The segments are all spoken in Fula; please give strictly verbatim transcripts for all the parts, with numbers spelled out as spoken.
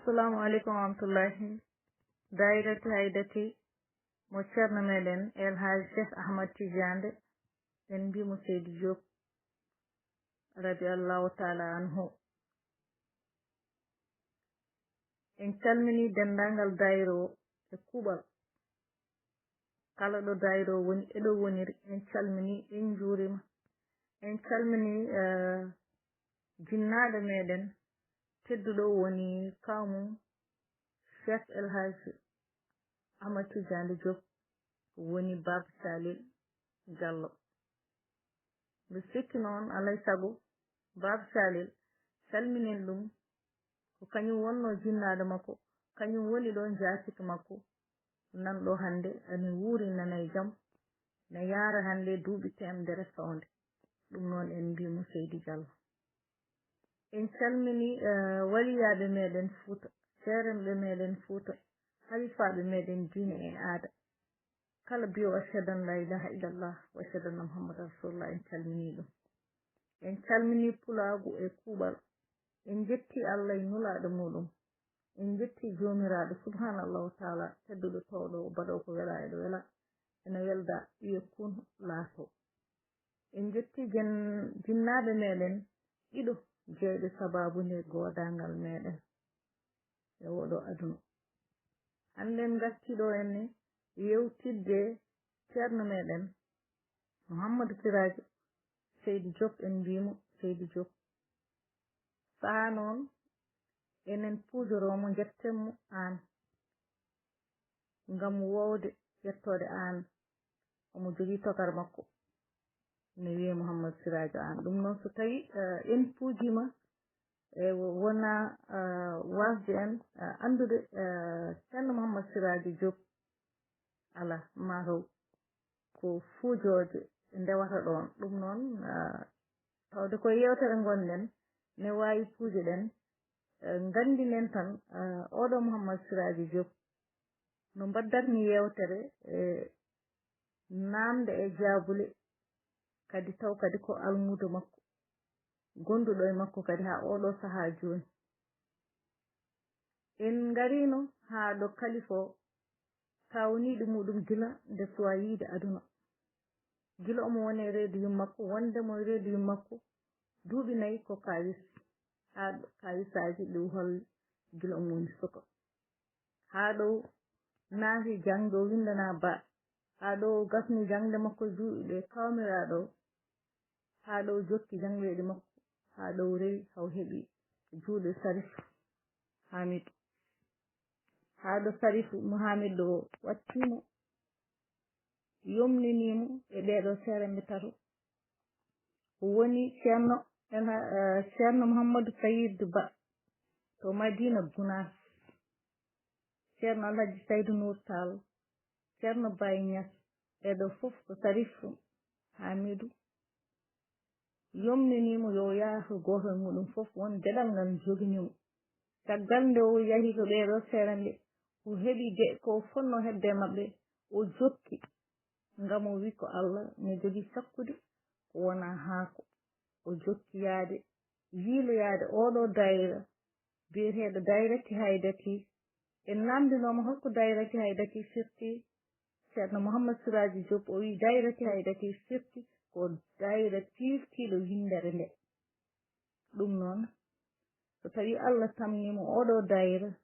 Assalamu aleykum wa rahmatullahi. Dairati Haidati, mo ceerno meɗen El Hadj Cheikh Ahmad Tidiane, en mbi mo Seydi Diop, radiallahu taala anhu. En calmini denndaangal daayira o e kuuɓal. Kala ɗo daayira o woni, e ɗo woniri, en calmini, en njuurima. En calmini, eh, jinnaaɗo meɗen tedduɗo woni kaamu Cheikh El Hadj Ahmad Tidiane Diop, woni Baba Salil Diallo. Mbiɗo sikki noon, alaa e sago, Baba Salil, calminen ɗum. Ko kañum wonnoo jinnaaɗo makko, kañum woni ɗo njaatigi makko. Nan ɗo hannde, ene wuuri, nana e jam, ne yaara hannde duuɓi teemedere fawde. Ɗum noon en mbii mo Seydi Diallo. En calmini, eh, waliyaaɓe meɗen Fuuta, ceerenɓe meɗen Fuuta, halifaaɓe meɗen diine e aada. Kala mbiyo ashhadu an la ilaha illallah wa ashhadu anna Muhammadan rasulullah, en calmini ɗum. En calmini pulaagu e kuuɓal. En njetti Allah e nulaaɗo muɗum. En njetti Joomiraaɗo subhaanahu wa taala, tedduɗo towɗo, o baɗo ko wela e ɗo wela, ene welda, wiye kun laato. En njetti jen-, jinnaaɓe meɗen ɗiɗo, jeyɓe sabaabu nde goodaangal meɗen e oɗo aduna. Hannde en ngarti ɗo enne yewtidde ceerno meɗen Mouhamadou Sirajo Seydi Diop, en mbimo Seydi Diop. Saha noon enen puujoroo mo, njetten mo aan, ngam wowde yettoode aan. Omo jogii tokar makko, ne wiyee Mouhamadou Sirajo Aan. Ɗum noon, so tawii, eh, en puujiima, e wo-, wona, eh, waasde en, eh, anndude, eh, ceerno Mouhamadou Sirajo Diop, alaa, mataw ko fuujooje ndewata ɗoon. Ɗum noon, eh, tawde ko yeewtere ngonɗen, ne waawi puujoɗen, eh, nganndinen tan, eh, oɗo Mouhamadou Sirajo Diop, no mbaddatmi yeewtere e naamnde e jaabule, kadi taw kadi ko almuudo makko, gonduɗo e makko kadi haa oɗo sahaa jooni. En ngariino haa ɗo kalifa o tawniiɗo muɗum gila nde suwaa yiide aduna. Gila omo woni e reedu yummakko, wonde mo e reedu yummakko duuɓi nayi ko kawis, haa ɗo kawisaaji ɗi holli gila omo woni suka. Haa ɗo naati jaŋde o winndana ba, haa ɗo gasni jaŋde makko juuɗe kawmiraaɗo, haa ɗo jokki jaŋdeeji makko, haa ɗo rewi haw heɓi juuɗe Sarif Hamidu. Haa ɗo Sarif Muhammadu o wattimo, yomninimo e ɓeeɗo seeremɓe tato. O woni Ceerno Ela-, eh, Ceerno Mouhamadou Sayid Ba to Madina Gunaas, Ceerno Alhaji Saydu Nuur Taal, Ceerno Baay Ñas, ɓeeɗo fof ko Sarif Hamidu yomniniimo yo o yahru gooto e muɗum fof won geɗal ngal joginimo. Caggal nde o yahi to ɓeeɗo seerenɓe, o heɓi ge-, ko o fotnoo heɓde e maɓɓe, o jokki, ngam o wi ko Allah ne jogii sakkude ko wonaa haako. O jokki yahde, yiiloyaade oɗo daayira biyeteeɗo Dairati Haidati. En naamndinooma holko Dairati Haidati firti. Ceerno Mouhammad Siraji Diop o wi Dairati Haidati firti ko daayira tiiftiiɗo winndere nde. Ɗum noon, so tawii Allah tamniima oɗo daayira,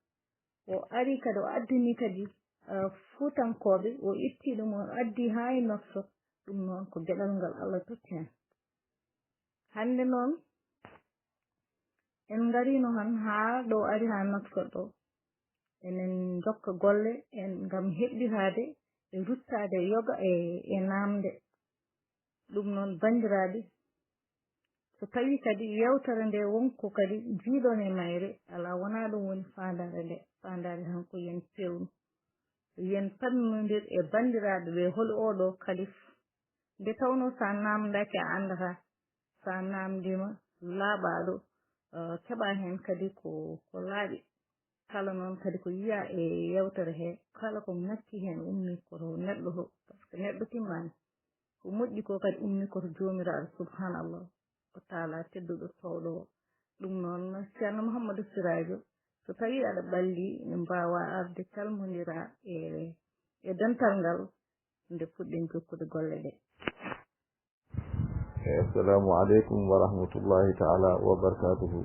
o ari kadi, o addini kadi, eh, Fuutankooɓe, o itti ɗum, o addi haa e Nouakchott, ɗum noon ko geɗal ngal Allah totti en. Hannde noon, en ngariino han haa ɗo ari haa Nouakchott ɗo. Enen njokka golle en ngam heɓɓitaade e ruttaade e yoga e, e naamnde. Ɗum noon, banndiraaɓe, so tawii kadi yeewtere nde won ko kadi njiiɗon e mayre, alaa wonaa ɗum woni faandaare nde. Faandaare tan ko yen peewnu, yen pammonndir e banndiraaɓe ɓe, holi oɗo kalif. Nde tawnoo so a naamndaaki a anndataa, so a naamndiima laaɓaaɗo, eh, keɓaa heen kadi ko, ko laaɓi. Kala noon kadi ko yiyaa e yeewtere he, kala ko ŋakki heen ummii koto neɗɗo to, par ce que neɗɗo timmaani. Ko moƴƴi ko kadi ummii koto Joomiraaɗo subhaanallah wa taala tedduɗo toowɗo o. Ɗum noon Ceerno Mouhamadou Sirajo So tawii aɗa ɓalli, min mbaawaa arde calmondira e, e dental ngal nde puɗɗen jokkude golle ɗe. Assalamu aleykum wa rahmatullahi taala wa barakatuhu.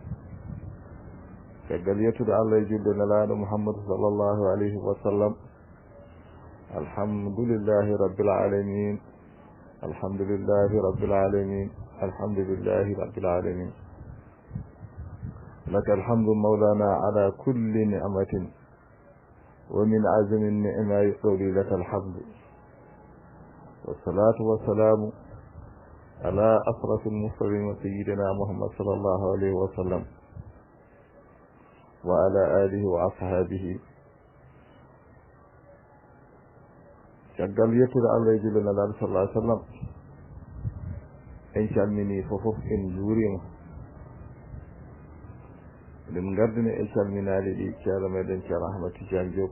Caggal yettude Allah e julde Nelaaɗo Muhammadu sallallahu alayhi wa sallam, alhamdulillahi rabbil alamin. Alhamdulillahi rabbil alamin. Alhamdulillahi rabbil alamin. Laka alhamdu mawlana ala kulli ni'matin. ومن أعظم النعماء قولي لك الحمد. والصلاة والسلام على أشرف المرسلين سيدنا محمد صلى الله عليه وسلم وعلى آله وأصحابه. Caggal yettude Allah e julde Nelaaɗo sallallahu alaihi wasallam, en calminii fof fof, en njuuriima. Eɗen ngardina e calminaali ɗi Ceerno meɗen Ceerno Ahmad Tidiane Diop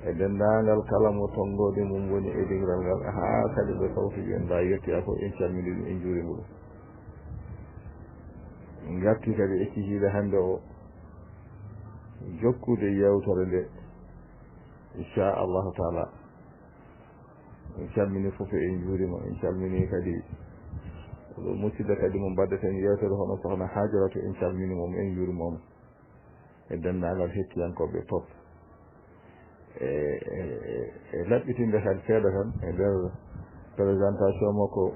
e denndaangal kala mo tonngoode mum woni e dingiral ngal, haa kadi ɓe kawti ɓe en mbaawi yettoyaa fof, en calminii ɗum, en njuuriima ɗum. En ngartii kadi e kihiiɗe hannde o jokkude yeewtere nde, inchallahu taala. En calminii fof, en njuuriima, en calminii kadi oɗo musidɗo kadi mo mbaɗɗeten yeewtere hono Sokhna Hajaratu, en calminii mo, en njuuriima mo. E denndaangal hettiyankooɓe fof. E, e, e, e laɓɓitinde tan seeɗa tan e nder présentation makko,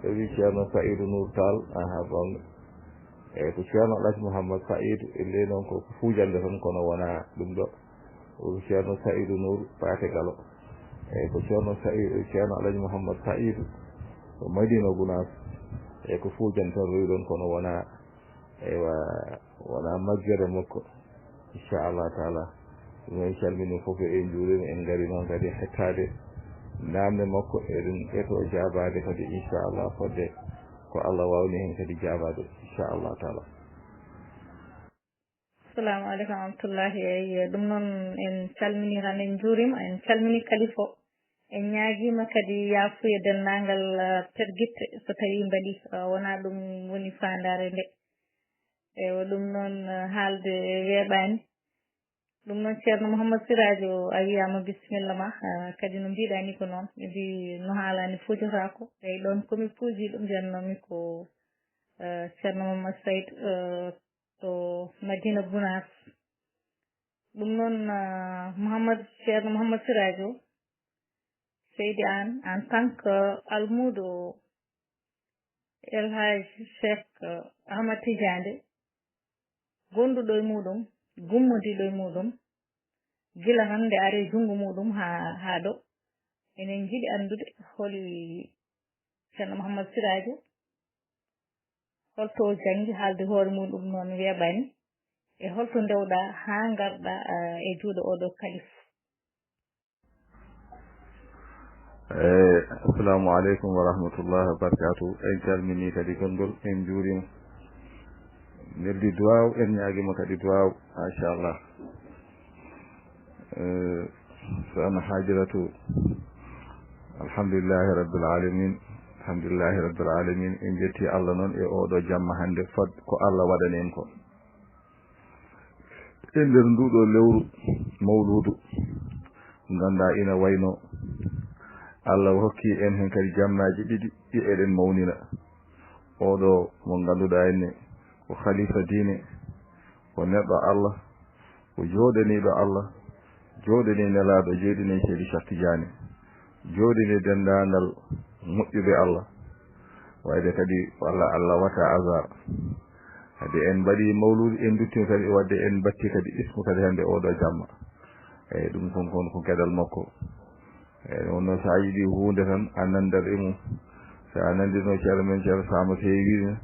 ɓe wii Ceerno Saïdou Nour Tall, aha, bon. Eyi, ko Ceerno Alhaji Mouhammad Saïdou, ille noon ko fuujannde tan, kono wonaa ɗum ɗo. Ko Ceerno Saïdou Nour Paate Galo. Eyi, ko Ceerno Saï-, Ceerno Alhaji Mouhammad Saïdou, ko Madina Gunaas. Eyi, ko fuujannde tan rewi ɗoon, kono wonaa, eywa, wonaa majjere makko. Inchallah taala. Ɗum en calminii fof, en njuuriima, en ngari noon kadi hettaade naamne makko, eɗen eto jaabaade kadi, inchallah, fodde ko Allah waawni heen kadi jaabaade, inchallah taala. Assalamu aleykum wa rahmatullahi. Eyi, ɗum noon en calminii tan, en njuuriima, en calminii kalifa o. En ñaagiima kadi yaafuya denndaangal, eh, pergitte so tawii mbaɗii, eh, wonaa ɗum woni faandaare nde. Eywa, ɗum noon, eh, haalde weeɓaani. Ɗum noon, Ceerno Mouhammad Siraajo, a wiyaama bisimilla ma. Eh, kadi no mbiɗaa ni ko noon, ɓe mbi no haalani fojotaako. Eyi, ɗoon ko mi puuji ɗum, njannoomi ko, eh, Ceerno Mouhammad Saïd, eh, to Madina Gunaas. Ɗum noon, eh, Mouhammad, Ceerno Mouhammad Siraajo, Seydi Aan, en tant que almuudo El Hadj Cheikh Ahmad Tidiane, gonduɗo e muɗum, gummodiɗo e muɗum, gila hannde ari e junngo muɗum haa, haa ɗo. Eɗen njiɗi anndude holi Ceerno Mouhammad Siraajo, holto o janngi, haalde hoore muɗum noon weeɓaani, e holto ndewɗaa haa ngarɗaa, eh, e juuɗe oɗo kalif? Eyi, assalamu aleykum wa rahmatullahi wa barakatuh. En calminii kadi konngol, en njuuriima. Neldi duwaaw, en ñaagiima kadi duwaaw, machallah. Eh, Sokhna Hajiratu, alhamdulillahi rabbil alamin, alhamdulillahi rabbil alamin. En njetti Allah noon e oɗo jamma hannde, fod ko Allah waɗani en ko. E nder nduɗo lewru mawluudu, nganndaa ina wayno Allah hokki en heen kadi jammaaji ɗiɗi ɗi eɗen mawnina. Oɗo mo ngannduɗaa enne ko khalifa diine, ko neɗɗo Allah, ko jooɗaniiɗo Allah, jooɗanii Nelaaɗo, jooɗanii Seydi Cheikh Tidiane, jooɗanii denndaangal moƴƴuɓe Allah. Wayde kadi, walla Allah wata hasard. Kadi en mbaɗi mawluudu, en nduttino kadi, wadde en mbatti kadi ismu kadi hannde oɗo jamma. Eyi, ɗum kon, kon ko geɗal makko. Eyi, wonno so a yiɗi huunde tan, a nandat e mum. So a nandino Ceerno men, Ceerno Sama Sey wiino,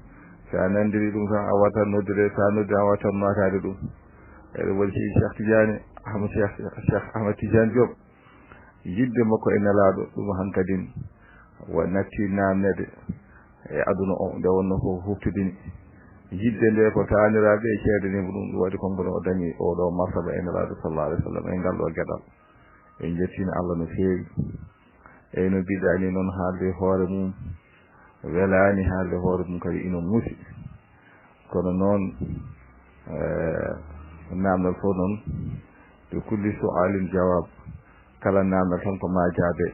so a nandiri ɗum tan, a watan noddire, so a noddiri, a watan notaade ɗum. Eɗen waɗi Seydi Cheikh Tidiane, Ahmad Cheikh, Cheikh Ahmad Tidiane Diop. Yiɗde makko e Nelaaɗo, ɗum hankadin wa natti naamneede e aduna o, nde wonno ko huftidini. Yiɗde nde ko taaniraaɓe e ceedaniima ɗum, ɗum waɗi konngol o dañi oɗo martaba e Nelaaɗo sallallahu alaihi wasallam e ngal ɗo geɗal. En njettiino Allah no feewi. Eyyi, no mbiɗaa ni noon, haalde hoore mum welaani, haalde hoore mum kadi ina muusi. Kono noon, Namdal fof noon, de kulli su'aalin jawaab. Kala namdal tan ko ma jaabe.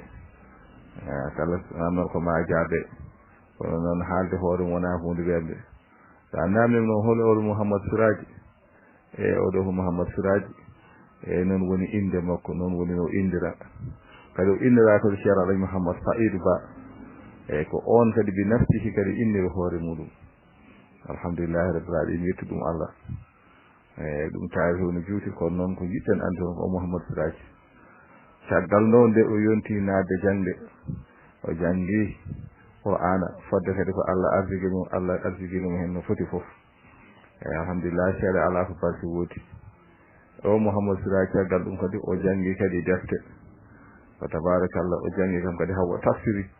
Kala namdal ko ma jaabe. Kono noon, haalde hoore mum wonaa huunde weeɓnde. So a naamniima noon, hol oɗo Mouhammad Siraaji? E oɗo ko Mouhammad Siraaji. E noon woni innde makko, noon woni no inndira. Kadi o innira kadi Ceerno Alhaji Mouhammad Saïd Ba. E ko oon kadi bi nafsihi kadi inniri hoore muɗum. Alhamdulillahi Rabbil Alamin, yettu ɗum Allah. E ɗum taarihu no juuti, kono noon ko njiɗten anndude ko o Mouhammad Siraaji. Caggal nde o yonti naatde jaŋde, o janngi Qur'aana, fodde kadi ko Allah arziki mo, Allah arzikini mo heen no foti fof. E alhamdulillah, seeɗa alaa ko barke woodi. O Mouhammad Siraaji, caggal ɗum kadi o janngi kadi defte. Fa tabarakallah, o janngi kam kadi hawa o tafsiri.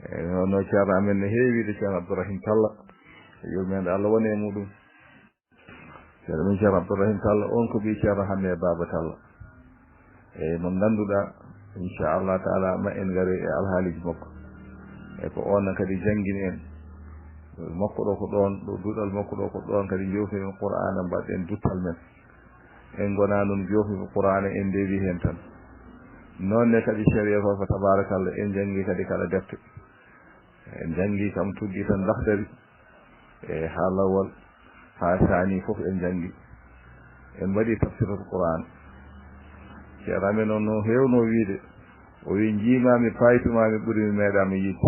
E no, no Ceerno amen no heewi wiide, Ceerno Abdourahim Talla. Yurmeende Allah wona e muɗum. Ceerno men Ceerno Abdourahim Talla, on ko ɓii Ceerno Hamme Baaba Talla. E mo ngannduɗaa, inchallah taala, ma en ngari e alhaaliji makko. E ko on kadi janngini en. Makko ɗo ko ɗon, ɗo duɗal makko ɗo ko ɗon kadi joofi en Qur'aana, mbaɗɗen duttal men. En ngona noon joofi ko Qur'aana, en ndewi heen tan. Noon ne kadi sariya ko, ko tabarakallah, en janngi kadi kala defte. En janngi kam tuggi tan Lahdari, e haa Lawwal, haa Saani fof en janngi. En mbaɗi tafsiratul Qur'aan. Ceerno amen on no heewno wiide, o wi, "Njiimaami, paaytumaami, ɓuri mi meeɗaama yiide."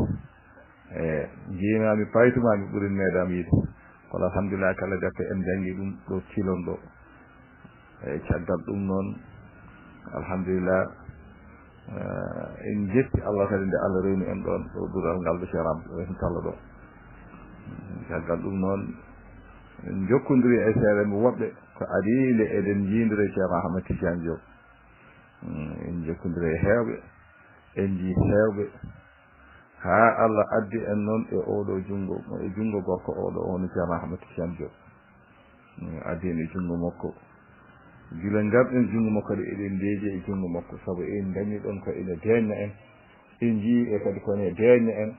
E, "Njiimaami, paaytumaami, ɓuri mi meeɗaama yiide." Kono alhamdulillah, kala defte en janngi ɗum ɗo Tilon ɗo. E caggal ɗum noon, alhamdulillah, eh, en njetti Allah kadi nde Allah rewni en ɗoon ɗo duɗal ngal ɗo Ceerno Abdourahim Talla ɗo. Caggal ɗum noon, en njokkondiri e seeɗa mo woɓɓe ko adii nde eɗen njiindira e Ceerno Ahmad Tidiane Diop. Mm, en njokkondiri e heewɓe, en njii heewɓe, haa Allah addi en noon e oɗo junngo, e junngo gorko oɗo, o woni Ceerno Ahmad Tidiane Diop. Mm, addi en e junngo makko. Gila ngarɗen junngo makko kadi, eɗen ndeeji e junngo makko, sabu en ndañi ɗon ko ina deeƴna en, en njii e kadi ko ina deeƴna en,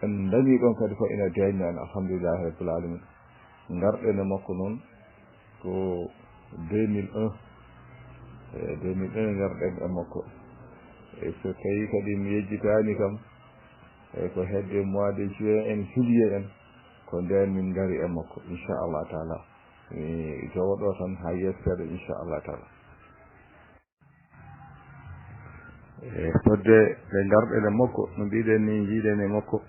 en ndañi ɗon kadi ko ina deeƴna en, alhamdulillahi rabbil alamin. Ngarɗen e makko noon ko deux mille un, e deux mille un ngarɗen e makko. E so tawi kadi mi yejjitaani kam, e ko hedde mois de juin en, juillet en, ko ndeen min ngari e makko, inchallah taala. Mi jooɗo tan haa yeeso seeɗa, inchallah taala. E fodde nde ngarɗen e makko, no mbiɗen ni, njiiɗen e makko,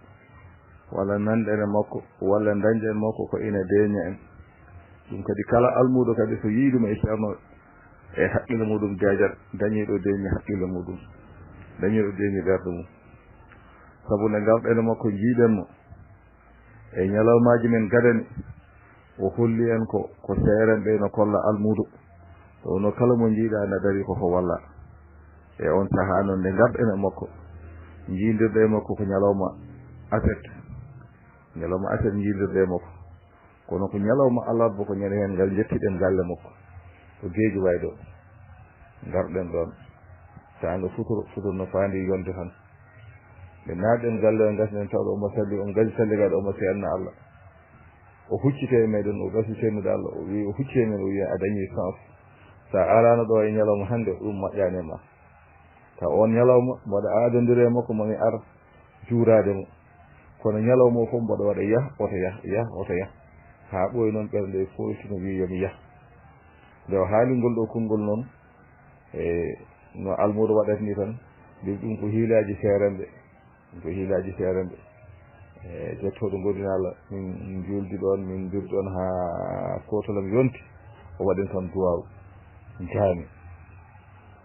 walla nanɗen e makko, walla dañɗen e makko, ko ina deeƴna en. Ɗum kadi kala almuudo kadi so yii ɗum e Ceerno, e haqqille muɗum deeƴat, dañiiɗo deeƴni haqqille muɗum, dañiiɗo deeƴni ɓerɗe mum. Sabu nde ngarɗen e makko, njiiɗen mo, e ñalawmaaji men gadani, o holli en ko, ko seerenɓe no kolla almuudo. Ɗo no kala mo njiiɗa na dari ko ko walla. E on sahaa noon nde ngarɗen e makko, njiidirɗe e makko ko ñalawma aset. Ñalawma aset njiidirɗe e makko. Kono ko ñalawma alarba ko ñande heen ngal njettiɗen galle makko. Ko Geeji Waay ɗo. Ngarɗen ɗoon. Saanga futuro, futuro no faandi yonde tan. Nde naatɗen galle o, ngasnen tawɗo omo salli, omo gasi salligaade, omo seedna Allah. O hucciti e meɗen, o gasi seednude Allah, o wi, o hucciti e men, o wi, "A dañi chance. Sa arano ɗo e ñalawma hannde, ɗum moƴƴani e ma." Ka on ñalawma, mboɗo aadondiri e makko, momi ar juuraade mo. Kono ñalawma o fof mboɗo waɗa yah, oto yah, yah, oto yah. Haa ɓooyi noon ɓernde e foolti no wi, "Yo mi yah." Nde o haali ngol ɗo konngol noon, e no almuudo waɗata ni tan, mbiɗa ɗum ko hiilaaji seerenɓe. Ko hiilaaji seerenɓe. E jettooɗo godinal, min njuuldi ɗoon, min mbir ɗoon haa kootolam yonti. O waɗi tan duwaaw jaami.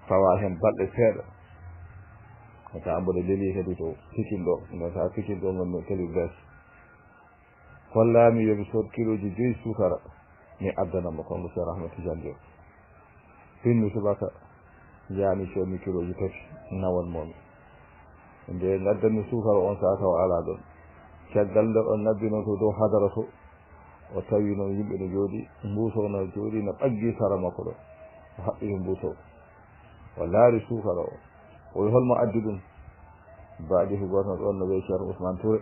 Fawa heen balɗe seeɗa. Ko taa mboɗo leli kadi to Pikin ɗo. Ngon taa Pikin ɗo ngon mi kadi bes. Hollaami yo mi sood kilooji joyi suukara, mi addana mo, kanko Ceerno Ahmad Tidiane Diop. Pinmi subaka, njaami coodmi kilooji tati, nawan mo mi. Nde ngaddanmi suukara on saaka o alaa ɗon. Caggal nde o ngabbino to dow hadara to, o tawi noon yimɓe no jooɗi, mbuuso no jooɗi, no ɓaggi sara makko ɗo. O haɓɓi mbuuso. O laari suukara o. O wi, "Hol mo addi ɗum?" Baɗi ko gooto ɗon no wiyee Ceerno Ousmane Touré.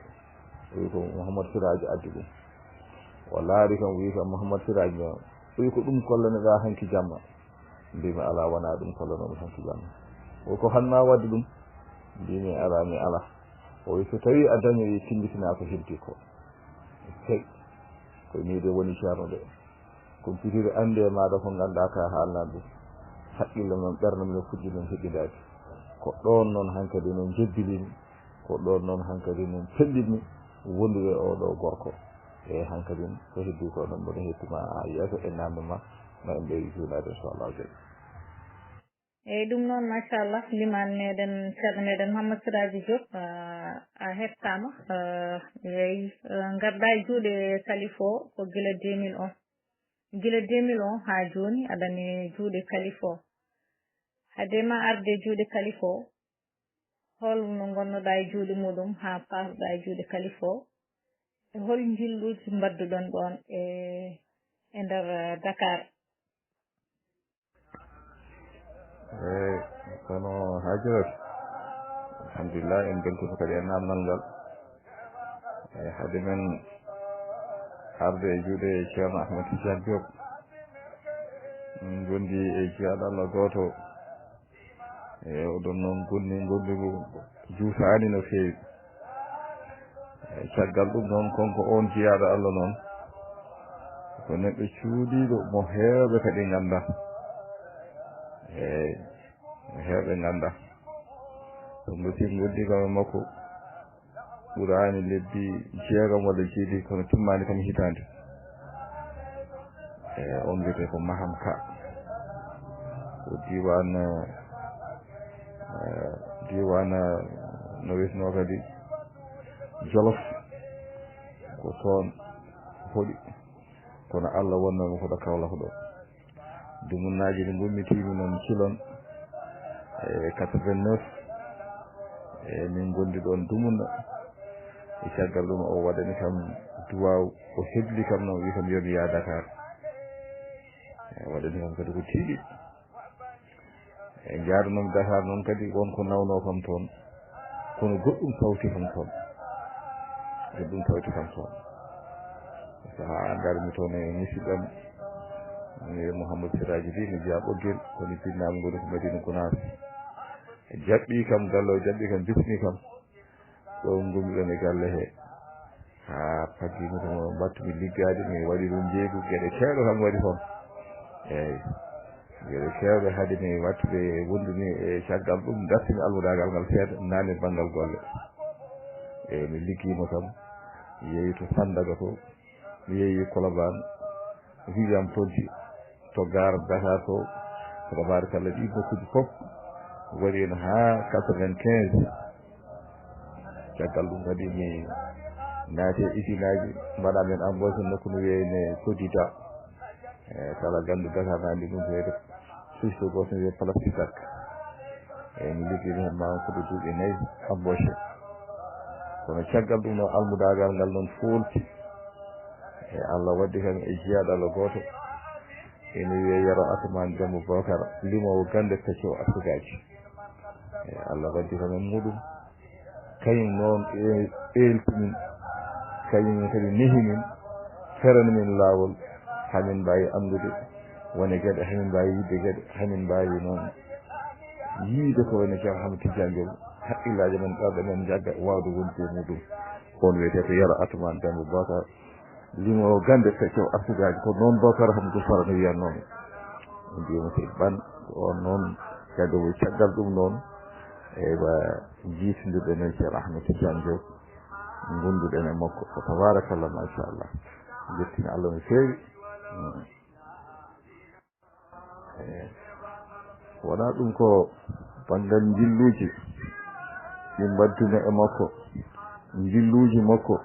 O wi, "Ko Mouhamadou Siraaji addi ɗum." O laari kam, wiyi kam, "Mouhammad Siraji, no?" O wi, "Ko ɗum kollanoɗaa hanki jamma?" Mbimi, "Alaa, wonaa ɗum kollanoomi hanki jamma." O wi, "Ko hannaa waɗde ɗum?" Mbimi, "Alaa, mi alaa." O wi, "So tawii a dañoyi, timmitinaa ko heddi ko." Hey, ko nii de woni ceerno de. Ko pitiri annde e maaɗa ko nganndaa ka haalnan ɗum. Haqqille men, ɓernde men fuɗɗi men heɓindaade. Ko ɗoon noon hankadi no njebbilimi, ko ɗoon noon hankadi no pellitmi wondude e oo ɗoo gorko. E hankadi ko heddi ko noon mboɗo hettima yeeso e namde ma, ma en ɓeydi juulaade inchallah. Eyyi, ɗum noon, machallah, liman meɗen, ceerno meɗen Mouhammad Siraji Diop, ah, a hettama. Ah, eyyi, ah, ngarɗa e juuɗe kalifa o ko gila deux mille un. Gila deux mille un haa jooni aɗa e juuɗe kalifa o. Haade ma arde e juuɗe kalifa o, hol no ngonnoɗa e juuɗe muɗum haa paasɗa e juuɗe kalifa o? E hol njilluuji mbaɗduɗon ɗoon e, e nder, ah, Dakar? Eyi, kono Haajirat, alhamdulillah, en mbeltiima kadi e naamnal ngal. Eyi, hade men arde e juuɗe Ceerno Ahmed Tidiane Diop, min ngondi e jiyaaɗo Allah gooto. Eyi, oɗon noon gonni ngondigu juutaani no feewi. E caggal ɗum noon, kanko oon jiyaaɗo Allah noon, ko neɗɗo cuuɗiiɗo mo heewɓe kadi ngannda. Eey, mo heewɓe ngannda. Ɗum no tigi ngonndi kam e makko ɓuraani lebbi jeegom walla jeeɗiɗi, kono timmaani kam hitaande. E, on wiyetee ko Maham Ka. Ko diiwaan, eh, diiwaan, eh, no wiyetnoo kadi Jolof. Ko toon hoɗi. Kono Allah wonnoo mo ko ɗo Kawlak ɗo. Dumunnaaji ɗi ngummitiimi noon Cilon, e quatre-vingt-neuf. E min ngondi ɗoon dumunna. E caggal ɗum o waɗani kam duwaaw, o hebli kam noon, wi kam yo mi yaha Dakar. E waɗani kam kadi ko tiiɗi. E njaadunoomi Dakar noon kadi, won ko nawnoo kam toon, kono goɗɗum tawti kam toon. Goɗɗum tawti kam toon. Sahaa ngarmi toon e musidɗam, mi Mouhamadou Siraji Ly, mi jeyaa Ɓoggel, kono pinnaami ngoni ko Madina Gounass. Jaɓɓi kam, galle o jaɓɓi kam, bismi kam. Ɗo ngummiɗen e galle he. Haa faggiimi ko mbattumi liggaade, mi waɗi ɗum njeeygu, geɗe keewɗe kam waɗi toon. Eey. Geɗe keewɗe hade mi wattude wondude e caggal ɗum, dartimi almudaagal ngal seeɗa, naami banngal golle. Eey, mi liggiima kam, mi yehi to Sandaga to, mi yehi Colobane, William Ponty, to gaar Dakar to, ko tabaarkalla ɗii nokkuuji fof waɗi heen haa quatre-vingt-quinze. Caggal ɗum kadi mi naati e isinaaji, mbaɗa men embauche nokku no wiyee ne Sodida. E kala gandu Dakar na andi ɗum ko wiyete société goto no wiyee Plastic Sac. E mi liggiima heen ma ko ɗo duuɓi nayi embauché. Kono caggal ɗum noon almudaagal ngal noon foolti. E Allah waddi kam e jiyaaɗo Allah gooto. Ene wiyee Yero Atumaan Demba Bookar, limoowo gannde peccoowo arsugaji. E Allah waddi kam e muɗum. Kañum noon e-, eelti min, kañum kadi nehi min, ferani min laawol, hamin mbaawi anndude wone geɗe, hamin mbaawi yiɗde geɗe, hamin mbaawi noon yiide ko woni Ceerno Ahmad Tijjaan Joom, haqqillaaji men, ɓerɗe men njagga waawde wonde e muɗum. On wiyetee ko Yero Atumaan Demba Bookar, limoowo gannde peccoowo arsugaji, ko noon Bookar Hamdu Fara no wiyatnoo mi. Mbiyamo seydi Ban, ko on noon, caggal, caggal ɗum noon, eywa, jiitindirɗen e Ceerno Ahmed Tidiane Diop, ngonduɗen e makko, ko tabarakallah, machallah. Jettini Allah no feewi. Mm. Eh, wonaa ɗum ko banngal njilluuji ɗi mbaddumi e makko, njilluuji makko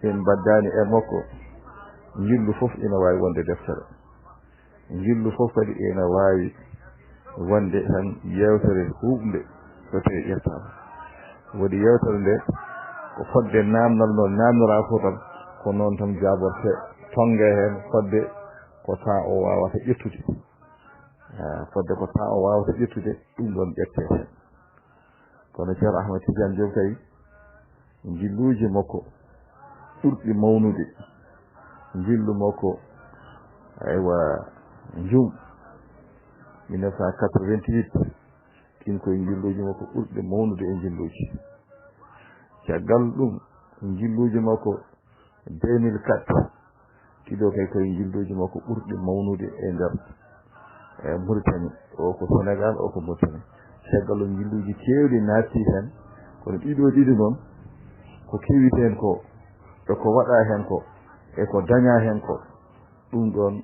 ɗi mbaddani e makko, njillu fof ina waawi wonde deftere, njillu fof kadi ina waawi wonde tan yeewtere huuɓnde so tawii ƴettaama. Waɗi yeewtere nde ko fodde naamnal no naamnoraa fof tan, ko noon tan jaabortee, tonnge heen fodde ko temps o waawata ƴettude. Ah, fodde ko temps o waawata ƴettude, ɗum ɗoon ƴettee heen. Kono Ceerno Ahmed Tidiane Diop kay, njilluuji makko ɓurɗi mawnude, Njillu makko, aywa, Njum, mille neuf cent quatre-vingt-huit, ɗin koye njilluuji makko ɓurɗi mawnude e njilluuji. Caggal ɗum, njilluuji makko deux mille quatre, ɗiɗo kay koye njilluuji makko ɓurɗi mawnude e nder, e Mauritanie, o ko Sénégal, o ko Mauritanie. Caggal o njilluuji keewɗi naatti heen, kono ɗiɗo ɗiɗi noon, ko kewi heen ko, e ko waɗa heen ko, e ko daña heen ko, ɗum ɗoon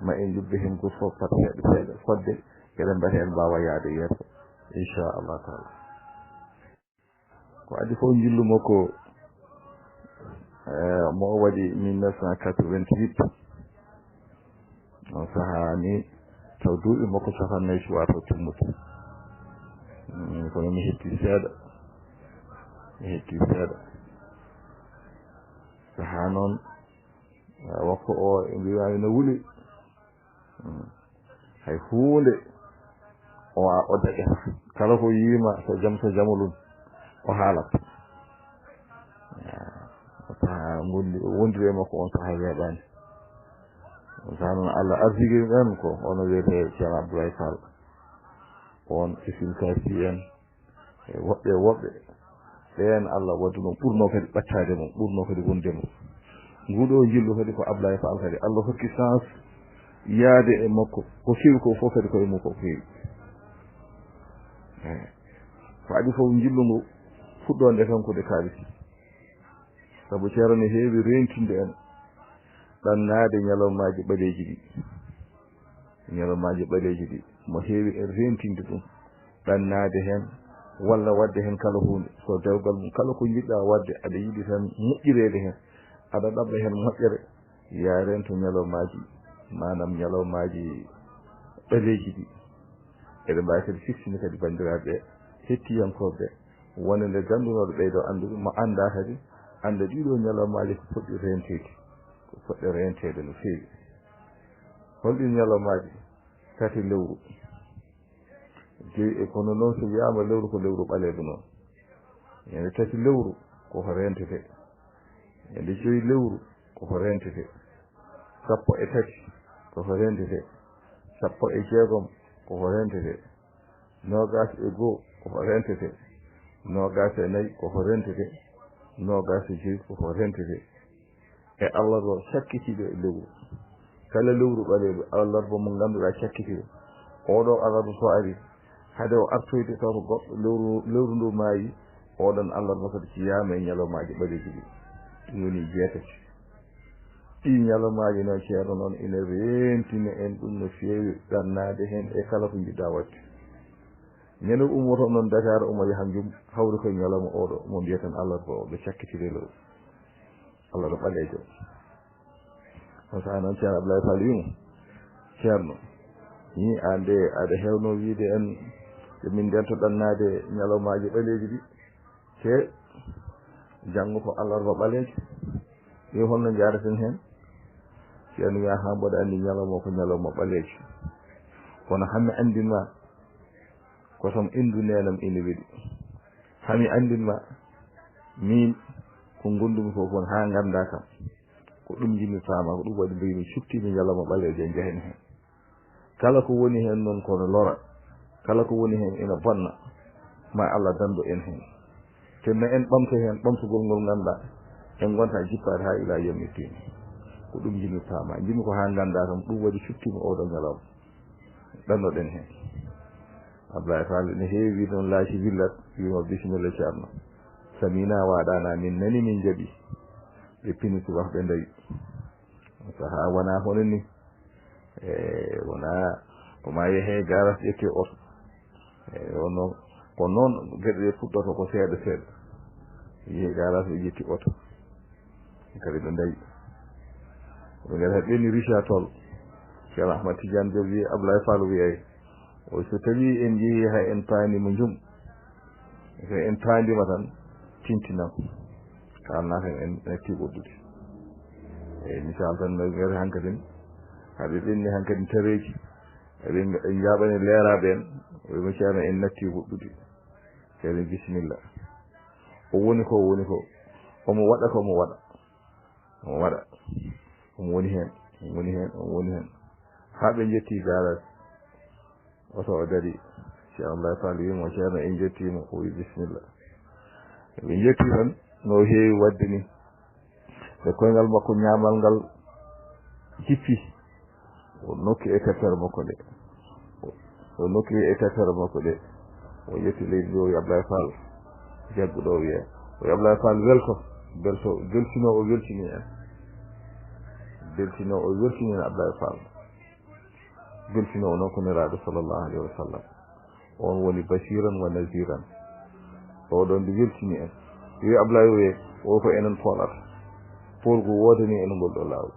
ma en njubbe heen ko fof pat seeɗa seeɗa, fodde eɗen mbaɗa heen mbaawa yahde yeeso, inchallah taala. Ko adii fof njillu makko, eh, mo o waɗi mille neuf cent quatre-vingt-huit. On sahaa ni taw duuɓi makko capanɗe nayi cuwaato timmude. Mm, kono mi hetti seeɗa. Mi hetti seeɗa. Sahaa noon, eh, waktu o e mbiyaani no wuli. Mm. Hay huunde o, o daƴata. Kala ko yiima so jam, so jamalun, o haalat. Ah, o sahaa ngondi-, o wondiri e makko on sahaa weeɓaani. On sahaa noon Allah arsiki men ko ono wiyetee Ceerno Abdoulaye Fall. On e Sinkaasi en, e woɓɓe e woɓɓe. Ɓeen Allah wadduno ɓurno kadi ɓattaade mo, ɓurno kadi wonde mo. Nguɗo njillu kadi ko Ablaye Fall kadi. Allah hokki chance yaade e makko. Ko kewi ko fof kadi ko e makko ko heewi. Eh. Ko adii fof njillu ngu fuɗɗoonde kanko de kaalisi. Sabu Ceerno ne heewi reentinde en ɗannaade ñalawmaaji ɓaleeji ɗi. Ñalawmaaji ɓaleeji ɗi, mo heewi en reentinde ɗum, ɗannaade heen, walla waɗde heen kala huunde. So dewgal mum, kala ko njiɗɗaa waɗde, aɗa yiɗi tan moƴƴireede heen, aɗa ɗaɓɓa heen moƴƴere, yaa reento ñalawmaaji, maanaam ñalawmaaji ɓaleeji ɗi. Eɗen mbaawi kadi siftinde kadi banndiraaɓe hettiyankooɓe, wonde nde ganndunooɗo ɓeydo anndude, mo anndaa kadi, annda ɗiɗo ñalawmaaji ko poɗɗi reenteede, ko poɗɗe reenteede no feewi. Holɗin ñalawmaaji? Tati lewru. Joyi e kono noon so wiyaama lewru ko lewru ɓaleedu noon. Ñande tati lewru ko ko reentete. Ñande joyi lewru ko ko reentete. Sappo e tati ko ko reentete. Sappo e jeegom ko ko reentete. Noogaas e goo ko ko reentete. Noogaas e nayi ko ko reentete. Noogaas e joyi ko ko reentete. E alarba cakkitiiɗo e lewru. Kala lewru ɓaleeru, alarba mo ngannduɗaa cakkitiiɗo. Oɗo alarba so ari, hade o artoyde taw ko goɗɗo lewru, lewru ndu maayi, oɗon alarba kadi ciyaama e ñalawmaaji ɓaleeji ɗi. Ɗum woni jeetati. Ɗi ñalawmaaji noon, Ceerno, noon ina reentina en ɗum no feewi, ɗannaade heen e kala ko njiɗɗaa waɗde. Ñande ummoto noon Dakar, omo yaha Njum, hawri ko ñalawma oɗo, mo mbiyeten alarba oɗo cakkitiiɗo e lewru. Allah no ɓaleejo. On sahaa noon Ceerno Abdoulaye Fall wii mo, "Ceerno, ni aan de aɗa heewno wiide en, yo min ndento ɗannaade ñalawmaaji ɓaleeji ɗi. Te janngo ko alarba ɓaleejo. Yo holno njaaraten heen?" Ceerno wiya, "Haa mboɗo anndi ñalawma ko ñalawma ɓaleejo. Kono haa mi anndin ma, ko tan inndu neenam ina weli. Haa mi anndin ma, miin ko ngondumi ko kon haa nganndaa kam. Ko ɗum njiɗmi faama, ko ɗum waɗi mbiimi cuktiimi ñalawma ɓaleejo en njehen heen. Kala ko woni heen noon kono lora, kala ko woni heen ina bonna, ma Allah danndu en heen. Te ma en ɓamto heen ɓamtugol ngol ngannduɗaa en ngonta jippaade haa ilaa yawmi diin. Ko ɗum njiɗmi faama, njiɗmi ko haa nganndaa kam, ɗum waɗi cuktiimi oɗo ñalawma. Ɗannoɗen heen." Ablaye Fall ne heewi noon laaci willat, wiima, "Bisimilla, Ceerno." Samina waaɗaana, min nani, min njaɓi. Ɓe pini subaka ɓe ndawi. Sahaa wonaa hono ni. E, wonaa ko ma yehee garas ƴettee oto. E, wonno ko noon geɗe ɗe puɗɗoto ko seeɗa seeɗa. Yehee garas ɓe ƴetti oto. Kadi ɓe ndawi. Ɓe ngari haa ɓenni Richard Toll. Ceerno Ahmad Tidiane Diop wiyi, Ablaye Fall wiyay. O so tawii en njehii haa en paandi mo Njum, so en paandiima tan, tintinan. Kaalnaa tan en natti woɗɗude. Eyi, misal tan, no ngari hankadin, haa ɓe ɓenni hankadin tareeji, eɓe njaaɓani leeraaɓe en, o wiima, "Ceerno, en natti woɗɗude." Ceerno, "Bisimilla." O woni ko, o woni ko. Omo waɗa ko omo waɗa. Omo waɗa. Omo woni heen, omo woni heen, omo woni heen. Haa ɓe njetti garage. Oto o dari. Ceerno Ablaye Fall wiimo, "Ceerno, en njettiima." O wii, "Bisimilla." Ɓe njetti tan, no heewi waɗde ni. Nde koyngal makko ñaamal ngal jippi, o nokki e teppere makko nde. O nokki e teppere makko nde. O ƴetti leydi ndi, o wii, "Ablaye Fall, jaggu ɗo," wiya. O wii, "Ablaye Fall, welto, belto, beltino o weltini en." Beltino o weltini en Ablaye Fall. Beltino o noon ko Nelaaɗo sallallahu alayhi wa sallam. On woni bashiran wa naziran. Oɗon nde weltini en. Yo Ablaye wiyee, o ko enen poolata. Poolgu woodani en ngol ɗo laawol.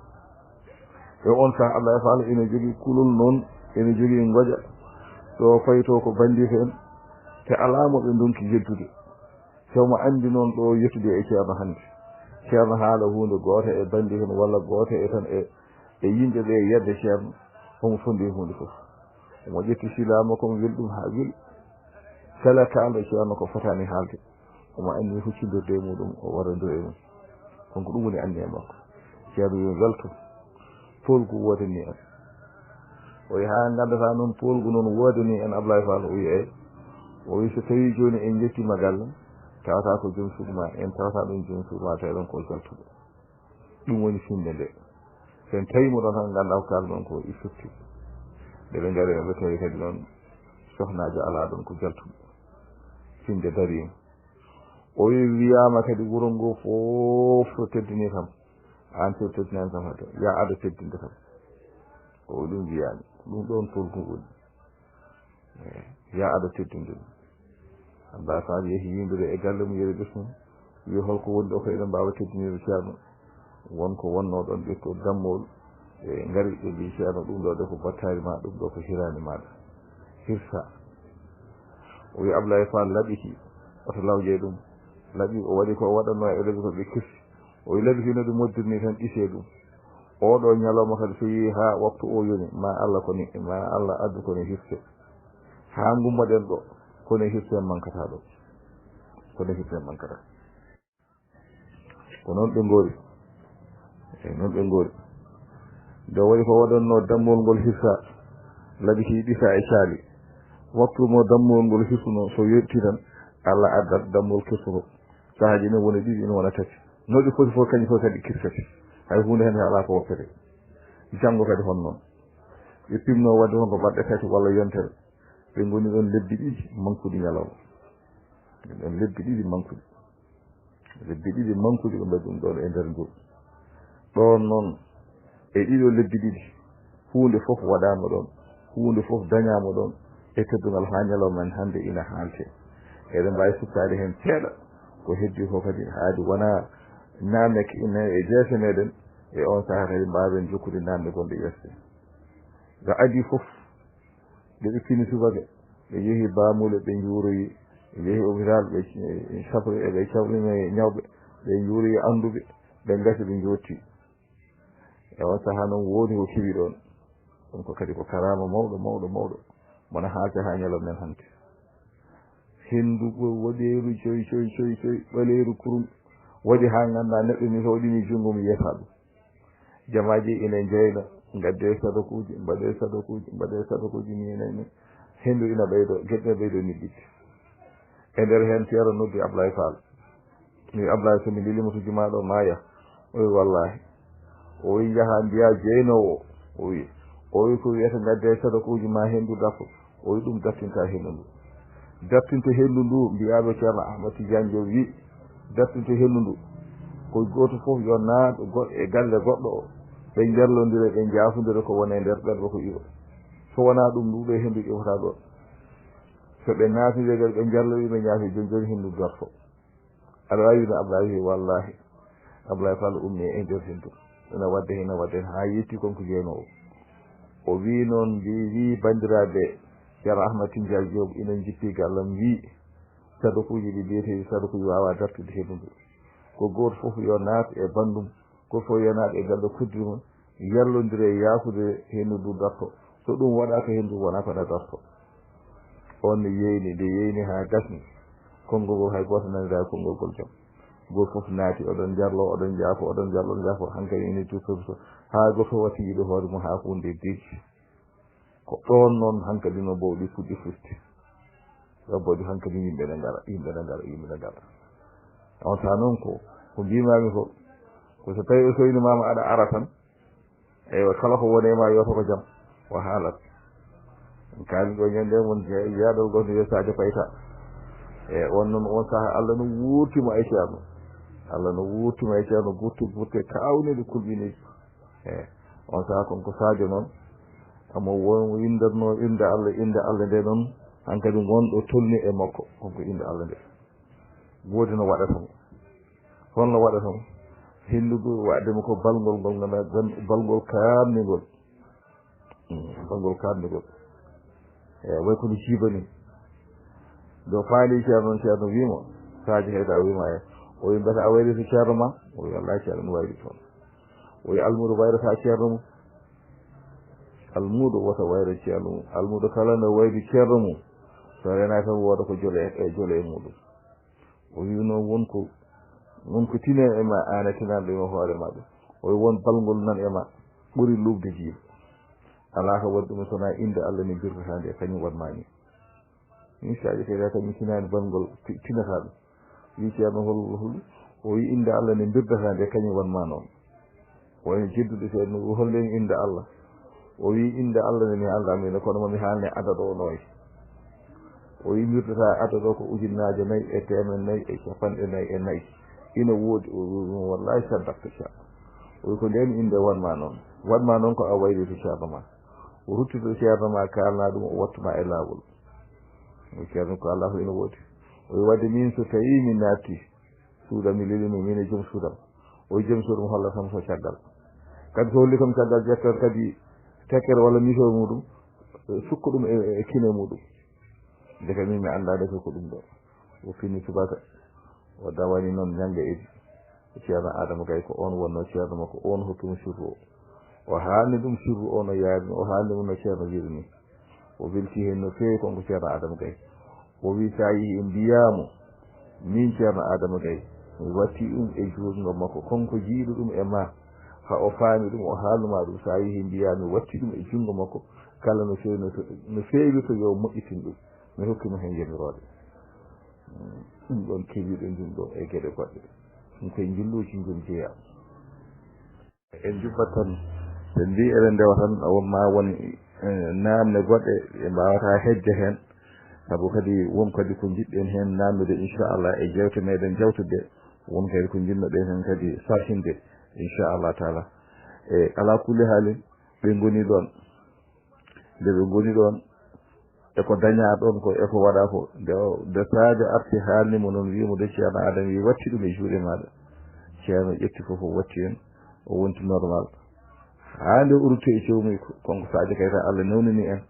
E on saha Ablaye Fall ina jogii kulol noon, ina jogii ngoƴa. Ɗo fayto ko bandiiɓe en. Te alaa mo ɓe ndonki yeddude. Te omo anndi noon ɗo yettude e Ceerno hannde. Ceerno haala huunde gooto e bandiiɓe en walla gooto e tan e, e yimɓe ɓe yedde Ceerno. Omo fondi huunde fof. Omo ƴetti silaa makko, omo weli ɗum haa weli. Kala kaalɗo Ceerno ko fotaani haalde, omo anniya huccindirde e muɗum, o warandoo e mum. Kono ko ɗum woni anniya makko. Ceerno yo welto, poolgu woodani en. O yaha nganndataa noon poolgu noon woodani en Ablaye Fall, o wiya, "Eey." O wi, "So tawii jooni en njettiima galle, tawata ko joom suudu ma, en tawata ɗum joom suudu ma, tawi ɗon ko jaltuɗo." Ɗum woni finnde nde. So en tawi mo ɗon tan, nganndaa ko kaalɗon ko, il faut que nde ɓe ngari, ɓe tawi kadi noon sohnaajo alaa ɗon, ko jaltuɗo. Finnde dariima. O wi-, wiyaama kadi wuro ngo fof so teddini kam, aan so teddinaani kam, hade yaa ado teddinde kam. Ko ɗum wiyaani. Ɗum ɗoon poolgu woni. Eey, yaa ado teddinde ɗum. Abba Fall yehi yimɓe e galle mum, yehi ɓesngu, wi, "Holko woni ɗo ko eɗen mbaawa teddinirde Ceerno?" Won ko wonnoo ɗon, ƴetto dammol, ɓe ngari, ɓe mbi, "Ceerno, ɗum ɗo de ko battaari ma, ɗum ɗo ko hiraani maaɗa. Hirsa." O wi, "Ablaye Fall, laɓi ki, oto lawje ɗum." Laɓi, o waɗi ko waɗannoo e laɓi ko ɓe kirsi. O wi, "Laɓi ki no ɗi moddirni tan, ɗisee ɗum. Oɗo ñalawma kadi so yehi haa waktu o yoni, ma Allah ko ni, ma Allah addu ko ni hirse. Haa ngummoɗen ɗo, ko ni hirse mankata ɗo. Ko ni hirse mankata." Ko noon ɓe ngoori. Eey, noon ɓe ngoori. Nde waɗi ko waɗannoo dammol ngol hirsa, laɓi ki ɗisa e caali. Waktu mo dammol ngol hirsuno, so yonti tan, Allah addat dammol kirsugo. Sahaaji ne wona ɗiɗi, ina wona tati. No ɗi foti fof, kañum fof kadi kirsete. Hay huunde heen alaa ko woppete. Janngo kadi hono noon. Ɓe pimno waɗde toon ko balɗe tati walla yontere. Ɓe ngoni ɗoon lebbi ɗiɗi mankude ñalawma. Ɗoon lebbi ɗiɗi mankude. Lebbi ɗiɗi mankude ɓe mbaɗi ɗum ɗoon e nder ndu. Ɗoon noon, e ɗiɗo lebbi ɗiɗi, huunde fof waɗaama ɗoon, huunde fof dañaama ɗoon e teddungal haa ñalawma men hannde ina haalte. Eɗen mbaawi siftaade heen seeɗa ko heddii ko kadi, haadi wonaa naamne ke ina e jeese meɗen, e oon sahaa kadi mbaawen jokkude naamne gonɗe yeeso. Ga adii fof, nde ɓe fini subaka, ɓe yehi Bamule, ɓe njuuroyi, ɓe yehi hôpital, ɓe, ɓe cafri-, ɓe cafrini ñawɓe, ɓe njuuroyi annduɓe, ɓe ngasi, ɓe njootti. E on sahaa noon, woodi ko kewi ɗoon. Ɗum ko kadi ko karaama mawɗo, mawɗo, mawɗo. Mona haalte haa ñalawma men hannde. Henndu ɓo-, woɗeeru coy, coy, coy, coy, ɓaleeru kurum. Waɗi haa nganndaa neɗɗo ni, so waɗini junngo mum, yiyata ɗum. Jamaaji ina njeyna, ngaddee sadakuuji, mbaɗee sadakuuji, mbaɗee sadakuuji, ni, ni, ni. Henndu ina ɓeydo, geɗe ɓeydo niɓɓiɗde. E nder heen, Ceerno noddi Ablaye Fall. Mi wi, "Ablaye, so mi lelii mo to jumaa ɗo, maaya?" O wi, "Wallaahi." O wi, "Njahaa mbiyaa jeynoowo o." O wi, o wi, "Ko wiyata ngaddee sadakuuji ma henndu darto." O wi, "Ɗum dartinta henndu ndu. Dartinte henndu ndu, mbiyaa ɓe Ceerno Ahmad Tidiane Diop wi, dartinte henndu ndu. Ko gooto fof yo naat go-, e galle goɗɗo o. Ɓe njarlondira, ɓe njaafondira ko woni e nder ɓerɗe ko iwa. So wonaa ɗum, ndu ɗo henndu iwata ɗo. So ɓe naatindiri, ɓe njarlondira, ɓe njaafi, jooni jooni henndu darto." Aɗa waawi wiide Ablaye wi, "Wallaahi." Ablaye Fall ummi e nder henndu. Ina waɗde, ina waɗde, haa yetti kon ko jeynoowo. O wi noon, mbi-, wi banndiraaɓe, Ceerno Ahmad Tidiane Diop ina jippi gallam, wi sadakuuji ɗi mbiyeteeɗi sadakuuji waawaa dartude henndu ndu. Ko gooto fof yo naat e banndum, gooto fof yo naat e galle koddiri mum, yallondire e yaafude henndu ndu darto. So ɗum waɗaaka henndu wonaa ko na darto. On ne yeeyni, nde yeeyni haa gasni. Konngol ngol hay gooto naniraa konngol ngol jam. Gooto fof naati, oɗon njarlo, oɗon njaafo, oɗon njarlo, njaafo, hankadi ene tuusa, tuusa, haa gooto fof watti yiɗo hoore mum, haa huunde deggi. Ko ɗoon noon hankadi no bawɗi fuɗɗi fuɗde. Ɗo bawɗi hankadi yimɓe ne ngara, yimɓe ne ngara, yimɓe ne ngara. On saaha noon ko, ko mbiimaami ko, ko so tawii o soynimaama aɗa ara tan, eywa, kala ko woni e ma yooto ko jam, o haalat. En kaali ɗo ñande mon je-, jeyaɗol gooto wiye Sadio Payta. E on noon, on saaha Allah no wuurtima e Ceerno. Allah no wuurtima e Ceerno, gurte, gurte kaawneli kulɓineeji. E on saaha kon ko Sadio noon, amo won windatno innde Allah, innde Allah nde noon, hankadi ngonɗo tolni e makko, kon ko innde Allah nde. Woodi no waɗata mo. Holno waɗata mo? Hillugol waɗde mo ko balngol ngol ngana gan-, balngol kaamningol. Mm, balngol kaamningol. E way kono jiiba ni. Do faali Ceerno, Ceerno wiimo, Sadio Hayda wiima e. O wi mbata a wayri to Ceerno ma? O wi wallahi Ceerno mi wayri toon. O wi almuudo wayrata Ceerno mum. Almuudo wota wayro Ceerno mum. Almuudo kala no wayri Ceerno mum. So renaa tan wooda ko jole e, jole e muɗum. O wi noon won ko, won ko tine e ma, aan a tinaano ɗum e hoore ma ɗum. O wi won balngol nan e ma, ɓuri luuɓde jiiba. Alaa ko waɗi ɗum so wonaa innde Allah nde mbirdataa nde, kañum waɗ ma ni. Min Sadio Kayta kañum tinaani balngol ti-, tinata ɗum. Wi Ceerno hol, hol, o wi innde Allah nde mbirdataa nde, kañum waɗ ma noon. Woni jeddude seeɗa no wi, "Hollen innde Allah?" O wi, "Innde Allah nde mi anndaa min, kono mo mi haalne adad o noy." O wi, "Mbirdataa adad o ko ujunnaaje nayi e teemeɗɗe nayi e capanɗe nayi e nayi. Ina woodi." O wi ɗum, "Wallahi saddakta Ceerno." O wi, "Ko ndeen innde waɗ ma noon. Waɗ ma noon ko a wayri to Ceerno ma. O ruttito Ceerno ma, kaalna ɗum, o wattu ma e laawol." O wi, "Ceerno ko Allahu ina woodi." O wi, "Wadde min so tawii mi naatti suudam, mi lelii mo, min e joom suudam." O joom suudam holla kam so caggal. Kadi so holli kam caggal, ƴetta kadi tekkere walla miso muɗum, sukka ɗum e, e kine muɗum. Ndeke min mi anndaa ndeke ko ɗum ɗo. O fini subaka, o dawani noon ñannge idi. Ceerno Adama Gaye ko oon wonnoo ceerno makko, oon hokkimo sirru o. O haalni ɗum sirru o no yaari, o haalni mo no ceerno wiiri ni. O weltii heen no feewi, kanko Ceerno Adama Gaye. O wii, so a yehii mbiyaa mo, miin Ceerno Adama Gaye, mi wattii ɗum e juutngo makko, kanko jiyɗo ɗum e ma, haa o faami ɗum, o haalnu ma ɗum, so a yehii mbiyaa mi wattii ɗum e junngo makko, kala no feewi, no fe-, no feewi to yo moƴƴitin ɗum, mi hokki mo heen yamiroore. Ɗum ɗoon kewiiɗo ɗum ɗo e geɗe goɗɗe. Ɗum koye njilluuji ngol jeyaa. En njuppat tan, ɓe mbii eɗen ndewa tan, won ma won, eh, naamne goɗɗe ɗe mbaawata hejje heen. Sabu kadi won kadi ko njiɗɗen heen naamnude, inchallah, e jeewte meɗen jawtude, won kadi ko njiɗnoɗen heen kadi sarhinde, inchallah taala. E alaa kulli haalin, ɓe ngoni ɗoon. Nde ɓe ngoni ɗoon, e ko dañaa ɗoon ko, e ko waɗaa ko, nde o, nde Sadio arti haalni mo noon, wii mo de Ceerno Adama wii watti ɗum e juuɗe maaɗa. Ceerno ƴetti fof o watti heen, o wonti normal. Haa nde o rutti e joomuy ko, kanko Sadio Kayta Allah newnani en,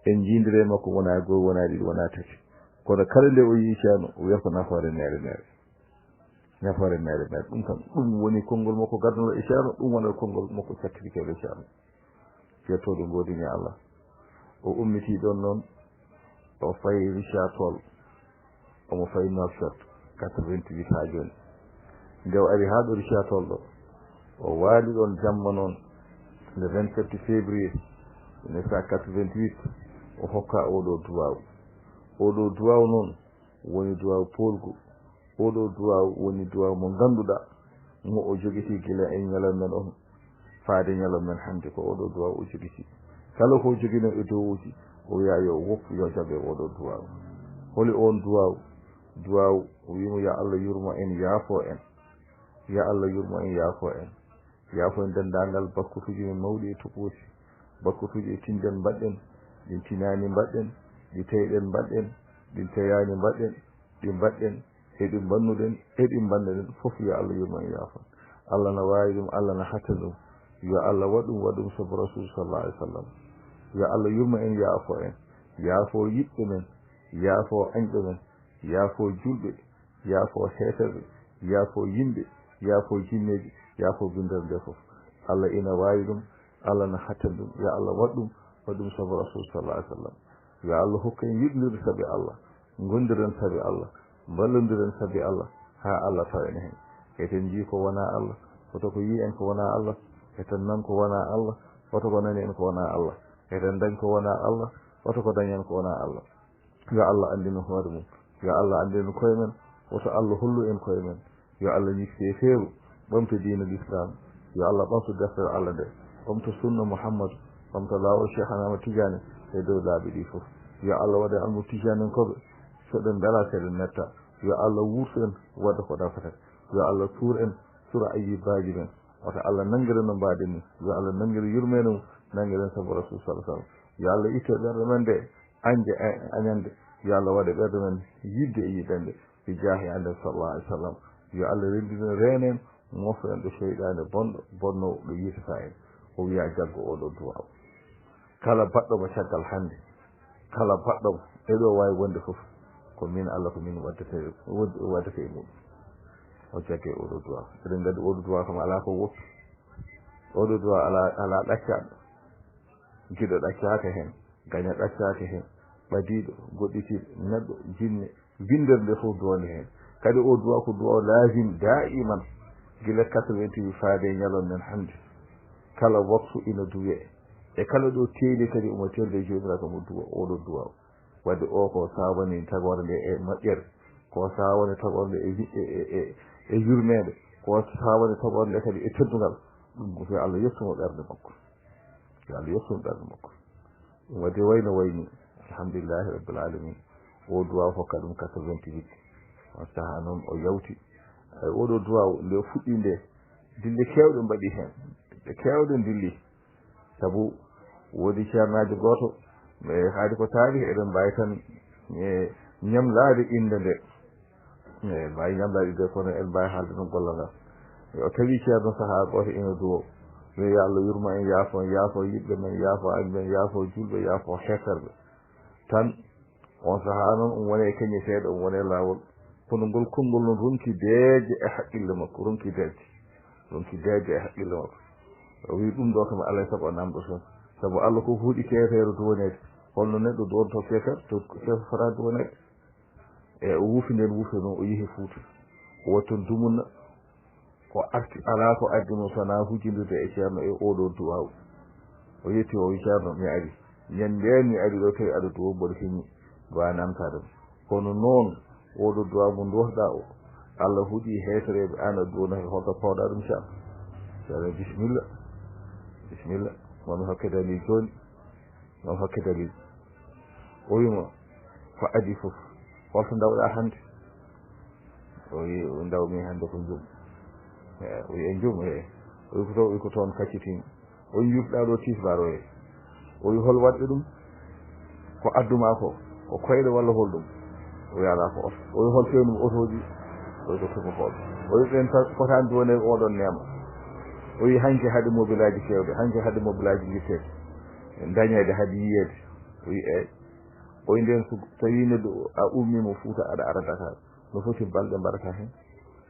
en njiindiri e makko wonaa goy, wonaa ɗiɗi, wonaa tati. Kono kala nde o yii Ceerno, o wiyata ko nafoore meere meere. Nafoore meere meere. Ɗum kam, ɗum woni konngol makko gadduɗo e Ceerno, ɗum wonata konngol makko cakkitiiɗo e Ceerno. Yettooɗo ngoodini Allah. O ummitii ɗoon noon, o fayi Richard Toll, omo fayi Nouakchott, quatre-vingt-huit haa jooni. Nde o ari haa ɗo Richard Toll ɗo, o waali ɗoon jamma noon, le vingt-sept février mille neuf cent quatre-vingt-huit, o hokka oo ɗoo duwaaw. Oo ɗoo duwaaw noon woni duwaaw poolgu. Oo ɗoo duwaaw woni duwaaw mo ngannduɗaa, mo o jogitii gila e ñalawma men on, faade ñalawma men hannde, ko oo ɗoo duwaaw o jogitii. Kala ko o joginoo e duwawuuji, o wiya yo woppu, yo jaɓe oo ɗoo duwaaw. Holi oon duwaaw? Duwaaw, o wiimo, "Ya Allah yurmo en, yaafo en. Ya Allah yurmo en, yaafo en." Yaafo en denndaangal bakkutuuji men mawɗi e toɓooji, bakkutuuji e tinɗen mbaɗɗen, ɗi tinaani mbaɗɗen, ɗi teyɗen mbaɗɗen, ɗi teyaani mbaɗɗen, ɗi mbaɗɗen, e ɗi mbannuɗen, e ɗi mbannuɗen, fof yo Allah yurmo en, yaafo en. Allah na waawi ɗum, Allah na hatta ɗum. Yo Allah waɗ ɗum, waɗ ɗum sabu Rasul sallallahu alaihi wasallam. Yo Allah yurmo en, yaafo en, yaafo yiɗɓe men, yaafo añɓe men, yaafo julɓe, yaafo heeferɓe, yaafo yimɓe, yaafo jinneeji, yaafo binndere nde fof. Allah ina waawi ɗum, Allah na hattani ɗum. Yo Allah waɗ ɗum, waɗ ɗum sabu Rasul sallallahu alaihi wasallam. Yo Allah hokku en yiɗndirde sabi Allah, ngondiren sabi Allah, mballondiren sabi Allah. haa Allah tawa en heen. Eten njii ko wonaa Allah, hoto ko yii en ko wonaa Allah, eten nan ko wonaa Allah, hoto ko nani en ko wonaa Allah, eten ndañ ko wonaa Allah, hoto ko dañ en ko wonaa Allah. Yo Allah anndin en hoore mum, yo Allah anndin en koye men, woto Allah hollu en koye men. Yo Allah ñitte e feeru, ɓamta diina Lislaam. Yo Allah ɓamtu deftere Allah nde, ɓamta sunna Muhammad, ɓamta laawol Cheikh Ahmad Tidiane e dow laabi ɗi fof. Yo Allah waɗ en almuɓe Tidiane en koɓe, so ɗen mbela seɗen metta. Yo Allah wuurtu en wadde ko nafata. Yo Allah suur en, suura ayyibaaji men. Wata Allah nanngir en no mbaaden ni. Yo Allah nanngir yurmeende mum, nanngir en sabu Rasul sallallahu alaihi wasallam. Yo Allah ittu e ɓerɗe men nde añde, añande. Yo Allah waɗ e ɓerɗe men yiɗde e yiɗande. Bi jaahi Annabi sallallahu alaihi wasallam. Yo Allah renndin en, reena en, moofa en ɗo seyɗaane bonɗo, bonnoowo ɗo yiitata en. O wiya jaggo oo ɗoo duwaaw. Kala baɗɗo mo caggal hannde, kala baɗɗo mo e ɗo waawi wonde fof, ko min Allah, ko min waddata, waddata e muɗum. O jagge oo ɗoo duwaaw. Eɗen nganndi oo ɗoo duwaaw kam alaa ko woppi. Oo ɗoo duwaaw alaa, alaa ɗaccaaɗo. Giɗo ɗaccaaka heen, gaño ɗaccaaka heen, ɓadiiɗo, goɗɗitiiɗo, neɗɗo, jinne, binndere nde fof duwande heen. Kadi oo duwaaw ko duwaaw laazim daa'iman, gila quatre-vingt-huit faade e ñalawma men hannde. Kala waktu ina duwee. E kala ɗo teeli kadi omo teelde e Joomiraaɗo mo duwa oo ɗoo duwaaw. Wadde o ko sawani tagoore nde e moƴƴere, ko sawani tagoore nde e wi-, e, e, e, e yurmeende, ko sawani tagoore nde kadi e teddungal. Ɗum ko yo Allah yettumo ɓernde makko. Yo Allah yettumo ɓernde makko. Ɗum waɗi wayno wayni. Alhamdulillahi Rabbil Alamin. O duwaaw hokka ɗum quatre-vingt-huit. On sahaa noon o yawti. Ay, oo ɗoo duwaaw nde o fuɗɗi nde, dille keewɗe mbaɗi heen. Dille keewɗe ndilli. Sabu woodi ceernaajo gooto, e haadi ko taarih, eɗen mbaawi tan, e, ñamlaade innde nde. E, mbaawi ñamlaade innde, kono en mbaawi haalde noon gollal ngal. O tawi ceerno sahaa gooto ina duwoo. Yo Allah yurmo en, yaafo en, yaafo yiɗɓe men, yaafo añɓe men, yaafo juulɓe, yaafo heeferɓe. Tan, on sahaa noon, um woni e keñe seeɗa, um woni e laawol. Kono ngol konngol noon ronki deeƴde e haqqille makko, ronki deeƴde. Ronki deeƴde e haqqille makko. O wii ɗum ɗo kam alaa e sago o namdo toon. Sabu Allah ko huuɗi keefeero duwaneede. Holno neɗɗo duwantoo keefeero, to keefeero fota duwaneede? E o wuufi ndeen wuufde noon, o yehi Fuuta. O waɗi toon dumunna. Ko arti, alaa ko addi mo so wonaa hujjindirde e ceerno e oo ɗoo duwaaw. O yetti, o wii, "Ceerno, mi ari. Ñande ndeen mi ari ɗo, tawi aɗa duwoo, mboɗo heñi, mbaawaa namtaade ma. Kono noon, oo ɗoo duwaaw mo nduwatoɗaa o, Allah huuɗi heefereeɓe, aan a duwano he, holto pawɗaa ɗum, ceerno?" Ceerno, "Bisimilla. Bisimilla. Maa mi hokke dalil jooni." Noon hokke dalil. O wii mo, "Ko adii fof, holto ndawɗaa hannde?" O wii, "Ndawmi hannde ko njuum." Eh, o wii, "E njuum, eh." O wii, "Ko to-, o wii, ko toon kaccitiimi." O wii, "Njuutuɗaa ɗo tisbaar o, eh." O wii, "Hol waɗɓe ɗum? Ko addu maa ko, ko koyɗe walla hol ɗum?" O wii, "Alaa, ko oto." O wii, "Hol feewnumi otooji?" O wii, "Ko tumakooɓe." O wii, "Ɓeen tan potaani duwaneede oo ɗoon neema." O wii, "Hanki haɗi mobilaaji keewɗe, hanki haɗi mobilaaji ngitteede. Dañeede haɗi yiyeede." O wii, "Eey." O wii, "Ndeen so tawii neɗɗo a ummiima Fuuta aɗa ara Dakar, no foti balɗe mbaɗata heen?"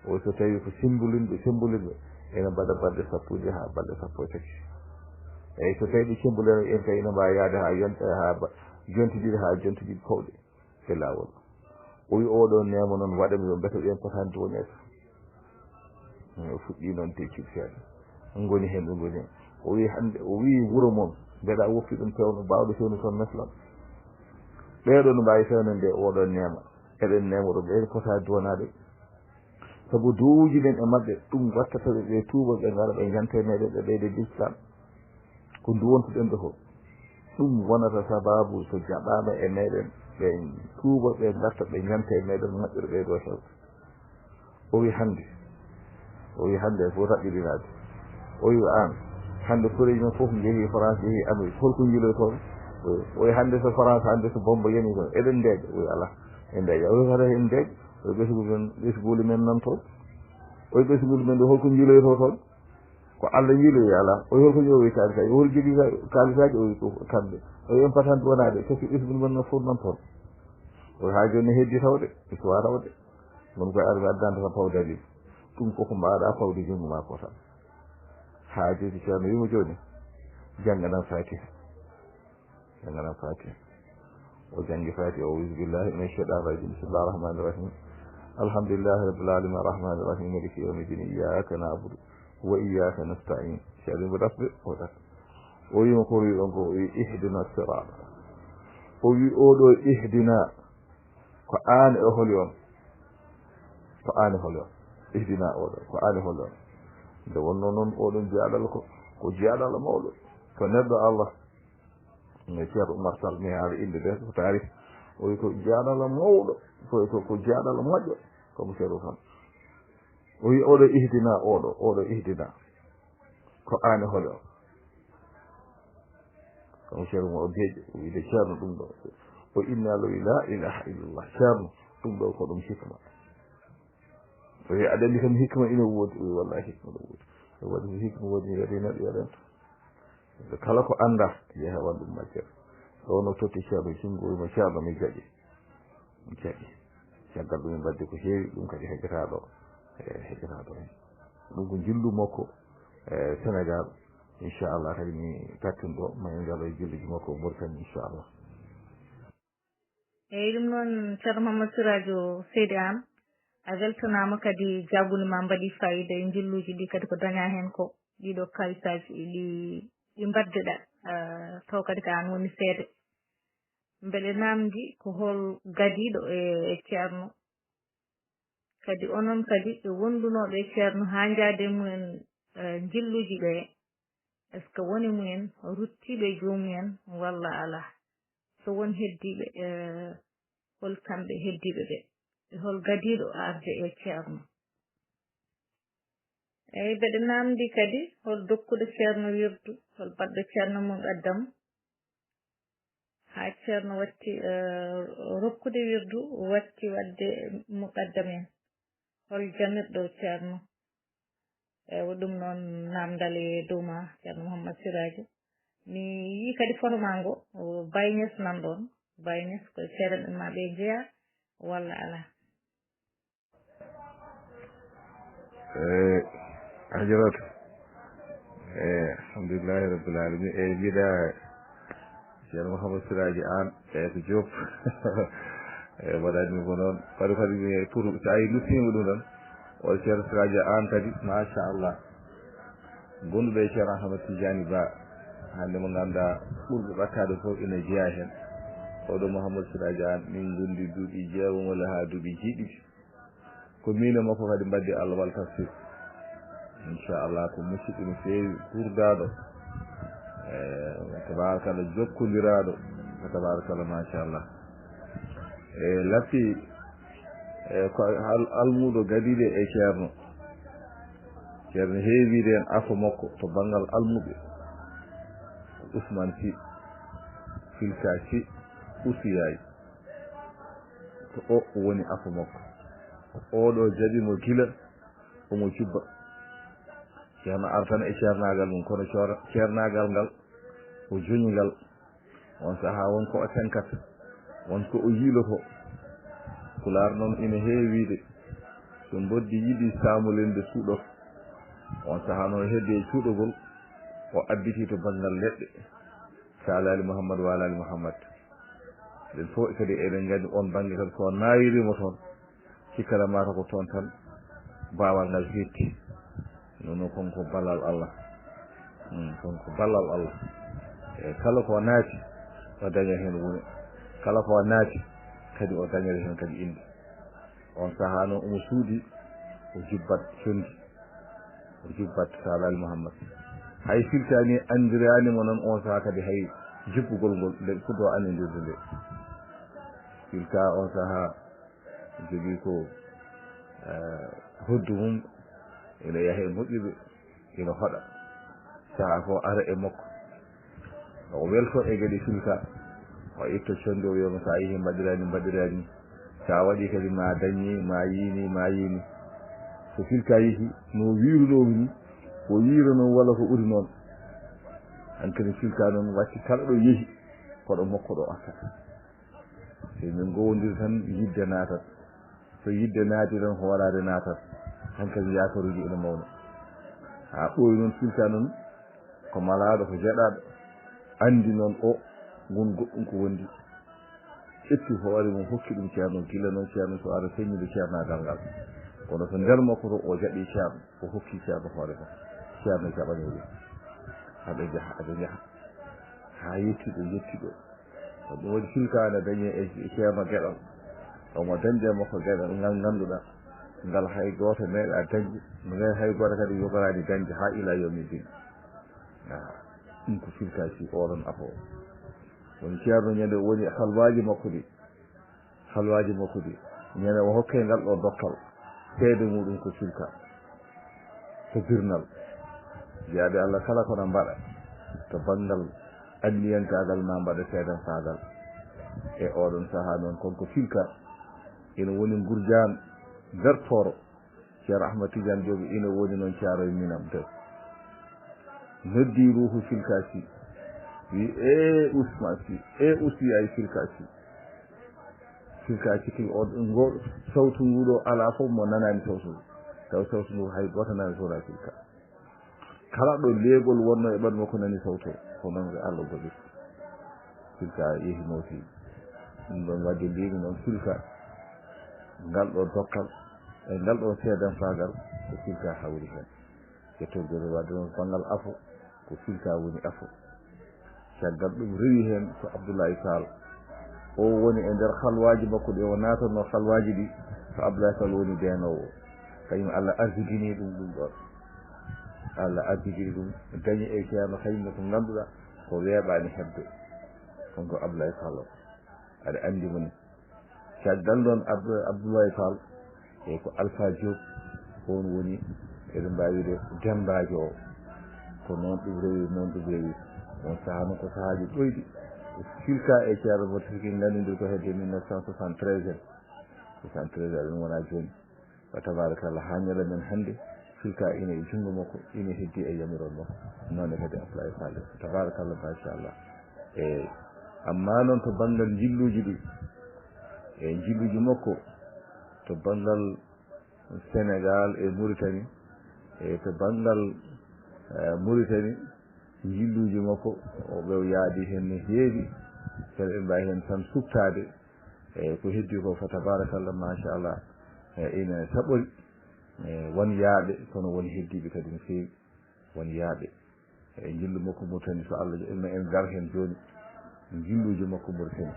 O wii, "So tawii ko sembolinɓe, sembolinɓe, ene mbaɗa balɗe sappo e ɗiɗi haa balɗe sappo e tati. Eey, so tawii ɓe cemmbolinaani en kay, ene mbaawi yahde haa yonta, haa ba-, jontiɗiɗi haa jontiɗiɗi pawɗe e laawol." O wii, "Oo ɗoo neema noon waɗa mi ɗum, mbete ɓeen potaani duwaneede." O fuɗɗii noon tekkiɗe seeɗa. Ngoni heen, ɓe ngoni heen. O wii, "Hannde," o wii, "wuro mon, mbeɗa woppi ɗum fewndo, baawɗo fewndo toon, meslan. Ɓee ɗoo no mbaawi fewnande oo ɗoo neema. Eɗen neema ɗum, ɓe potaani duwanaade. Sabu duwawuuji men e maɓɓe, ɗum wattata ɓe, ɓe tuuba, ɓe ngara, ɓe ñanta e meɗen, ɓe ɓeyda lislaam." Ko nduwontuɗen ɗo ko ɗum wonata sababu so jaɓaama e meɗen, ɓe tuuba, ɓe ngarta, ɓe ñanta e meɗen, moƴƴere ɓeydo hewde. O wi hannde, o wi hannde fof raɓɓiɗinaade. O wi aan, hannde koreeji men fof njehi France, njehi Amérique, holko njiloytoo? O wi hannde so France, hannde so bomba yani toon, eɗen ndeeƴa? O wi alaa, en ndeeƴa. O wi hara en ndeeƴa, o wi ɓesngu men, ɓesnguuli men nan toon. O wi ɓesnguuli men ɗo holko njiloytoo toon? Ko Allah yiiloyi alaa. O wi holko ƴoowi kaalisa, o wi hol jogii ka-, kaalisaaji? O wi ko kamɓe. O wi en patanti wonaade, parce que ɓesngu men no foti noon toon. O wi haa jooni ne heddi tawde, histoire tawde. Mon koye arɓe addanta tan paw dalil. Ɗum koko mbaaɗa fawde junngo ma ko tan. Haa jooni Ceerno wiimo jooni, jannganan Faatiha. Jannganan Faatiha. O janngi Faatiha, أعوذ بالله من الشيطان الرجيم. بسم الله الرحمن الرحيم. Alhamdulillahi rabbil alamin, arrahmani irrahim, maliki yawmi ddin, iyaka nabudu wa iyaka nastain. Ceerno mbo ɗasɓe o ɗas o wima ko wi ɗon ko o wi ihdina sirata. O wi oɗo ihdina, ko an e holi on? Ko an e holi on? Ihdina oɗo, ko an e holi on? Nde wonno noon oɗon jeyaɗal ko, ko jeyaɗal mawɗo, ko neɗɗo Allah. Mais Ceerno Oumar Sall mi haala innde nde ko taarif. O wi ko jaaɗala mawɗo, ko, ko, ko jaaɗala moƴƴo, ko mo Ceerno Oumar. O wi oɗo ihdina, oɗo, oɗo ihdina. Ko an e holi o? Ko mo Ceerno mo o geeƴo, o wide Ceerno ɗum ɗo. O inni Allah wi la ilaha illallah. Ceerno, ɗum ɗo ko ɗum hikma. O wi aɗa anndi kam hikma ina woodi? O wi wallahi hikma ɗo woodi. O waɗi ko hikma woodi, mi waɗi neɗɗo yaɗan. Kala ko annda, yehe wan ɗum majjere. Ɗo no totti Ceerno junngo, wima Ceerno mi jaɓi. Mi jaɓi. Caggal ɗum min mbaddi ko heewi, ɗum kadi heƴata ɗo. E, heƴata ɗo hen. Ɗum ko njillu makko, e, Sénégal. Inchallah kadi mi tattin ɗo, ma en ngalo e jilluji makko Mauritanie, inchallah. Eyyi, ɗum noon, Ceerno Mamadou Siradio Seydi Anne, a weltanaama kadi, jaabuuli ma mbaɗi faayiida e njilluuji ɗi kadi ko dañaa heen ko, ɗiɗo kaalisaaji ɗi, ɗi mbadduɗaa, eh, taw kadi ko aan woni seede. Mbeɗe naamndi ko hol gadiiɗo e, e Ceerno? Kadi onon kadi ɓe wondunooɓe e Ceerno haa njaade e mumen, eh, njilluuji ɓe, est-ce que woni mumen ruttiiɓe e joomumen walla alaa? So won heddiiɓe, eh, hol kamɓe heddiiɓe ɓe? E hol gadiiɗo arde e Ceerno? Eyi, mbeɗe naamndi kadi hol dokkuɗo Ceerno wirdu, hol baɗɗo Ceerno muqaddam? Haa Ceerno watti, eh, rokkude wirdu, watti waɗde muqaddam en. Hol jamirɗo Ceerno? Ewa, ɗum noon naamndal e dow ma, Ceerno Mouhammad Siraji. Mi yii kadi foto ma ngo, o Baye Niass nan ɗoon. Baye Niass ko seeɗa ɓe ma ɓe jeyaa walla alaa? Eh, Hajaratu. Eh, alhamdulillahi rabbil alamin. Eh, mbiɗa Ceerno Mouhammad Siraji Anne, eh, ko Diop. Eh, mbaɗani ko noon. Kadi, kadi mi pour, so a yi nuttiima ɗum tan, o Ceerno Siraji Anne kadi, machallah. Gonduɗo e Ceerno Ahmad Tidiane Ba, hannde mo ngannduɗaa ɓurɓe ɓattaade fof ina jeyaa heen. Oɗo Mouhammad Siraji Anne, min ngondi duuɓi jeegom walla haa duuɓi jeeɗiɗi. Ko miin e makko kadi mbaddi Allah wal tafsir. Inchallah, ko musidɗo no feewi, guurdaaɗo. E, tabarakallah, jokkondiraaɗo. Tabarakallah, machallah. E, latti, e, ko al-, almuudo gadiiɗo e Ceerno. Ceerno heewi wiide en afo makko to banngal almuɓe. Ousmane Sy, Filka Sy, Ousiyay. Ko o woni afo makko. Ko oɗo jaɓi mo gila omo jubba. Ceerno artan e ceernaagal mum, kono coora-, ceernaagal ngal, o joñi ngal. On sahaa won ko o tenkata, won ko o yiilotoo. Pulaar noon ina heewi wiide, so mboddi yiɗi saamolinde suuɗoto. On sahaa noon hedde e cuuɗogol, o abbiti to banngal leɗɗe. Saalaali Muhammad, waalaali Muhammad. Ɗen fof kadi eɗen nganndi on bannge kadi so naayiriima toon, cikkata mata ko toon tan baawal ngal hetti. Noon kon ko ballal Allah. Hmm, kon ko ballal Allah. E kala ko naati, o daña heen wone. Kala ko naati, kadi o daña heen kadi innde. On sahaa noon omo suuɗi, o jubbat conndi. O jubbat Saalaali Muhammad. Hay Filka ni anndiraani mo noon on sahaa kadi hay jubbugol ngol, nde ɓe puɗɗoo anndirde nde. Filka on sahaa jogii ko, eh, hoddu mum, ina yaha e moƴƴuɓe, ina hoɗa. Sahaa fof ara e makko. O welto e geɗe Filka. O itto conndi o wiya mo, "So a yehii mbaɗiraa ni, mbaɗiraa ni. So a waɗii kadi ma dañi, ma yii ni, ma yii ni." So Filka yehii, no wiiruɗo ni, o yiira noon walla ko ɓuri noon. Hankadi Filka noon watti kala ɗo yehi, ko ɗo makko ɗo artata. So min ngowondiri tan, yidde naatat. So yidde naati tan, hooraade naatat. Hankadi yaakaaruuji ene mawna. Haa ɓooyi noon, Filka noon, ko malaaɗo, ko jeɗaaɗo. Anndi noon o, ngun goɗɗum ko wondi. ƴetti hoore mum, hokki ɗum Ceerno, gila noon Ceerno so ara feññude ceernaagal ngal. Kono so nder makko to, o jaɓi Ceerno, o hokki Ceerno hoore makko. Ceerno jaɓani ɗum. Aɓe njaha, aɓe njaha. Haa yetti ɗo, yetti ɗo. Ko ɗum waɗi Silka ne dañi e Ceerno geɗal. Omo dañde makko geɗal ngal ngannduɗaa, ngal hay gooto meeɗaa dañde, ngal hay gooto kadi yoɓoraani dañde haa ilaa yawmi din. Ah, ɗum ko Silka si oɗon afo. Woni Ceerno ñande woni halwaaji makko ɗi. Halwaaji makko ɗi. Ñande o hokke ngal ɗo dokkal. Seede muɗum ko Silka. Ko birnal. Jaabi Allah kala kono mbaɗa. To banngal anniyankaagal ma mbaɗa seedankaagal. E oɗon sahaa noon kon ko Silka. Ina woni ngurjaan bertooro. Ceerno Ahmad Tidiane Diop ina woni noon Caaroy Minam de. Noddi ruuhu Silka si. Wi, "E Usman si, e Usi ay Silka si." Silka si ki o, ngo, sawtu ngu ɗo alaa fof mo nanaani sawtu ngu. Taw sawtu ngu hay gooto nanaani sawtu Silka. Kala ɗo leeɓol wonno e ɓanndu makko nani sawto, ko noon ko Allah waɗi. Silka yehi mawti. Ɗum ɗon waɗde mbiymi noon Silka, ngal ɗo dokkal, e ngal ɗo seedankaagal, ko Silka hawri heen. Ƴettorde waɗde noon banngal afo, ko Silka woni afo. Caggal ɗum rewi heen ko Abdoulaye Tall. O woni e nder halwaaji makko ɗi, o naatanno halwaaji ɗi, ko Abdoulaye Tall woni deenoowo. Kañum Allah arjigini ɗum ɗum ɗoon. Allah arjigini ɗum, dañi e Ceerno Haymatu ko ngannduɗaa ko weeɓaani heɓde. Kanko Abdoulaye Tall o. Aɗa anndi mo ni. Caggal ɗoon Abdou-, Abdoulaye Tall, e ko Alpha Diop, oon woni, eɗen mbaawi wiide, demmbaajo o. Ko noon ɗum rewi, noon ɗum rewi. Oon sahaa noon ko sahaaji ɗoyɗi. Silka e Ceerno Moussa Siki nganndondir ko hedde mille neuf cent soixante-treize en. Soixante-treize aɗa ɗum wona jooni. Wa tabarakallah, haa ñalawma men hannde, Silka ina e junngo makko, ina heddi e yamiroore makko. Noon ne kadi Abdoulaye Fall. Tabarakallah, machallah. E, amma noon to banngal njilluuji ɗi, e njilluuji makko, to banngal Senegal e Mauritanie, e to banngal, eh, Mauritanie, njilluuji makko, o ɓe yaadi heen no heewi, kadi ɓe mbaawi heen tan suɓtaade, e ko heddi ko, fa tabarakallah, machallah, e ina saɓori, e won yaaɓe, kono won heddiiɓe kadi no feewi, won yaaɓe. E njillu makko Mauritanie, so Allah jaɓi, ma en ngar heen jooni, njilluuji makko Mauritanie.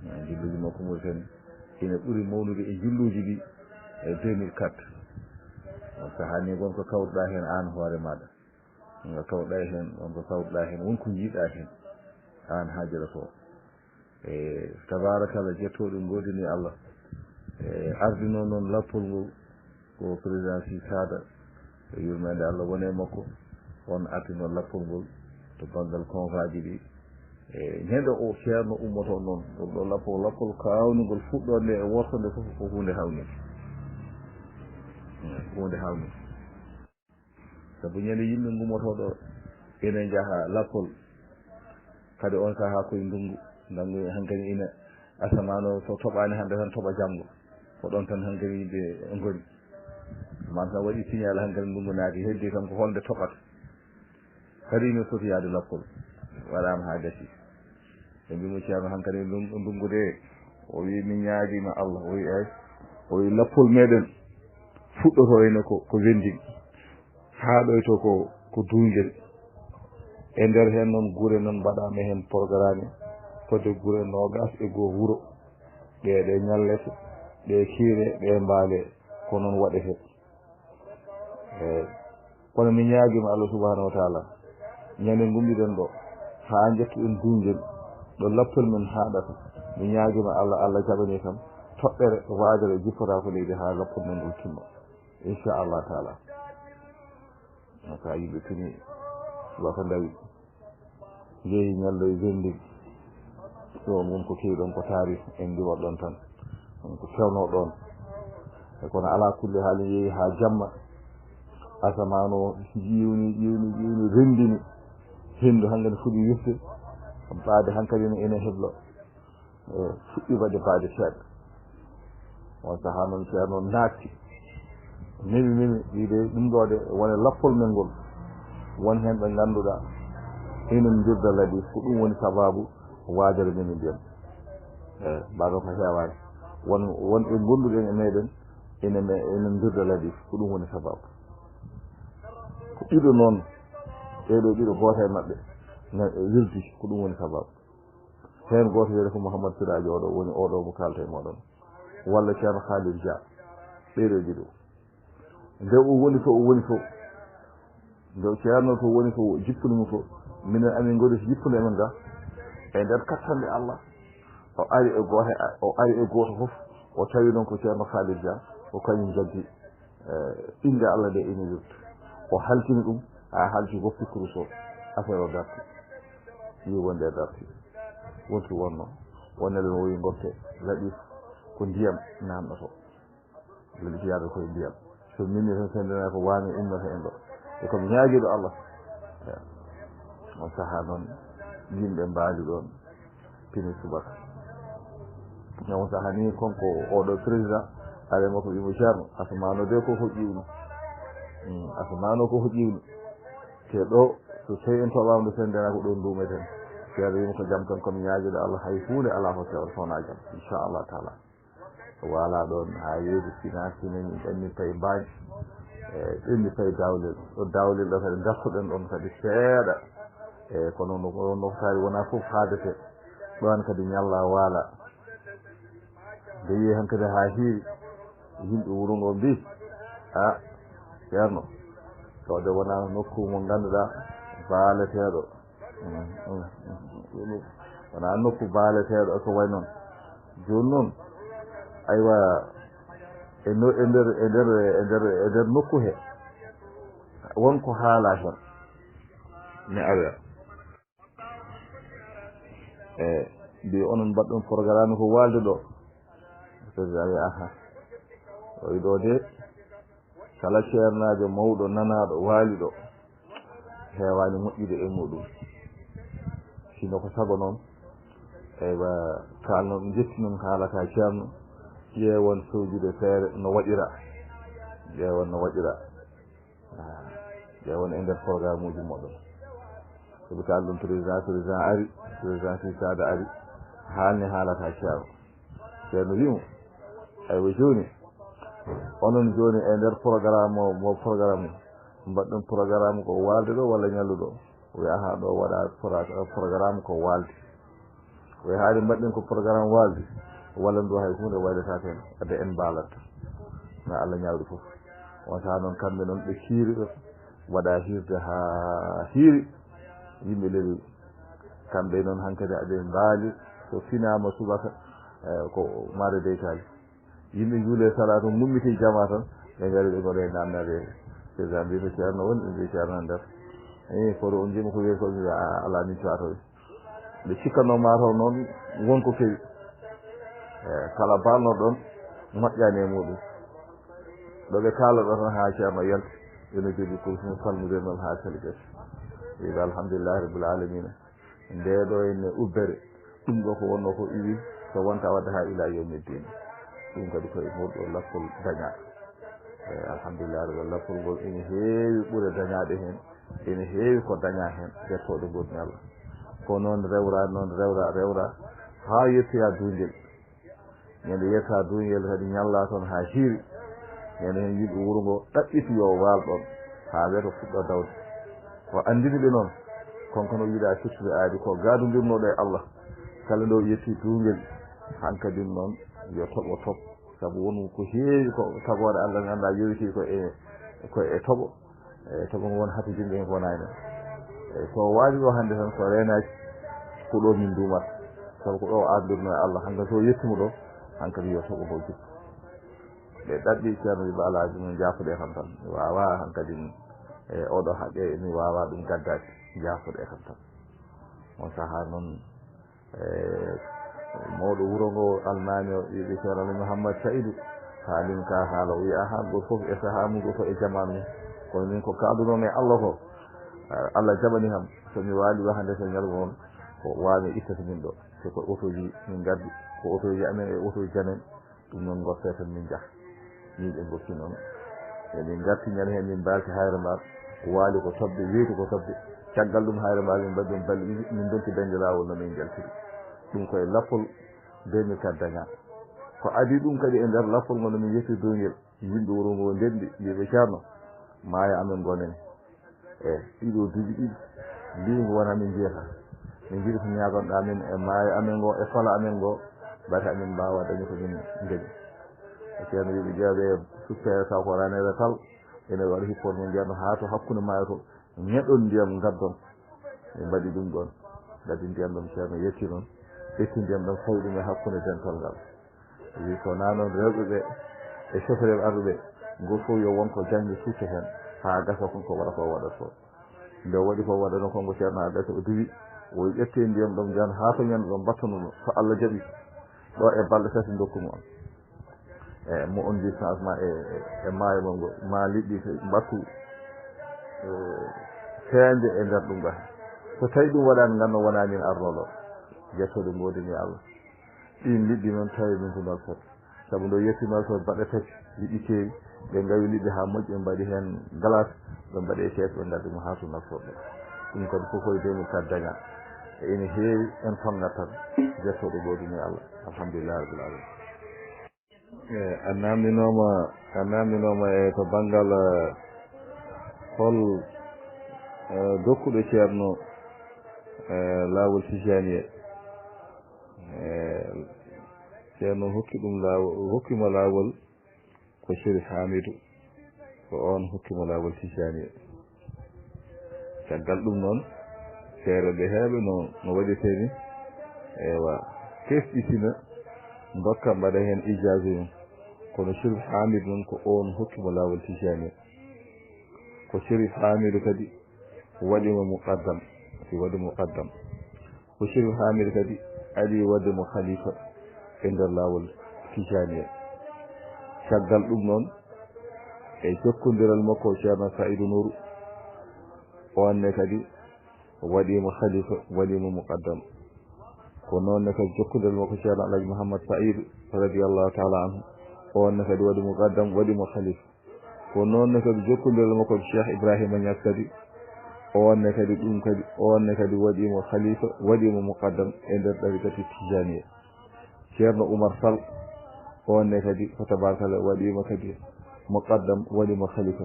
E njilluuji makko Mauritanie, ina ɓuri mawnude e njilluuji ɗi e deux mille quatre. On sahaa ni won ko kawruɗaa heen aan hoore maaɗa. Nga kawɗa heen, on ko kawɗa heen, won ko njiiɗa heen, aan haajata ko. E, tabaarakalla, jettooɗo ngoodini Allah. E, ardinoo noon lappol ngol ko président Sy Sada, e yurmeende Allah wone makko, on ardinoo lappol ngol to banngal konngaaji ɗi. E, ñande o ceerno ummotoo noon, ngol ɗo lappol, lappol kaawningol fuɗɗoode e wortode fof ko huunde hawnde. Huunde hawnde. Sabu ñande yimɓe ngummotoo ɗo ina njaha lappol, kadi on sahaa koye ndunngu, ndunngu hankadi ina asamaan o so toɓaani hannde tan toɓa janngo, ko ɗon tan hankadi yimɓe ngoni. Maan tan waɗi signal hankadi ndunngu naati, heddi kam ko holnde toɓata. Kadi ina foti yaade lappol, waɗaama haa gasi. Ɓe mbii mo, "Ceerno, hankadi ndun-, ndunngu de." O wii, "Mi ñaagiima Allah." O wii, "Eey." O wii, "Lappol meɗen fuɗɗoto ene ko, ko Wendin, haaɗoyto ko, ko Duuyngel. E nder heen noon gure noon mbaɗaama heen programme, fodde gure noogaas e goo wuro. Ɗe, ɗe ñallete, ɗe kiire, ɗe mbaale, ko noon waɗetee." Eey. Kono mi ñaagiima Allah subhanahu wa taala, ñande ngummiɗen ɗo, haa njettuɗen Duuyngel, ɗo lappol men haaɗata, mi ñaagiima Allah, Allah jaɓanii kam toɓɓere waajere jippotaako leydi haa lappol men ngol timma. Inchallah taala. Ka yimɓe pini subaka ndawi. Jeyi ñallo e Wendin. Ɗoon won ko kewi ɗoon ko taarih, en ndiwat ɗoon tan. Won ko fewnoo ɗoon. E kono alaa kulli haali, yehi haa jamma. Asamaan o ƴiwni, ƴiwni, ƴiwni, renndini. Henndu hankadi fuɗi wifde. Baade hankadi ne ene heblo. E, fuɗɗi waɗde baade seeɗa. On sahaa noon Ceerno naatti, memi, memi, wiide ɗum ɗo de wone lappol men ngol. Won heen ɓe ngannduɗaa ina mbirda ladi, ko ɗum woni sabaabu waajere memi mbiyan. Eyi, mbaɗo ko heewaani. Won, wonɓe ngonduɗen e meɗen, ene me-, ene mbirda Latif, ko ɗum woni sababu. Ko ɗiɗo noon, ɓeeɗo ɗiɗo, gooto e maɓɓe na wirdi, ko ɗum woni sababu. Heen gooto wiyetee ko Mouhammad Siraaji, oɗo woni oɗo mo kaalta e mooɗon, walla Ceerno Khalil Dia, ɓeeɗo ɗiɗo. Nde o woni to, o woni to. Nde o ceerno to woni to, o jippini mo to. Minen, amin ngoni to jippude men ga. E nder kattanɗe Allah, o ari e gooto, o ari e gooto fof, o tawi noon ko Ceerno Khalil Dia, ko kañum jaggi, eh, innde Allah nde ina wirta. O haltini ɗum, haa halti ko pikkuru so affaire o darti. Wi wonde darti. Wonti wonno. Wonde ɗum o wi ngoppe, laɓi ko ndiyam naamnoto. Leliti yaade koye ndiyam. So minni tan, sendana ko waami innata en ɗo. E ko mi ñaagiiɗo Allah. Eewa. On sahaa noon, yimɓe mbaali ɗoon pini subaka. E on sahaa ni, kanko oɗo président, are makko wimo Ceerno, asamaano de ko hoƴƴiwno. Mm, asamaano ko hoƴƴiwno. Te ɗo, so tawi en toɓaama ɗo, sendana ko ɗoon nduumeten. Ceerno wimo ko jam tan, ko mi ñaagiiɗo Allah, hay huunde alaa ko kewal so wonaa jam, inchallah taala. Waalaa ɗoon haa yeeso Sina, Sina min ɗanni payi Mbaañ, e ɗanni payi Dawlel. Ɗo Dawlel ɗo kadi ngartuɗen ɗoon kadi seeɗa. E kono no, no, no tawi wonaa fof haadete. Ɗoon kadi ñalla waala. Nde yehi han kadi haa hiiri, yimɓe wuro ngo mbii, "A, Ceerno, ɗo de wonaa nokku mo ngannduɗaa baaleteeɗo." Mm, mm, mm. Wonaa nokku baaleteeɗo ko wayi noon. Jooni noon, aywa, e no, e nder, e nder, e nder, e nder nokku he, won ko haalaa heen. Mi aroya. E mbi onon mbaɗɗon programme ko waalde ɗo. Président wi, "Aha. O wi ɗo de, kala ceernaajo mawɗo nanaaɗo waali ɗo, heewaani moƴƴude e muɗum. Sino ko sago noon, eywa, kaalno ɗum, njetti noon haalata ceerno, ƴeewon sowjude feere no waɗira, ƴeewon no waɗira." Ah, ƴeewon e nder programme uji moɗon. Sabu kaal ɗum président, président ari, président Sisada ari, haalni haalata ceerno. Ceerno wi mo, "Aywa jooni, onon jooni e nder programme o, mo programme, mbaɗɗon programme ko waalde ɗo walla ñalluɗo?" O wi, "Aha, ɗo waɗa pro-, programme ko waalde." O wi, "Haade mbaɗɗen ko programme waalde, walla ndu hay huunde waylataake heen, wadde en mbaalat." Na Allah ñaawri fof. On sahaa noon, kamɓe noon ɓe kiiri ɗo, waɗa hiirde haa hiiri, yimɓe lewi. Kamɓe noon hankadi aɓe mbaali, so finaama subaka, eh, ko maare deytaali. Yimɓe njuule salaatu, ngummiti jamaa tan, ɓe ngari ɓe mbaɗa e naamnaade. Président mbi ko ceerno woni, ɓe mbi ceerno nder. Eyi, kono on njiima ko yehi ko, ɓe mbi, "A, alaa, min cuwaa toon." Ɓe cikkanno maa taw noon won ko kewi. E kala baalno ɗoon moƴƴaani e muɗum. Ɗo ɓe kaala ɗo tan haa ceerno yalti, ene jogii kurus mum salmude noon haa sali gasi. Wiide, "Alhamdulillahi Rabbil Alamina." Nde ɗo ene ubbere, ɗum ɗo ko wonno ko iwi, so wonta wadde haa ila yawmi ddin. Ɗum kadi ko e ngol ɗo lappol dañaaka. E alhamdulillahi Rabbil, lappol ngol ene heewi ɓure dañaade heen, ene heewi ko dañaa heen, yettooɗo goɗɗum Allah. Ko noon rewra, noon rewra, rewra, haa yettoya duungel. Ñande yettaa duungel kadi ñallaa toon haa hiiri. Ñande heen yimɓe wuro ngo ɗaɓɓiti yo waal ɗoon, haa weeto fuɗɗo dawde. O anndini ɓe noon, kon kono yiɗaa firtude aadi ko gaadondirnooɗo e Allah. Kala nde o yetti duungel, hankadin noon yo toɓo toɓ. Sabu won ko heewi ko tagoore Allah ngannduɗaa yowitii ko e, ko e toɓo. E toɓo ngo won happi jimɗe ko wonaa e men. E so o waali ɗo hannde tan, so reenaaki, ko ɗo min nduumata. Sabu ko ɗo o ardorno e Allah, hankadi so o yettimo ɗo, hankadi yo toɓo ngo jippo. Ɓe ɗaɓɓi ceerno Iba Alaaji mum, jaafoɗe kam tan. Mi waawaa hankadi, e oɗo haqqe, mi waawaa ɗum gaddaade, jaafoɗe kam tan. On sahaa noon, e mawɗo wuro ngo almaami o, wiɓe ceerno Muhammad Saidu, haalin ka haala, o wiya, "Aha, gooto fof e sahaa mum, gooto fof e jamaan mum. Kono min ko kaaldunomi e Allah ko, Allah jaɓani kam, so mi waali wa hannde so ñalawma on, ko waami ittata min ɗo. So ko otoji min ngaddi, ko otoji amen e otoji amen, ɗum noon ngoppe tan min njaha." Min ɓe ngoppi noon. E min ngarti ñande heen, min mbaalti Hayre Mbaar, waali ko toɓɓe, weeti ko toɓɓe. Caggal ɗum Hayre Mbaar min mbaɗi ɗum balɗe ɗiɗi, min ndonki dañde laawol no min njaltiri. Ɗum koye lappol deux mille quatre daña. Ko adii ɗum kadi e nder lappol ngol no min yetti dow ngel, yimɓe wuro ngo ndenndi, mbiɓe Ceerno, maayo amen ngo nani. E ɗiɗo duuɓi ɗiɗi, mbiimi wona min njiyata. Min njiɗi ko ñaagonɗa min e maayo amen ngo, e fala amen ngo, mbate amin mbaawa dañi ko min ndeɓi. E Ceerno wiɓe ƴeewe sukkere taw ko raneere tal, ene waɗa hippol mum Ceerno haa to hakkunde maayo to, ñeɗon ndiyam ngaddon. Ɓe mbaɗi ɗum ɗon, mbaɗi ndiyam ɗam Ceerno yetti noon, ƴetti ndiyam ɗam fawi ɗum e hakkunde dental ngal. Wi ko naa noon rewɓe ɓe e sofereeɓe arɓe ɓe, ngol fof yo won ko janngi suuta heen, haa gasa kon ko waɗa ko waɗata ko. Nde o waɗi ko waɗano ko ngo Ceerno haa gasa o diwi, o ƴetti ndiyam ɗam jaan haa to ñande ɗo mbattuno ɗo, so Allah jaɓi, ɗo e balɗe tati ndokku mo on. E mo on ndi changement e, e, e maayo mon ngo, ma liɗɗi mbattu, e, feeñde e nder ɗum ɗo. So tawi ɗum waɗaani, nganno wonaa min arnooɗo, yettode ngoodimi Allah. Ɗiin liɗɗi noon tawi min ko Nouakchott. Sabu nde o yetti Nouakchott baɗɗe tati, liɗɗi keewi, ɓe ngawi liɗɗi haa moƴƴi, ɓe mbaɗi heen glace, ɓe mbaɗi e kees, ɓe ngaddi mo haa to Nouakchott ɗo. Ɗum kadi fof ko e deux mille quatre daña. E ene heewi, en tonngat tan, yettode ngoodimi Allah. Alhamdulillahi Rabbil Alamin. E, a naamninooma, a naamninooma e to banngal, e, hol, e, dokkuɗo Ceerno, e, laawol Tijaniya. E, Ceerno hokki ɗum laawol, hokki mo laawol ko Cherif Hamidou, ko oon hokki mo laawol Tijaniya. Caggal ɗum noon, seeɗa ɓe heewɓe no, no waɗirtee ni, ewa, kesɗitina, ndokka mbaɗa heen ijaaza mum. Kono Cherif Hamidou noon ko oon hokki mo laawol Tijaniya. Ko Cherif Hamidou kadi waɗi mo muqaddam, si waɗi muqaddam. Ko Cherif Hamidou kadi ari waɗde mo khalifa e nder laawol Tijaniya. Caggal ɗum noon, e jokkondiral makko Ceerno Saïdou Nourou, oon ne kadi waɗi mo khalifa, waɗi mo muqaddam. Ko noon ne kadi jokkondiral makko Ceerno Alhaji Mouhammad Saïd radiyallahu taala anhu, oon ne kadi waɗi muqaddam, waɗi mo khalifa. Ko noon ne kadi jokkondiral makko Cheikh Ibrahima Niass kadi, oon ne kadi ɗum kadi, oon ne kadi waɗi mo khalifa, waɗi mo muqaddam e nder ɗariqati Tijaniya. Ceerno Oumar Sall, oon ne kadi ko tabarkalla waɗi mo kadi muqaddam, waɗi mo khalifa.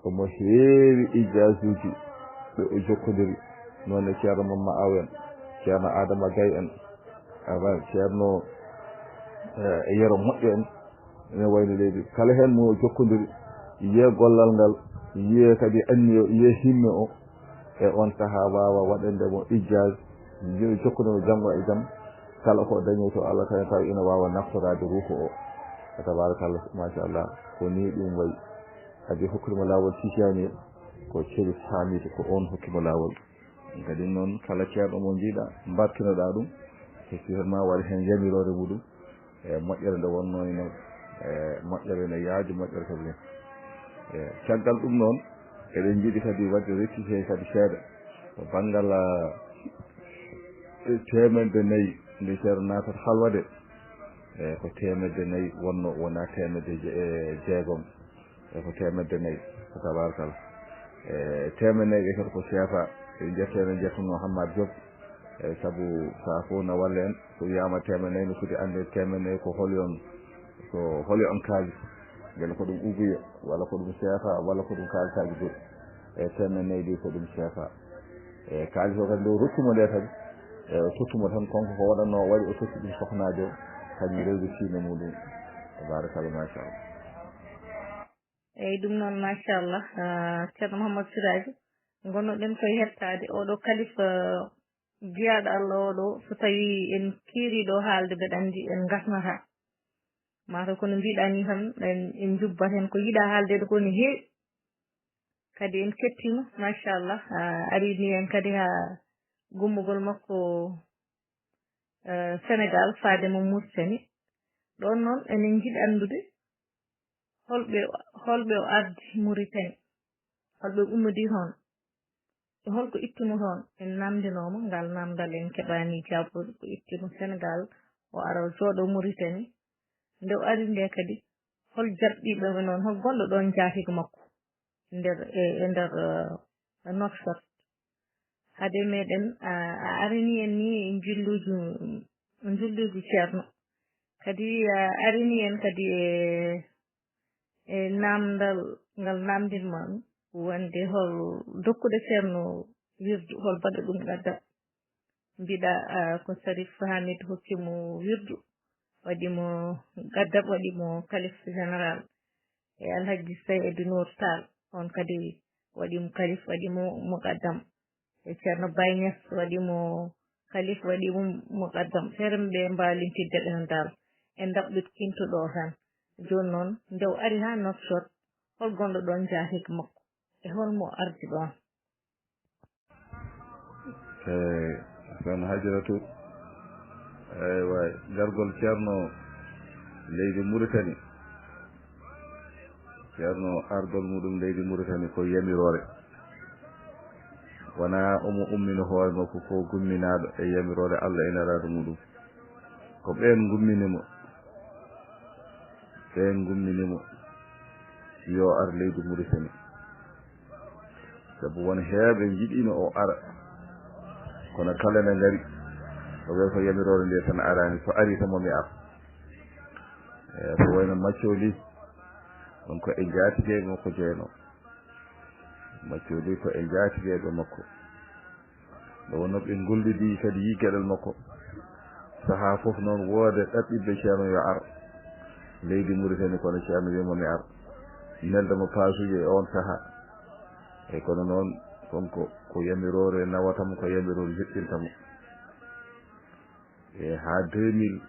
Omo heewi ijaazuuji ɓe o jokkondiri, noon ne Ceerno Mamma Aw en, Ceerno Adama Gay en, awa Ceerno, eh, Yero Moƴƴo en, ene wayno leydi. Kala heen mo jokkondiri, yiya gollal ngal, yiya kadi anniya o, yiya himme o, e oon sahaa waawa waɗande mo ijaaz, yo jokkondiro janngo e jam, kala ko dañi to Allah tan taw ina waawa naftoraade ruuhu o. Tabarakallah, machallah, ko nii ɗum wayi. Kadi hokkude mo laawol Tijani, ko Cherif Hamidou, ko oon hokki mo laawol. Kadi noon, kala ceerɗo mo njiiɗa, mbarkinoɗa ɗum, effectivement, waɗa heen yamiroore muɗum, e moƴƴere nde wonno ene, e moƴƴere ene yaaji, moƴƴere kadi ne. E caggal ɗum noon, eɗen njiɗi kadi waɗde rectifié kadi seeɗa. Ko banngal, ah, e teemedde nayi nde ceerno naatata halwade, e ko teemedde nayi wonno, wonaa teemedde je-, e jeegom. E ko teemedde nayi, ko tabarkalla. E teemedde nayi ɗe kadi ko seefa, en njetto, en njettuno Hammad Diop, e sabu sahaa fof na walla en, so wiyaama teemedde nayi, no foti annde teemedde nayi ko holi on, ko holi on kaalis, mbele ko ɗum uguyo, walla ko ɗum seefa, walla ko ɗum kaalisaaji goɗɗi. E teemedde nayi ɗi ko ɗum seefa. E kaalis o kadi nde o rokki mo nde kadi, e o totti mo tan, kanko ko waɗatnoo o waɗi, o totti ɗum sohnaajo, kañum rewde siine muɗum. Tabarakallah, machallah. Eyyi, ɗum noon, machallah, ah, Ceerno Mouhamadou Siraji, ngonnoɗen koye hettaade oɗo kalifa jiyaaɗo Allah oɗo, so tawi en kiiri ɗo haalde, mbeɗa anndi en ngasnata. Mataw kono mbiɗa ni tan, en, en njubbat heen ko yiɗa haaldeede ko ne heewi. Kadi en kettima, machallah, ah, ari ni en kadi haa gummugol makko, eh, Sénégal faade mo Mauritanie. Ɗoon noon enen njiɗi anndude holɓe, holɓe o ardi Mauritanie, holɓe ummidi toon, e holko itti mo toon. En namndinooma ngal namdal, en keɓaani jaabude ko itti mo Sénégal, o ara o jooɗo Mauritanie. Nde o ari nde kadi, hol jaɓɓiiɓe mo noon, hol gonɗo ɗoon njaatigi makko nder, e, e nder, eh, Nouakchott? Hade meɗen, a, a arini en ni e njilluuji, mm, Njulluuji Ceerno. Kadi a arini en kadi e, e naamndal ngal naamndinmaa wonde hol dokkuɗo Ceerno wirdu, hol baɗɗo ɗum gadda. Mbiɗa, ah, ko Sarif Hamid hokki mo wirdu, waɗi mo gadda, waɗi mo kalif général. E Alhaji Saïd Nour Tall, on kadi waɗi mo kalif, waɗi mo muqaddam. E Ceerno Baye Niass waɗi mo kalif, waɗi mo muqaddam. Feere ɓe mbaawi lintinde ɓe noon dal. En ndaɓɓitinto ɗo tan. Jooni noon, nde o ari haa Nouakchott, hol gonɗo ɗoon njaatigi makko? E hol mo ardi ɗoon? E Sokhna Hajiratu, eywa, gargol Ceerno leydi Muritani. Ceerno ardol muɗum leydi Muritani ko yamiroore. Wonaa omo ummino hoore makko ko gumminaaɗo e yamiroore Allah e Nelaaɗo muɗum. Ko ɓeen ngummini mo, ɓeen ngummini mo yo ar leydi Muritani. Sabu won heewɓe njiɗiino o ara, kono kala nde ngari, o wiya ko yamiroore nde tan araani, so ari tan mo mi ar. E ko wayno Maccooli, ɗum ko e njaatigee makko jeynoo. Maccooli ko e njaatigeeɓe makko. Nde wonno ɓe ngollidi kadi yi geɗal makko. Sahaa fof noon woode ɗaɓɓiɓe Ceerno yo ar leydi Muritani, kono Ceerno wiimo mi ar. Nelda mo paasuuji e oon sahaa. Eyi kono noon, kon ko, ko yamiroore nawata mo, ko yamiroore joɗɗinta mo. E haa deux mille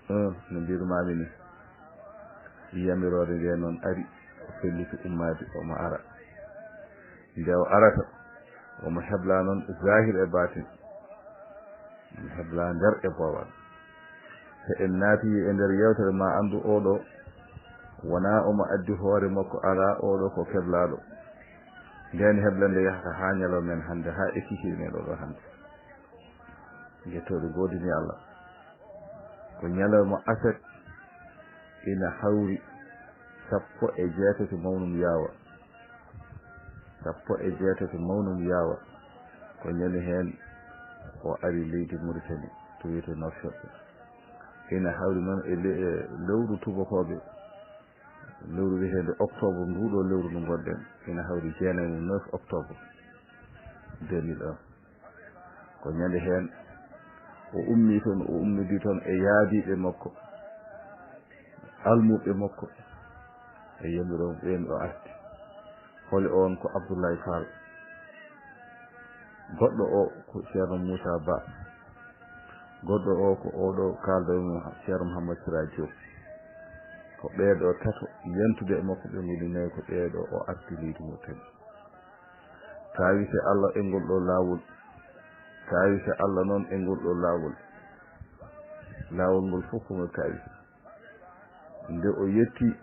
un, no mbirmaami ni, yamiroore nde noon ari, o felliti ummaade, omo ara. Nde o arata, omo hebla noon zahir e batin. Omo hebla nder e boowal. So en naati e nder yewtere, ma anndu oɗo, wonaa omo addi hoore makko, alaa, oɗo ko keblaaɗo. Nden heblande yahata haa ñalawma men hannde, haa e kikiiɗe men ɗo ɗo hannde. Njettooɗe ngoodini Allah. Ko ñalawma aset ina hawri sappo e jeetati mawnum yaawa. Sappo e jeetati mawnum yaawa. Ko ñande heen o ari leydi Muritani to wiyetee Nouakchott. Ina hawri noon e le-, e lewru tubakooɓe, lewru wiyeteende octobre, nduuɗo lewru ndu ngonɗen. Ina hawri jeenay mum, neuf octobre deux mille un. Ko ñande heen o ummii toon, o ummidii toon e yaadiiɓe makko, almuɓɓe makko, e yamirooɓe ɓeen o arti. Holi oon ko Abdoulaye Fall. Goɗɗo o ko Ceerno Moussa Ba. Goɗɗo o ko oɗo kaalɗo e mum, Ceerno Mouhammad Sira Diop. Ko ɓeeɗo tato yantude e makko ɓe ngoni nayi, ko ɓeeɗo o arti leydi Mauritanie. Taawise Allah e ngol ɗo laawol. Taawise Allah noon e ngol ɗo laawol. Laawol ngol fof ko ngol taawise. Nde o yetti,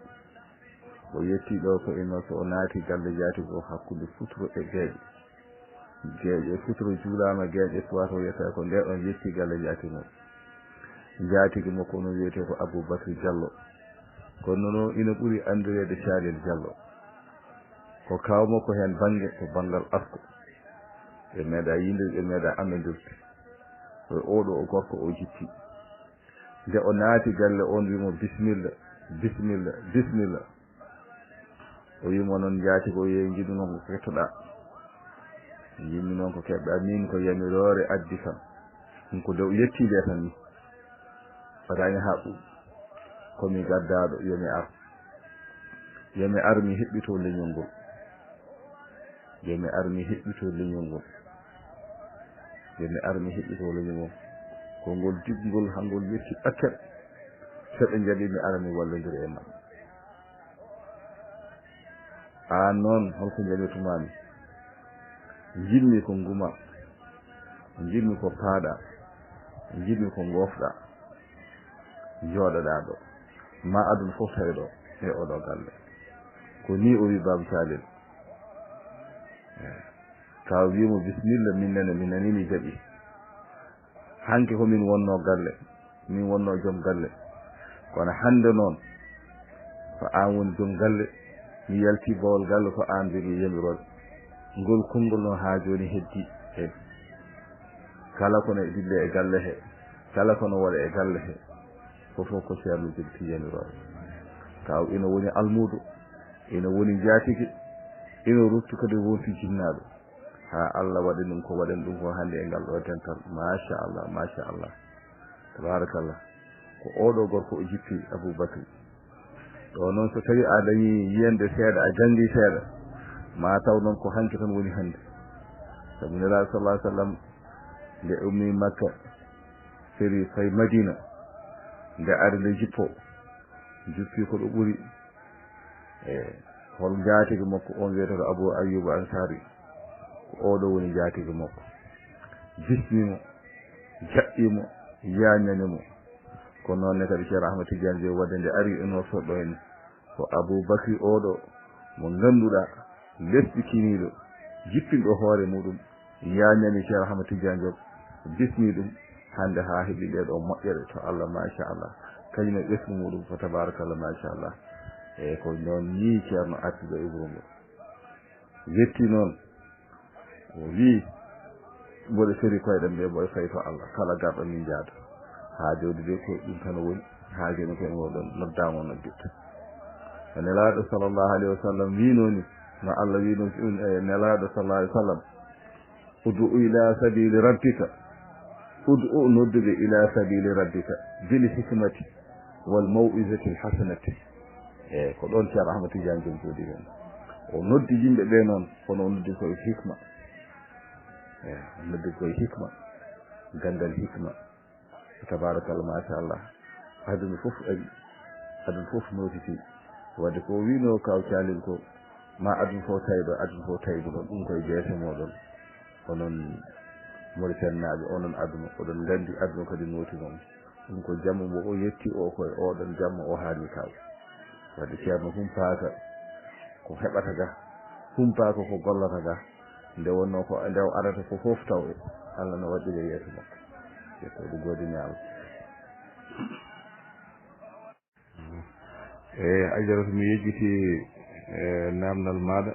o yetti ɗo ko ino so o naati galle njaati ko hakkunde futuro e geeƴe. Geeƴe futuro juulaama, geeƴe tuwaato wiyata ko nde ɗon yetti galle njaati mum. Njaatigi makko no wiyetee ko Abou Bakri Diallo. Kono noon ina ɓuri anndireede Caalel Diallo. Ko kaaw makko heen bannge, ko banngal asko. Ɓe meeɗa yindirde, ɓe meeɗa amandirde. Ko oɗo o gorko o jitti. Nde o naati galle, oon wii mo, "Bisimilla, bisimilla, bisimilla." O wii mo noon, "Njaati ko yeeyi, njiɗmi noon ko kettoɗaa. Njiɗmi noon ko keɓɗaa, miin ko yamiroore addi kam. Ɗum ko nde o yetti nde tan ni. Fataani haa ɓuuɓi. Ko mi gaddaaɗo, yo mi ar. Yo mi ar, mi heɓɓitoo leñol ngol. Yo mi ar, mi heɓɓitoo leñol ngol. Yo mi ar, mi heɓɓitoo leñol ngol." Ko ngol diggol, hangol yetti ɗakkere. So ɓe njaɓi, mi ara, mi wallondira e maɓɓe. Aan noon, holko njaɓirtumaami? Njiɗmi ko ngumaa, njiɗmi ko paaɗaa, njiɗmi ko ngoofɗaa, njooɗoɗaa ɗo. Ma aduna fof tawi ɗo e oɗo galle. Ko nii o wii Baaba Caalel. Eey. Kaaw wii mo, "Bisimilla, min nene, min nanii, mi jaɓii." Hanki ko min wonnoo galle, min wonnoo joom galle. Kono hannde noon, ko aan woni joom galle, mi yaltii bawol galle, ko aan jogii yamirooje. Ngol konngol noon haa jooni heddii heen. Kala ko ne dille e galle he, Kala ko no waɗa e galle he, fof fof ko Ceerno Jom Tijaani Rooɗo. Taw ina woni almuudo, ina woni njaatige, ina rutti kadi wonti jinnaaɗo. Haa Allah waɗani ɗum ko waɗani ɗum ko hannde e ngal ɗo dental. Machallah, machallah. Tabarakallah. Ko oɗo gorko o jippi Abou Bakri. Ɗo noon so tawi a dañi yiyande seeɗa, a janngi seeɗa, ma taw noon ko hanki tan woni hannde. Sabu Nelaaɗo sallallahu alaihi wasallam nde ummi Makka, seri fay Madina, nde ari nde jippo, jippi ko ɗo ɓuri. E hol njaatige makko on wiyetee ko Abu Ayyub Ansari, ko oɗo woni njaatige makko. Jismi mo, jaɓɓi mo, yañani mo. Ko noon ne kadi Ceerno Ahmad Tidiane Diop wadde nde ari e Nouakchott ɗo henne. Ko Abou Bakri oɗo mo ngannduɗaa, lesɗi kiniiɗo, jippinɗo hoore muɗum, yañani Ceerno Ahmad Tidiane Diop, bismi ɗum, hannde haa heɓi ɗee ɗo moƴƴere to Allah, machallah. Kañum e ɓesngu muɗum ko tabarakallah, machallah. Eyi ko noon nii Ceerno arti ɗo e wuro ngo. Yetti noon, o wii, mboɗo sori koyɗam ɗe, mboɗo fayi to Allah, kala garɗo min njaada. Haa jawdi de ko ɗum tan woni, haa joni koye ngoɗon noddaama o nodditta. Ko Nelaaɗo sallallahu alayhi wa sallam wiinoo ni, no Allah wiinoo ɗum e Nelaaɗo sallallahu alayhi wa sallam, "Ud'u ila sabili rabbika." Ud'u, noddude, ila sabili rabbika, bil hikmati wal maw'izati al hasanati. E ko ɗoon Ceerno Ahmad Tidiane Diop jooɗi men. O noddi yimɓe ɓe noon, kono o noddi koye hikma. E o noddi koye hikma, ganndal hikma. Tabarakallah, machallah. Aduna fof ari, aduna fof nootiti. Wadde ko wino kaw Calil ko, ma aduna fof tawi ɗo, aduna fof tawi ɗo, ɗum koye jeese moɗon. Onon Mauritanie naaɓe, onon aduna, oɗon nganndi aduna kadi nooti noon. Ɗum ko jamma mo o yetti o, koye oɗon jamma o haani kaw. Wadde Ceerno humpaaka ko heɓata ga, humpaaka ko gollata ga. Nde wonno ko nde o arata ko fof taw e Allah no waɗɗiri e yeeso makko. Yettooɗo goodi ñaama. Eyi, Ajaratu, mi yejjiti, e, naamnal maaɗa.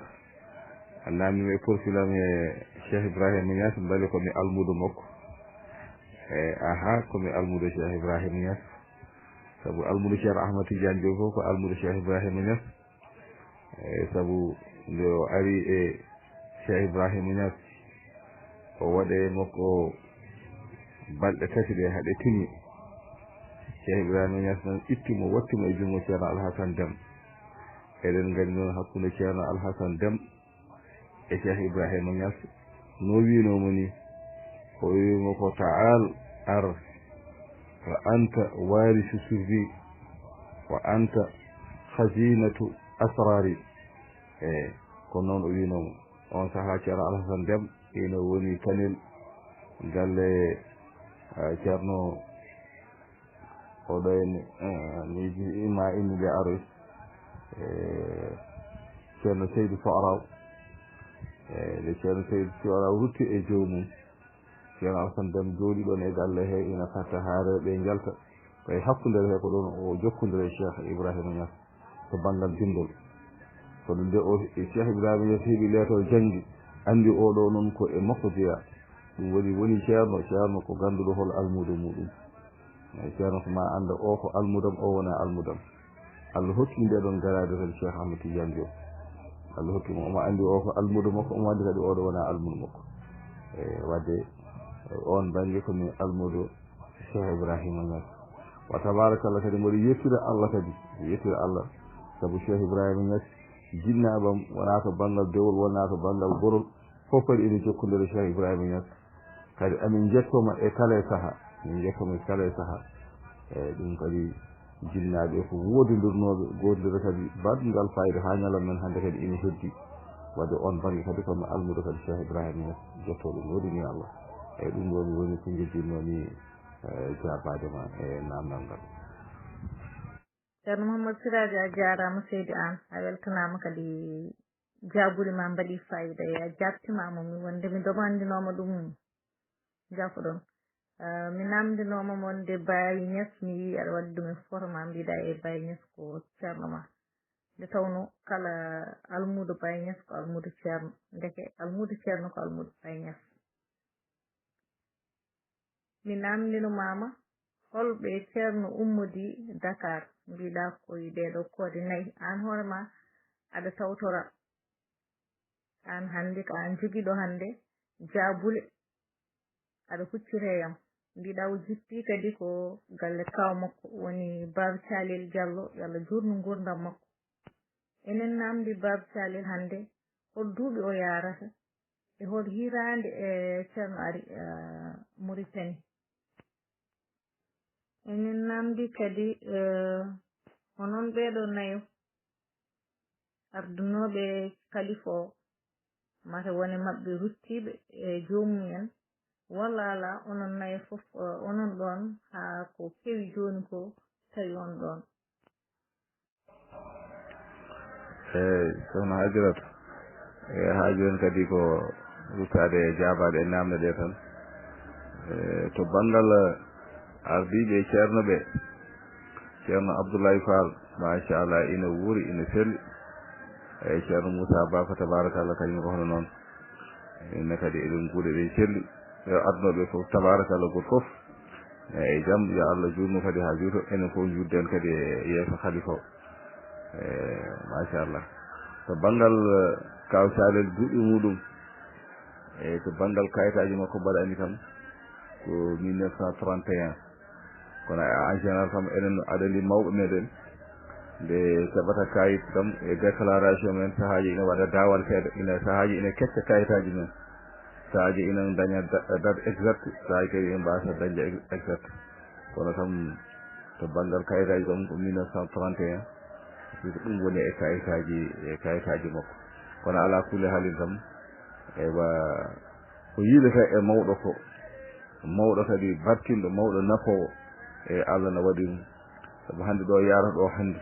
A naamni mi e porfilam e Cheikh Ibrahima Niass, mbele ko mi almuudo makko. E, aha, ko mi almuudo Cheikh Ibrahima Niass. Sabu almuudo Ceerno Ahmad Tidiane Diop fof ko almuudo Cheikh Ibrahima Niass. E, sabu nde o ari e Cheikh Ibrahima Niass, o waɗe makko balɗe tati ɗe haɗe timmi. Cheikh Ibrahima Niass noon itti mo, watti mo e junngo Ceerno Alhassane Deme. Eɗen nganndi noon hakkunde Ceerno Alhassane Deme e Cheikh Ibrahima Niass, no wiinoo mo ni, o wii mo ko, "Ta'al, ar, fa anta warisu sirri, wa anta khazinatu asrari." Eyi, ko noon o wiinoo mo. On sahaa Ceerno Alhassane Deme ina woni Kanel, galle, eh, Ceerno oɗo en, eh, mi ji-, ma inni nde aroy, eh, Ceerno Seydi Sohraw. Eh, nde Ceerno Seydi Sohraw rutti e joomum, Ceerno Alhassane Deme jooɗi ɗon e galle he, ina fatta haa rewɓe njalta. Ko e hakkunde he ko ɗon o jokkondiri e Cheikh Ibrahima Niass to banngal binndol. Kono nde o, e Cheikh Ibrahima Niass heɓi leeto janngi, anndi oɗo noon ko e makko jeyaa. Ɗum woni, woni Ceerno, Ceerno ko gannduɗo hol almuudo muɗum. Eyi, Ceerno ko ma annda o ko almudam, o wona almudam. Allah hokki nde ɗon garaade kadi Cheikh Ahmed Tidiane Diop. Allah hokki mo, omo anndi o ko almuudo makko, omo anndi kadi oɗo wona almuudo makko. E wadde, e on bannge ko mi almuudo Cheikh Ibrahima Niass. Wa tabarakallah kadi mboɗo yettira Allah kadi, yettira Allah. Sabu Cheikh Ibrahima Niass, jinnaaɓam wonaa ko banngal dewol, wonaa ko banngal gorol, fof kadi ene jokkondira Cheikh Ibrahima Niass. Kadi amin njettooma e kala e saha, min njettooma e kala e saha. E ɗum kadi jinnaaɓe ko woodindirnooɓe, goodindira kadi baɗngal fayida haa ñalawma men hannde kadi ina heddi. Wadde on bannge kadi kono almuudo kadi Cheikh Ibrahima Niass, jettooɗo ngoodini Allah. E ɗum ɗon woni ko njejjinnomi, e, jaabaade ma e naamnal ngal. Ceerno Mouhamadou Siraji, a jaaraama seydi Aan, a weltanaama kadi. Jaabuuli ma mbaɗi fayida, a jaabtimaama mi wonde mi domandinooma ɗum, jaafoɗon. Ah, mi namndinooma wonde Baye Niass, mi yii aɗa waɗi ɗum e photo ma, mbiɗa e Baye Niass ko ceerno ma. Nde tawno kala almuudo Baye Niass ko almuudo ceerno, ndeke almuudo ceerno ko almuudo Baye Niass. Mi namndino maama, Holɓe Ceerno ummodi Dakar, mbiɗa ko e ɗeeɗo koode nayi, aan hoore ma aɗa tawtora, aan hannde ko aan jogiiɗo hannde jaabule, aɗa hucciti e am. Mbiɗa o jippi kadi ko galle kaaw makko, woni Baaba Calel Diallo, yo Allah juutnu nguurndam makko. Enen naamndi Baaba Calel hannde, hol duuɓi o yaarata? E hol hitaande e Ceerno ari, eh, Mauritanie? Enen naamndi kadi, eh, onon ɓeeɗo nayo ardunooɓe kalifa o, mate wone maɓɓe ruttiiɓe e joomum en, walla alaa, onon nayo fof, eh, onon ɗoon, haa ko kewi jooni ko tawi on ɗoon. Eeyi, sohna Hajiratu, e haa jooni kadi ko ruttaade e jaabaade e naamne ɗee tan. E to banngal ardiiɓe e ceerno ɓe, ceerno Abdoulaye Fall, machallah, ina wuuri, ina selli. Eeyi, ceerno Moussa Ba, ko tabarakallah, kañum ko hono noon. Enen kadi eɗen nguuri, eɗen celli. Yo adunooɓe fof, tabarakallah, gooto fof e jam, yo Allah juutnu kadi haa juuto. Enen fof njuutden kadi e yeeso Khalifa o. E, machallah. To banngal, eh, Kaaw Calel duuɓi muɗum, e to banngal kayitaaji makko mbaɗa anndi kam ko mille neuf cent trente et un. Kono en général kam, enen aɗa anndi mawɓe meɗen, nde keɓata kayit kam e déclaration men, sahaaji ina waɗa daawal seeɗa, ina sahaaji ina kecca kayitaaji men. Sahaaji ina daña da-, date exact, sahaaji kadi ina mbaasa dañde ex-, exact. Kono kam to banngal kayitaaji kam ko mille neuf cent trente et un, surtout ɗum woni e kayitaaji, e kayitaaji makko. Kono alaa kulli haalin kam, ewa, ko yiilata e mawɗo ko, mawɗo kadi barkinɗo, mawɗo nafoowo, e Allah na waɗi ɗum. Sabu hannde ɗo yaarata ɗo hannde,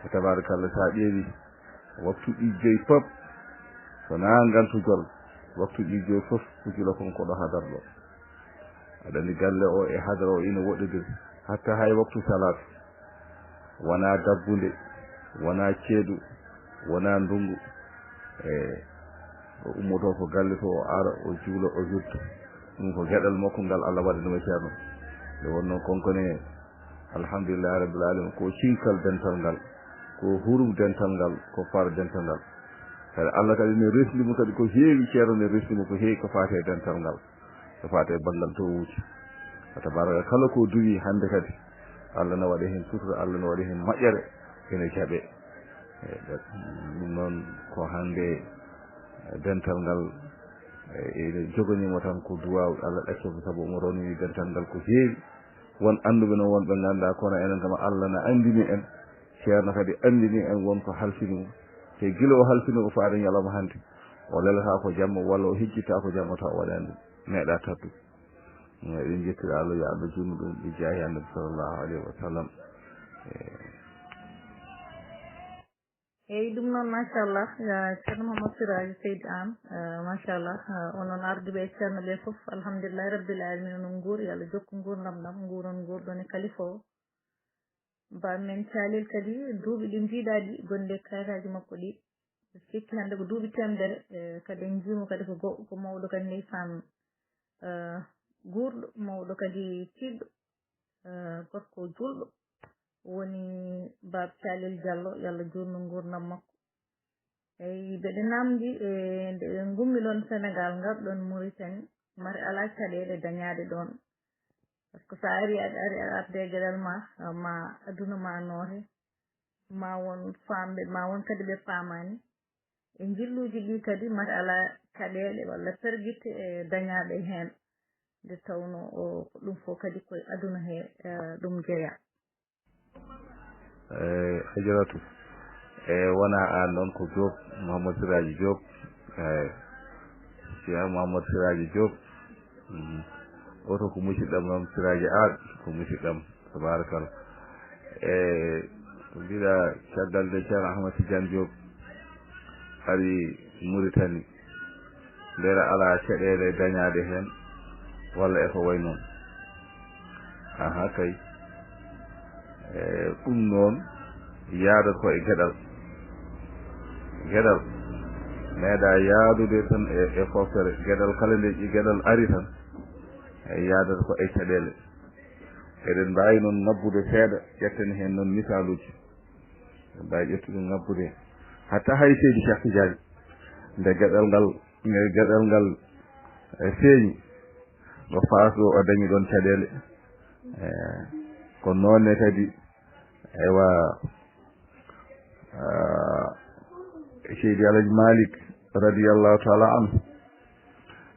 ko tabarakallah, so a ƴeewi waktuuji joyi pop, so naa ngantugol, waktuuji joyi fof ko gila kon ko ɗo hadar ɗo. Aɗa anndi galle o e hadara o ina woɗɗodiri, hatta hay waktu salaat, wonaa dabbunde, wonaa ceeɗu, wonaa ndunngu. E o ummotoo ko galle to, o ara, o juula, o wirta. Ɗum ko geɗal makko ngal Allah waɗani mo ceerno. Nde wonnoo konkone, alhamdulillahi rabbil alamin, ko cinkal dental ngal, ko hurum dental ngal, ko far dental ngal. Kadi Allah kadi ne resndi mo kadi ko heewi, ceerno ne resndi mo ko heewi ko faati e dental ngal, ko faati e banngal towuuji. Fa tabaraka, kala ko duwi hannde kadi, Allah na waɗi heen sutura, Allah na waɗi heen moƴƴere, ene jaɓe. E, ɗum noon ko hannde, e, dental ngal, e, ene joganii mo tan ko duwaaw, Allah ɗacca mo, sabu omo ronini dental ngal ko heewi. Won annduɓe noon, won ɓe nganndaa, kono enen kam Allah na anndini en, ceerno kadi anndini en won ko halfini mo. Te gila o halfini o faade ñalawma hannde, o lelataa ko jamma, walla o hejjitaa ko jamma taw o waɗaani ɗum. Meeɗaa taddu. Eɗen njettira Allah, yo Allah juutnu ɗum, bi jaahi Annabi sallallahu alayhi wa sallam. E, Eeyi, ɗum noon, machallah, eh, Ceerno Mouhammad Siraji Seydi Anne, eh, machallah, eh, onon arduɓe e ceerno ɓe fof, alhamdulillahi rabbil alamin, onon nguur, yo Allah jokku nguurndam ɗam, nguuron nguurɗon e kalifa o. Ba men Calel kadi, duuɓi ɗi mbiɗa ɗi, gonde kayitaaji makko ɗi, sikki hannde ko duuɓi teemedere, eh, kadi en njiimo kadi ko go-, ko mawɗo kadi ndeysaan, eh, guurɗo, mawɗo kadi tiiɗɗo, eh, gorko juulɗo, woni Baaba Calel Diallo, yo Allah juutnu nguurndam makko. Eyi, mbeɗe naamndi, e nde ngummi ɗon Senegaal, ngarɗon Mauritanie, mari alaa caɗeele dañaaɗe ɗoon. Par ce que so a ari, aɗa ari, aɗa arde e geɗal ma, ma aduna ma noote, ma won faamɓe, ma won kadi ɓe paamaani. E njilluuji ɗi kadi, mari alaa caɗeele walla pergitte e dañaaɗe heen, nde tawnoo o, ko ɗum fof kadi ko e aduna he, eh, ɗum jeyaa. Eeyi, Ajaratu, e wonaa aan noon, ko Diop, Mouhamadou Siraaji Diop, eeyi, Cheikh Mouhamadou Siraaji Diop. Mhm. Oto ko musidɗam noon, Siraaji Aad, ko musidɗam, tabaarakalla. E ko mbiɗa, caggal nde Ceerno Ahmad Tidiane Diop ari Mauritanie, mbela alaa caɗeele dañaaɗe heen, walla e ko wayi noon? Aha, kay. E ɗum noon, yaadata ko e geɗal. Geɗal meeɗa yaadude tan e, e fooftere. Geɗal kala nde geɗal ari tan, e yaadata ko e caɗeele. Eɗen mbaawi noon ŋabbude seeɗa, ƴetten heen noon misaaluuji. Eɗen mbaawi ƴettude ŋabbude. Hatta hay seydi Cheikh Tidiane, nde geɗal ngal, nde geɗal ngal, e, feeñi, ɗo Faas ɗo o dañi ɗoon caɗeele. E, ko noon ne kadi, ewa, ah, Seydi Alhaji Malik radiyallahu taala anhu,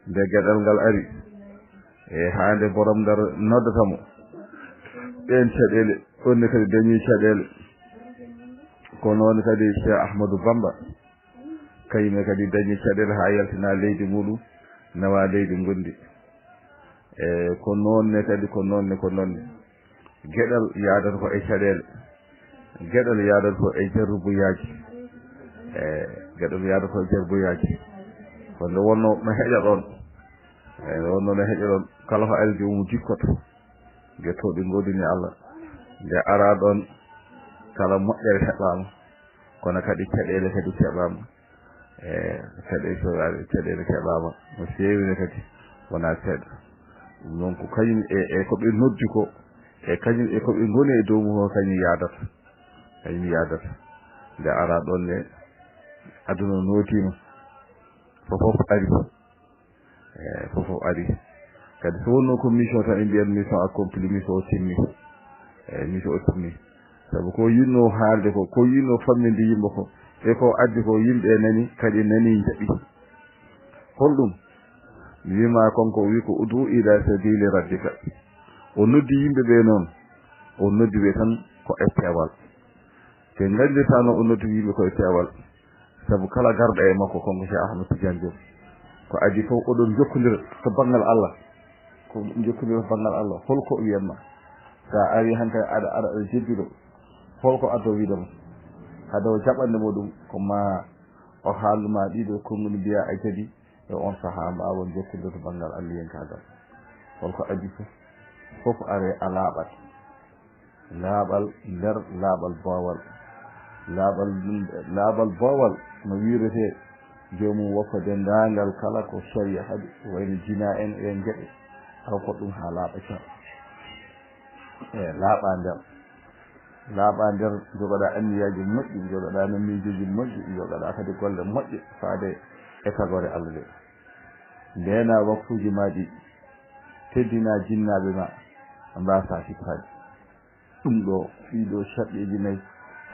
nde geɗal ngal ari, e haa nde borom Ndar noddata mo, ɓeen caɗeele, oon ne kadi dañi caɗeele. Ko noon kadi Cheikh Ahmadou Bamba, kañum ne kadi dañi caɗeele haa yaltina leydi muɗum, nawa leydi ngonndi. E ko noon ne kadi, ko noon ne, ko noon ne. Geɗal yaadata ko e caɗeele. Geɗal yaadata ko e jarrubuyaaji. E geɗal yaadata ko e jarrubuyaaji. Ko nde wonnoo no heƴa ɗoon. E nde wonnoo no heƴa ɗoon. Kala ko ari joomum jikkoto. Nde tooɗi ngoodini Allah. Nde ara ɗoon, kala moƴƴere heɓaama. Kono kadi caɗeele kadi keɓaama. E caɗeele, so ari caɗeele keɓaama. No feewi ne kadi. Wonaa seeɗa. Ɗum noon ko kañum e, e ko ɓe noddi ko. E kañum e ko ɓe ngoni e dow mum ko kañum yaadata. Kañum yaadata. Nde ara ɗoon ne, aduna nootiima. Fof fof ari. E, fof fof ari. Kadi so wonnoo ko mission tan, ɓe mbiyat mission accomplie, mission o timmi. E, mission o timmi. Sabu ko yinnoo haalde ko, ko yinnoo famminde yimɓe ko, e ko addi ko, yimɓe nani, kadi nani, njaɓi. Holɗum? Mi wiima kanko, o wi ko, "Udu ila sabili rabbika." O noddi yimɓe ɓe noon, o noddi ɓe tan ko e peewal. Te nganndirtaa no o noddi yimɓe ko e peewal. Sabu kala garɗo e makko, kanko Cheikh Ahmed Tidiane Diop, ko adii fof oɗon njokkondira to banngal Allah. Ko jokkondira to banngal Allah. Hol ko o wiyatma? So a ari hankadi aɗa, aɗa, aɗa jedduɗo, hol ko addo wiide ma? Hade o jaɓande mo ɗum, ko ma o haalnu ma ɗiɗo konguɗi mbiya a jaɓi, e on sahaa mbaawon jokkondirde banngal alliyankaagal. Hol ko adii fof? Fof are a laaɓat. Laaɓal nder, laaɓal boowal. Laaɓal, laaɓal boowal no wiiretee, joomum woppa denndaangal kala ko sariya haɗi, wayno jinaa en, e geɗe, taw ko ɗum haa laaɓa cer. E laaɓa nder. Laaɓa nder, jogoɗaa anniyaaji moƴƴi, jogoɗaa miijooji moƴƴi, jogoɗaa kadi golle moƴƴe faade e tagoore Allah nde. Ndeenaa waktuuji ma ɗi, teddinaa jinnaaɓe ma, mbaasaa siftaade. Ɗum ɗo, ɗii ɗo sharɗeeji nayi,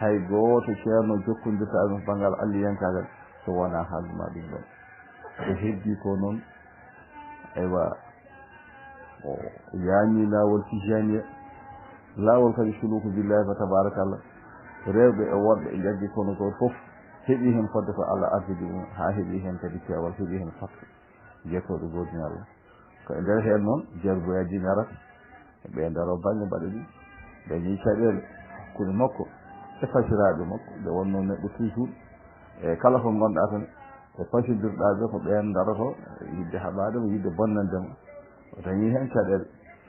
hay gooto ceerno jokkondirta ɗum banngal alliyankaagal, so wonaa haaldu ma ɗum ɗon. Ko heddii ko noon, aywa, o yaani laawol tijaniya, laawol kadi suluku billahi fa tabarakallah. Rewɓe e worɓe e jaggi kono ko fof heɓi heen fodde ko Allah arsidi ɗum, haa heɓi heen kadi peewal, heɓi heen fattu. Jettooɗo goodinal. Ko e nder heen noon, jarboyaaji ngarata, ɓe ndaro baŋnge mbaɗa ɗum, dañi caɗeele, hakkunde makko e fasiraaɓe makko, nde wonnoo neɗɗo toujours, e kala ko ngonɗaa tan, e fasindirɗaa ɓe ko ɓeen ndaroto, yiɗde haɓaade mo, yiɗde bonnande mo. O dañi heen caɗeele,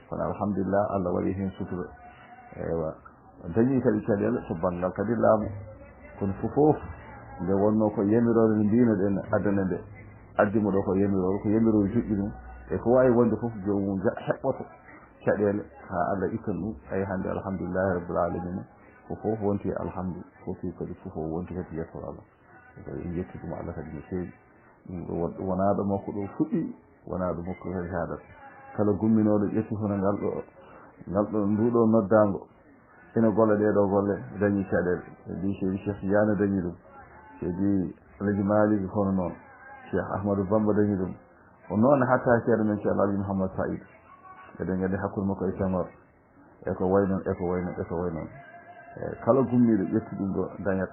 kono alhamdulillah, Allah waɗi heen sutura. Ewa, o dañi kadi caɗeele to banngal kadi laamu. Kono fof fof, nde wonnoo ko yamiroore nde mbiyno-ɗen addana nde, addi mo ɗo ko yamiroore, ko yamiroore joƴƴi ɗum. E ko waawi wonde fof, joomum ja-, heɓɓoto caɗeele haa Allah ittan ɗum. Ay hannde, alhamdulillahi rabbil alamina, ko fof wonti alhamdu, fof kadi fof wonti kadi yettoro Allah. Ko en njetti ɗum Allah kadi no feewi. Ɗum ɗo won-, wonaa ɗo makko ɗo fuɗɗi, wonaa ɗo makko kadi haadata. Kala gumminooɗo ƴetti hono ngal ɗo, ngal ɗo, ndu ɗo noddaango, ina golla ɗee ɗo golle, dañi caɗeele. Seydi Cheikh Tidiane dañi ɗum. Seydi Alhaji Malick hono noon. Cheikh Ahmadou Bamba dañi ɗum. O noon hatta ceerno men Cheikh Alhaji Mouhammad Saïd. Eɗen nganndi hakkunde makko e Senghor. E ko wayi noon, e ko wayi noon, e ko wayi noon. E kala gummiiɗo ƴetti ɗum ɗo dañat,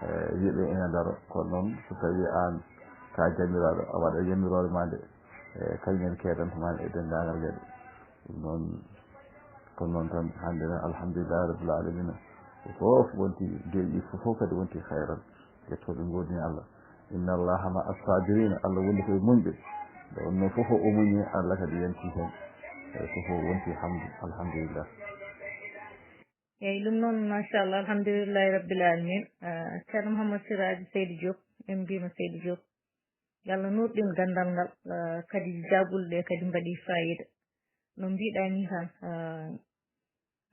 e, wiyeɓe ina daro. Kono noon, so tawii aan ka jamiraaɗo, a waɗa yamiroore ma nde, e, kañum en keedanta ma e denndaangal geɗe. Ɗum noon, kono noon tan, hannde tan, alhamdulillahi rabbil alamina, ko fof wonti deeƴi, fof fof kadi wonti hayran. Yettooɓe ngoodni Allah. Inna Allaha ma as-sabirina. Allah woni koye muñɓe. Nde wonnoo fof o muñi, Allah kadi yanti heen. Eyi, fof o wonti hamdu, alhamdulillah. Eyi, ɗum noon, machallah, alhamdulillahi rabbil alamin. Ah, Ceerno Mouhammad Siraji Seydi Diop, en mbiima Seydi Diop. Yo Allah nuurɗin ganndal ngal, ah, kadi jaabule ɗe kadi mbaɗi fayida. No mbiɗa ni tan, ah,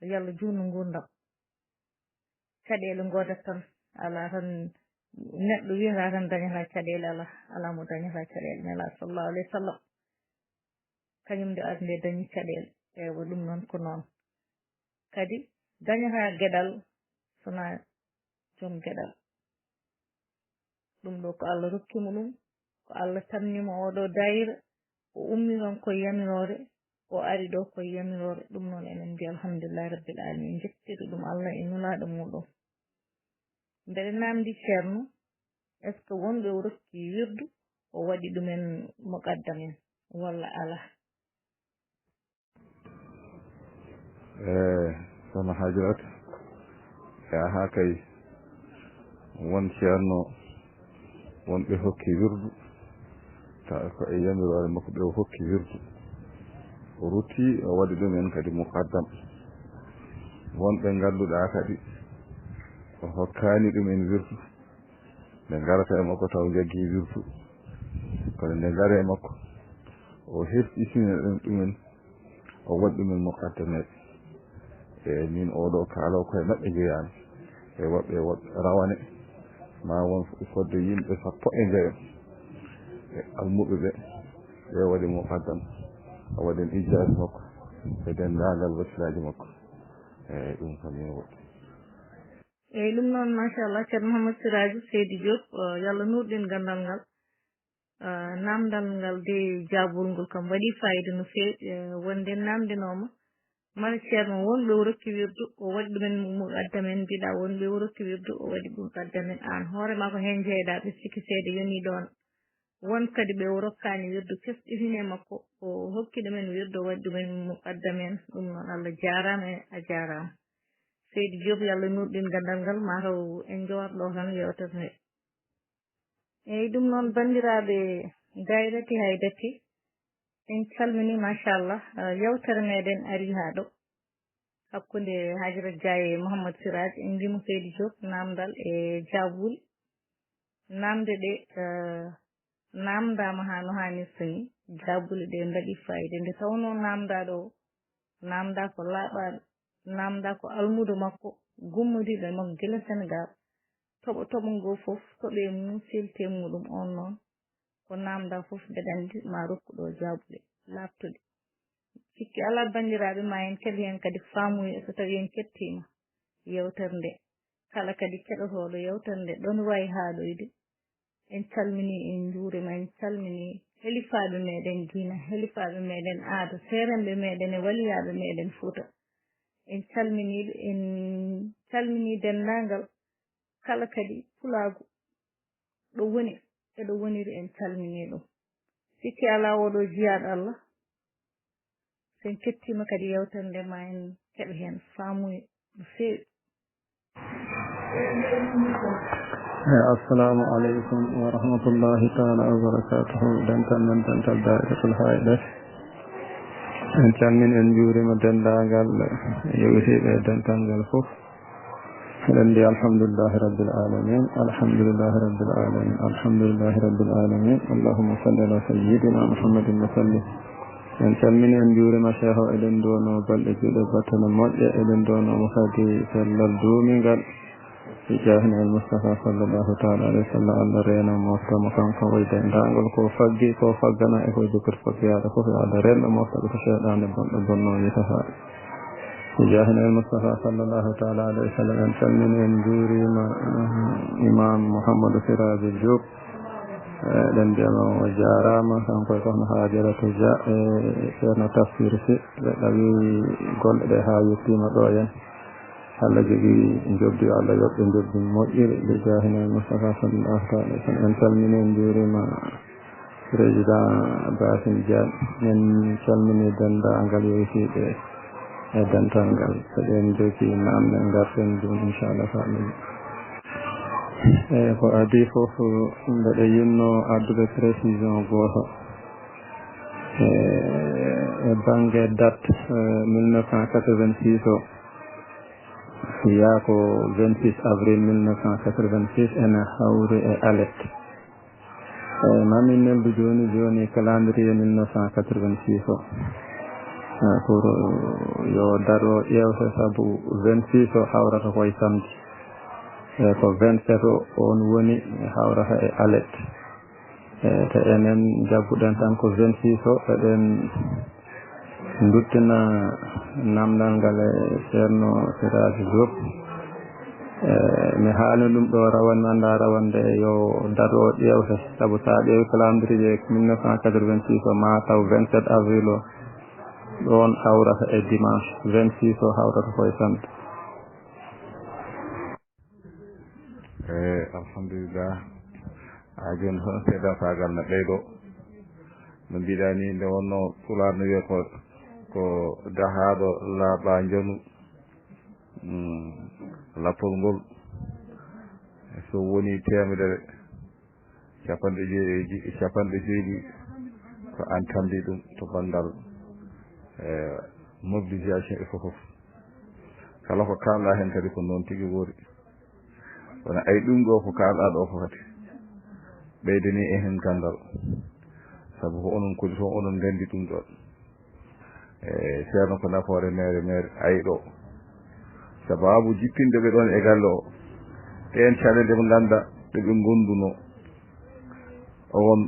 Yo Allah juutnu nguurndam. Caɗeele ngoodat tan. Alaa tan, neɗɗo wiyata tan dañata caɗeele, alaa, alaa mo dañata caɗeele. Nelaaɗo sallallahu alayhi wa sallam, kañum nde adnde dañi caɗeele. Ewa, ɗum noon ko noon. Kadi dañata geɗal, sona joom geɗal. Ɗum ɗo ko Allah rokki mo ɗum, ko Allah tamni mo oɗo daayira, o ummi ɗon ko yamiroore, o ari ɗo ko yamiroore. Ɗum noon enen mbiya alhamdulillahi rabbil alamin, njettiri ɗum Allah e nulaaɗo muɗum. Mbeɗe namdi Ceerno, est-ce que wonɓe o rokki wirdu, o waɗi ɗumen muqaddam en, walla alaa? E sohna Hajirata, e aha kay, won ceerno, won ɓe hokki wirdu, tawa ko e yamiroore makko ɓe o hokki wirdu. O rutti, o waɗi ɗum en kadi muqaddam. Won ɓe ngannduɗaa kadi, o hokkaani ɗum en wirdu. Nde ngarata e makko taw jaggi wirdu. Kono nde ngari e makko, o hersitina ɗum ɗumen, o waɗi ɗumen muqaddameeɓe. E min oɗo kaalo koye maɓɓe jeeyami. E woɓɓe woɓɓe rawane, ma won fodde yimɓe sappo e njayo. E almuɓe ɓe, ɓe waɗi muqaddam. O waɗen ijaabi makko. E denndaangal wasilaaji makko. E ɗum kam yo woɗɗi. Eyyi, ɗum noon, machallah, Ceerno Mouhammad Siraju Seydi Diop, eh, yo Allah nuurɗin ganndal ngal. Eh, naamndal ngal de jaabol ngol kam waɗi fayida no feewi. Eh, wonde naamndinooma, mara Ceerno wonɓe o rokki wirdu, o waɗi ɗumen muqaddamen, mbiɗa wonɓe o rokki wirdu, o waɗi muqaddamen. Aan hoore maa ko heen jeyɗaa, ɓe sikki seede yonii ɗoon. Won kadi ɓe o rokkaani wirdu, kesɗitini e makko, o hokki ɗumen wirdu, o waɗi ɗumen muqaddamen. Ɗum noon, Allah jaaraama e a jaaraama. Seydi Diop, yo Allah nuurɗin ganndal ngal, mataw en njowat ɗo tan yeewtere nde. Eyyi, ɗum noon, banndiraaɓe Gaydati Haydati, en calminii, machallah, eh, yeewtere meɗen arii haa ɗo. Hakkunde Hajara Dia e Mouhammad Siraj, en mbiyii mo Seydi Diop, naamndal e jaabuuli. Naamnde ɗe, eh, naamndaama haa no haanirta ni, jaabuuli ɗe mbaɗi fayida. Nde tawnoo naamndaaɗo o, naamndaa ko laaɓaaɗo, naamndaa ko almuudo makko, gummodiiɗo e makko gila Senegaal. Toɓo toɓo ngoo fof, toɓe mum, selti e muɗum. On noon, ko naamndaa fof, mbeɗa anndi ma rokku ɗo jaabuɗe laaɓtuɗe. Sikki alaa, banndiraaɓe, ma en keɓ heen kadi faamuya so tawii en kettiima yeewtere nde. Kala kadi keɗotooɗo yeewtere nde ɗon wayi haaɗoyde, en calminii, en njuuriima, en calminii helifaaɓe meɗen diina, helifaaɓe meɗen aada, seeremɓe meɗen e waliyaaɓe meɗen Fuuta. En calminii ɓe, en calminii denndaangal kala kadi pulaagu ɗo woni e ɗo woniri, en calminii ɗum. Sikki alaa, oɗo jiyaaɗo Allah, so en kettiima kadi yeewtere nde, ma en keɓ heen faamuya no feewi. Eyi, assalamu aleykum wa rahmatullahi taala wa barakatuhu. Dental men, dental Daa'iratul Haydati. En calmin, en njuurima denndaangal yewtiiɓe e dental ngal fof. Eɗen mbiya alhamdulillahi rabbil alamin, alhamdulillahi rabbil alamin, alhamdulillahi rabbil alamin. Allahumma salli ala sayyidina Muhammadin wa sallim. En calmini, en njuurima Cheikh o, eɗen nduwano balɗe juɗe battane moƴƴe, eɗen nduwano mo kadi sellal duumingal. Fi jaahi Nabil Mustafa sallallahu taala alayhi wa sallam, Allah reena mofta mo kanko e denndaangal ko faggi, ko faggana e ko jokkata faggiyaaɗo fof, yo Allah reen ɓe mofta ɓe ko seyɗaane bonɗo bonno yitata. Fi jaahi Nabil Mustafa sallallahu taala alayhi wa sallam, en calmini, en njuurima, eh, Imam Mouhamadou Siraji Diop. Eh, eɗen mbiya mo o jaaraama, kanko e sohna Hajaratu Dia, e ceerno Tafsir Sy, ɓe ɗawi golle ɗe haa yettiima ɗo en. Allah jogii njoɓdi, yo Allah yoɓ ɓe njoɓdi moƴƴiri, bi jaahi Nabi Mustafa sallallahu taala alayhi wa sallam. En calminii, en njuuriima Président Basine Diagne. En calminii denndaangal yewtiiɓe e dental ngal. So eɗen njogii naamne, ngarten ɗum, inchallah, faamini. Eyi, ko adii fof, mbeɗa yiɗnoo addude précision gooto. E, e bannge date, eh, mille neuf cent quatre-vingt-six o, yaa ko vingt-six avril mille neuf cent quatre-vingt-six, ene hawri e alet. Eyi, ma min neldu jooni jooni calendrier mille neuf cent quatre-vingt-six o. Eh, pour yo daro ƴeewte, sabu vingt-six o hawrata koye samedi. Eh, ko vingt-sept o, on woni hawrata e alet. Eh, te enen jagguɗen tan ko vingt-six o, eɗen nduttina namdal ngal e Ceerno Siraaji Diop. Eh, mi haali ɗum ɗo rawane, mi anndaa rawane nde, yo daro ƴeewte, sabu so a ƴeewi calendrier mille neuf cent quatre-vingt-six o, ma taw vingt-sept avril o, ɗoon hawrata e dimanche, vingt-six o hawrata koye samedi. Eyi, alhamdulillah. Haa jooni tan seedankaagal ne ɓeydoo. No mbiɗaa nii, nde wonnoo Pulaar no wiya ko, ko dahaaɗo laaɓaa njonu, mm, lappol ngol. So wonii teemedere, capanɗe joyi e ji-, capanɗe joyi ɗi, ko aan tamdi ɗum to banngal, e, mobilisation e fof fof. Kala ko kaalɗaa heen kadi ko noon tigi woori. Kono ay ɗum ɗo ko kaalɗaa ɗo ko kadi ɓeydanii en heen ganndal. Sabu ko onon kodi toon, oɗon nganndi ɗum ɗoon. E, Ceerno ko nafoore meere meere ay ɗo. Sabaabu jippinɓe ɓe ɗoon e galle o, ɗeen caɗeele mo ngannduɗaa ɗo ɓe ngondunoo. On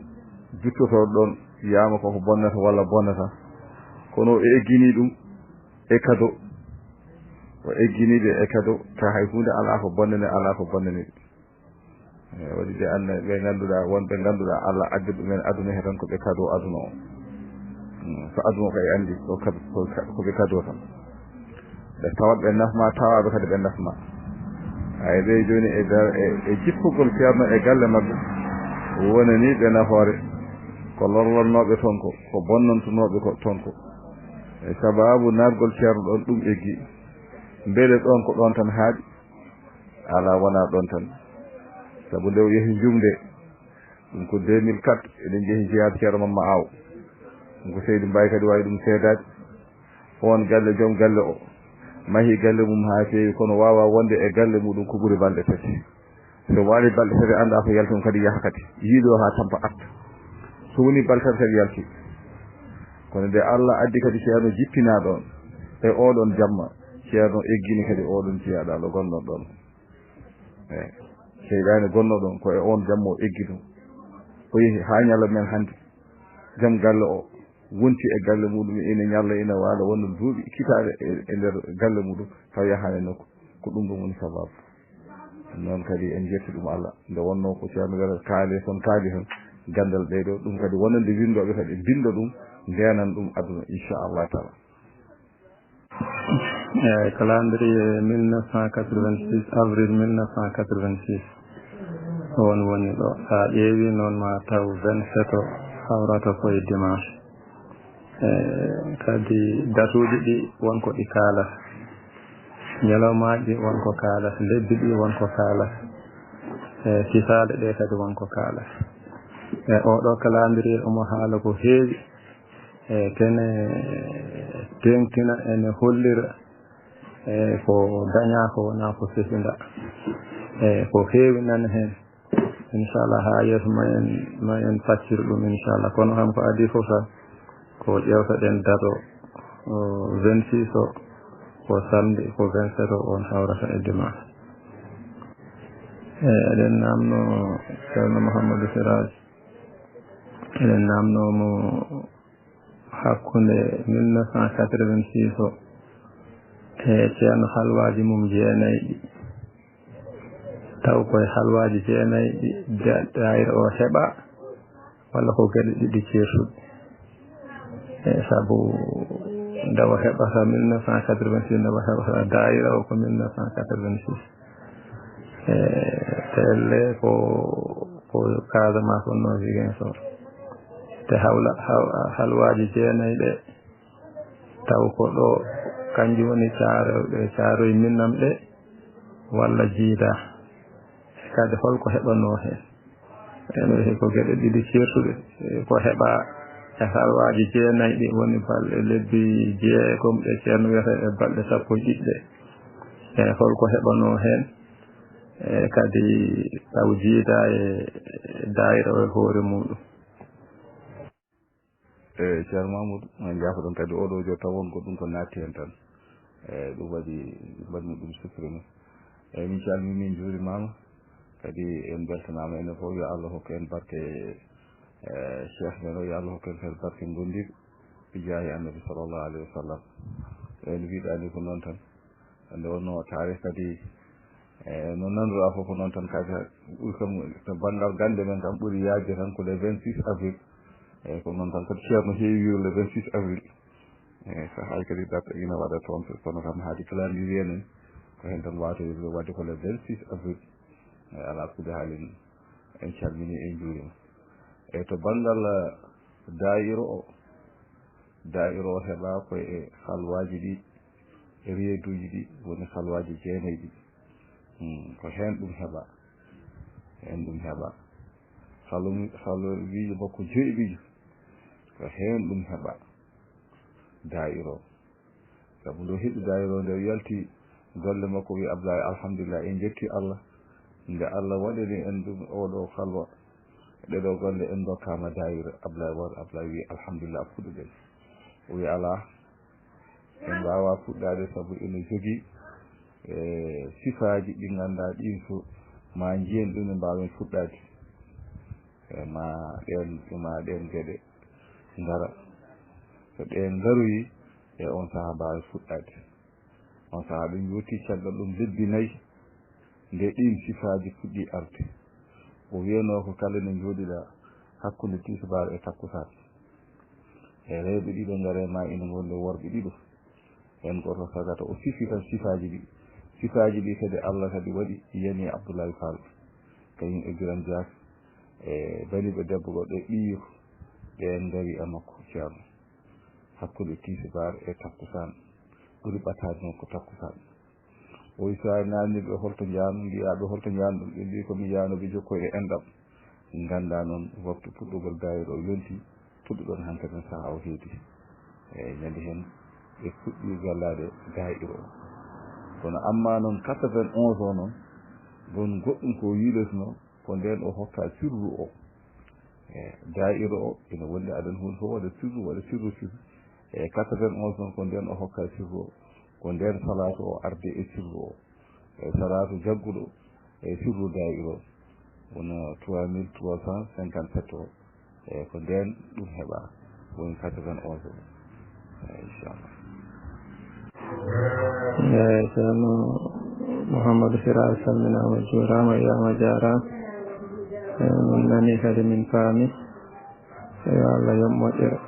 duttotooɗo ɗoon wiyaama koko bonnata walla bonnata. Kono o egginii ɗum e kado. O egginii ɓe e kado, tawa hay huunde alaa ko bonnani, alaa ko bonnani ɓe. E, waɗi ɓe annda, ɓe ngannduɗaa, wonɓe ngannduɗaa Allah addi ɗumen aduna he tan ko ɓe kado aduna o. Mm, so aduna o kay anndi ko kado, ko ka-, ko ɓe kado tan. Ɓe tawat ɓe nafma, tawaaɓe kadi ɓe nafma. Ay ɓe jooni e dar-, e, e jippugol Ceerno e galle maɓɓe, wonanii ɓe nafoore. Ko lorlornooɓe toon ko, ko bonnantunooɓe ko toon ko. E sabaabu naatgol Ceerno ɗoon, ɗum eggi. Mbele ɗoon ko ɗoon tan haaɗi? Alaa, wonaa ɗoon tan. Sabu nde o yehi Jumde, ɗum ko deux mille quatre, eɗen njehi jeyaade Ceerno Mamma Aw. Ɗum ko Seydi Mbaye kadi waawi ɗum seedaade. Oon galle, joom galle o, mahii galle mum haa feewi, kono waawaa wonde e galle muɗum ko ɓuri balɗe tati. So waali balɗe tati, anndaa ko yalti, ɗum kadi yaha kadi. Yiiɗo haa tampa arta. So woni balɗe tati kadi yalti. Kono nde Allah addi kadi Ceerno jippinaa ɗoon, e ooɗoon jamma, Ceerno eggini kadi ooɗoon jiyaaɗo Allah gonɗon ɗoon. Eey. Seyɗaane gonɗo ɗoon, ko e oon jamma o eggi ɗum. O yehi haa ñalla men hannde. Jom galle o wonti e galle muɗum, ina ñalla, ina waala, wonno duuɓi kitaaɗe e, e nder galle muɗum, taw yahaani nokku. Ko ɗum ɗum woni sababu. Noon kadi en njetti ɗum Allah. Nde wonnoo ko Ceerno Wele kaali, son kaali heen, ganndal ɓeydo, ɗum kadi wonande winndooɓe kadi mbinnda ɗum, ndeenan ɗum aduna, inchallah taala. Eyi, calendrier mille neuf cent quatre-vingt-six, avril mille neuf cent quatre-vingt-six. On woni ɗo. So a ƴeewi noon ma taw vingt-sept o hawrata ko e dimanche. E kadi datuuji ɗi won ko ɗi kaalata. Ñalawmaaji ɗi won ko kaalata. Lebbi ɗi won ko kaalata. E kisaaɗe ɗe kadi won ko kaalata. E oɗo calendrier omo haala ko heewi. E kene teeŋtina ene hollira e ko dañaa ko wonaa ko sefinda. E ko heewi nana heen. Inchallah, haa yeeso ma en, ma en paccir ɗum, inchallah. Kono kam ko adii fof tan, ko ƴeewtoɗen date o, o vingt-six o, ko samedi, ko vingt-sept o, on hawrata e dimanche. E, eɗen naamno Ceerno Mouhamadou Siraj, eɗen naamno mo hakkunde mille neuf cent quatre-vingt-six o e Ceerno halwaaji mum jeenayi ɗi. Taw koye halwaaji jeenayi ɗi da-, daayira o heɓa, walla ko geɗe ɗiɗi ceertuɗe? E sabu nde o heɓata mille neuf cent quatre-vingt-six, nde o heɓata daayira o ko mille neuf cent quatre-vingt-six. E telle ko, ko Casamance wonnoo, Ziguinchor. Te hawla, haw-, halwaaji jeenayi ɗe, taw ko ɗo kanjum woni Caaroy, Caaroy Minam ɗe, walla Jiida. E kadi holko heɓanoo heen? Ene ko geɗe ɗiɗi ceertuɗe, e ko heɓa e halwaaji jeenayi ɗi, woni balɗe lebbi jeegom ɗe Ceerno wiyata e balɗe sappo e ɗiɗi ɗe. E holko heɓanoo heen? E kadi taw Jiida e daayira o e hoore muɗum. E Ceerno Mamoudou, en njaafoɗon kadi oɗo jo tawon ko ɗum ko naatti heen tan. E ɗum waɗi mbaɗmi ɗum supprimé. E min calmini, min njuurimaama. Kadi en mbeltanaama enen fof, yo Allah hokku en barke, e, Cheikh men o, yo Allah hokku en kadi barke ngondiiɓe. Bi jaahi Annabi sallallahu alayhi wa sallam. E no mbiɗa ni ko noon tan. Nde wonno taarih kadi, e, no nanruɗaa fof ko noon tan kadi ɓuri kam to banngal gannde men kam ɓuri yaajde tan ko le vingt-six avril. Eeyi, ko noon tan kadi Ceerno heewi wiide le vingt-six avril. Eeyi, sahaaji kadi date ina waɗa toon, kono kam haadi calendrier en, ko heen tan waawata wiide waɗde ko le vingt-six avril. Eeyi, alaa kulli haalin, en calminii, en njuuriima. Eeyi, to banngal, eh, daayira o, daayira o heɓaa ko e halwaaji ɗi, e riyeeduuji ɗi, woni halwaaji jeenayi ɗi. Hmm, ko heen ɗum heɓaa. Heen ɗum heɓaa. Halu-, halwiijo makko joyi ɗiɗo, ko heen ɗum heɓaa. Daayira o. Sabu nde o heɓi daayira o, nde o yalti golle makko, o wiyi, "Ablaye, alhamdulillah, en njetti Allah. Nde Allah waɗani en ɗum oɗo halwa, ɗeɗo golle en ndokkaama daayira." Ablaye war, Ablaye wiyi, "Alhamdulillah, puɗɗuɗen." O wiyi, "Alaa, en mbaawaa fuɗɗaade sabu ene jogii, e, sifaaji ɗi ngannduɗaa ɗiin fof ma njiyen ɗum, en mbaawen fuɗɗaade. E, ma ɗeen, ma ɗeen geɗe ngara. So ɗeen ngaroyi, e oon sahaa mbaawen fuɗɗaade." Oon sahaa ɗum yootii caggal ɗum lebbi nayi, nde ɗiin sifaaji puɗɗii arde. O wiyanoo ko kala nde njooɗiɗaa hakkunde tisbaar e takkusaan, e rewɓe ɗiɗo ngare ma, ina ngondi worɓe ɗiɗo. Heen gooto sagata o sifi tan sifaaji ɗi. Sifaaji ɗi kadi Allah kadi waɗi yani Abdoulaye Fall, kañum e Biram Diak, e baniiɓe debbo goɗɗo e ɓiyiiko, ɓeen ngari e makko Ceerno. Hakkunde tisbaar e takkusaan, ɓuri ɓataade noon ko takkusaan. O wi, "So a naamnii ɓe holto njaanu, mbiyaa ɓe holto njaanu ɗum?" Ɓe mbii, "Ko mi yaanooɓe jokkoyde enɗam." Nganndaa noon waktu puɗɗugol daayira o yonti, puɗɗuɗon hankadi sahaa o heedi. E ñande heen ɓe puɗɗi gallaade daayira o. Kono amma noon quatre-vingt-onze o noon, ɗon goɗɗum ko yiilotinoo, ko ndeen o hokka sirru o. E daayira o ina wondi adan huunde fof waɗa sirru, waɗa sirru, sirru. E quatre-vingt-onze noon ko ndeen o hokka sirru o. Ko ndeen salaatu o arde e sirru o. E salaatu jagguɗo e sirru daayira o. Wona trois mille trois cent cinquante-sept o. E ko ndeen ɗum heɓaa. Woni quatre-vingt-onze o. E inchallah. Eeyi, Ceerno Mouhamadou Sira, a salminaama, juuraama, yiyaama, jaaraama. Eeyi, min nanii kadi, min paami. Yo Allah yoɓ moƴƴere.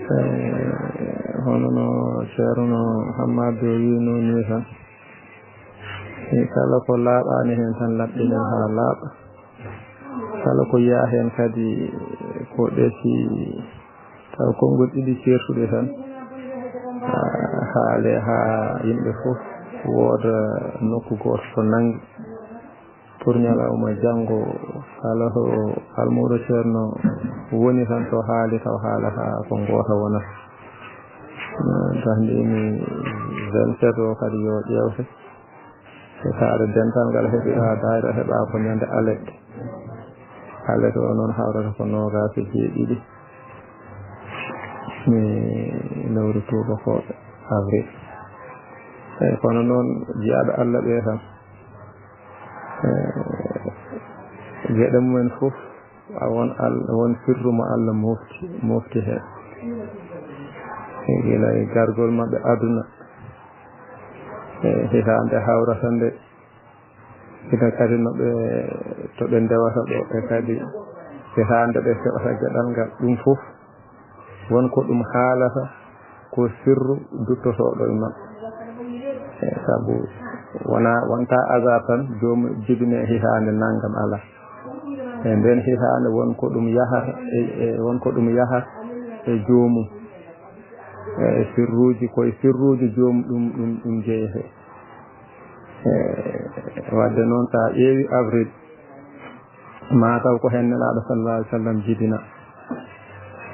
Eeyi, hono no Ceerno Hammadu wiynoo nii tan, e kala ko laaɓaani heen tan laɓɓinen haa laaɓa. Kala ko yiyaa heen kadi ko ɗeesi, taw konngol ɗiɗi ceertuɗe tan, ah, haale haa yimɓe fof wooda nokku gooto to nanngi. Pour ñalawma janngo, kala to almuudo Ceerno woni tan, to haali taw haalata ko ngoota wonata. Ah, tax mbiimi vingt-sept o kadi yo ƴeewte. E saare dental ngal heɓi haa daayira heɓa ko ñande alet. Alet o noon hawrata ko noogaas e jeeɗiɗi. Mi lewru tuubakooɓe, avril. Eeyi, kono noon jiyaaɓe Allah ɓee tan, eeyi, geɗe mumen fof, a won Al-, won sirru mo Allah mofti, mofti heen. E gila e gargol maɓɓe aduna, e hitaande hawrata nde, ina kadi no ɓe, to ɓe ndewata ɗo, e kadi hitaande ɓe keɓata geɗal ngal, ɗum fof won ko ɗum haalata, ko sirru duttotooɗo e maɓɓe. E sabu wona, wonta hasard tan, joomum jibine hitaande nanngam, alaa. E ndeen hitaande won ko ɗum yahata, e, e won ko ɗum yahata e joomum. E sirruuji, koye sirruuji joomum ɗum, ɗum, ɗum jeyetee. E waɗde noon, so a ƴeewi avril, ma taw ko heen Nelaaɗo sallallahu alaihi wa sallam jibina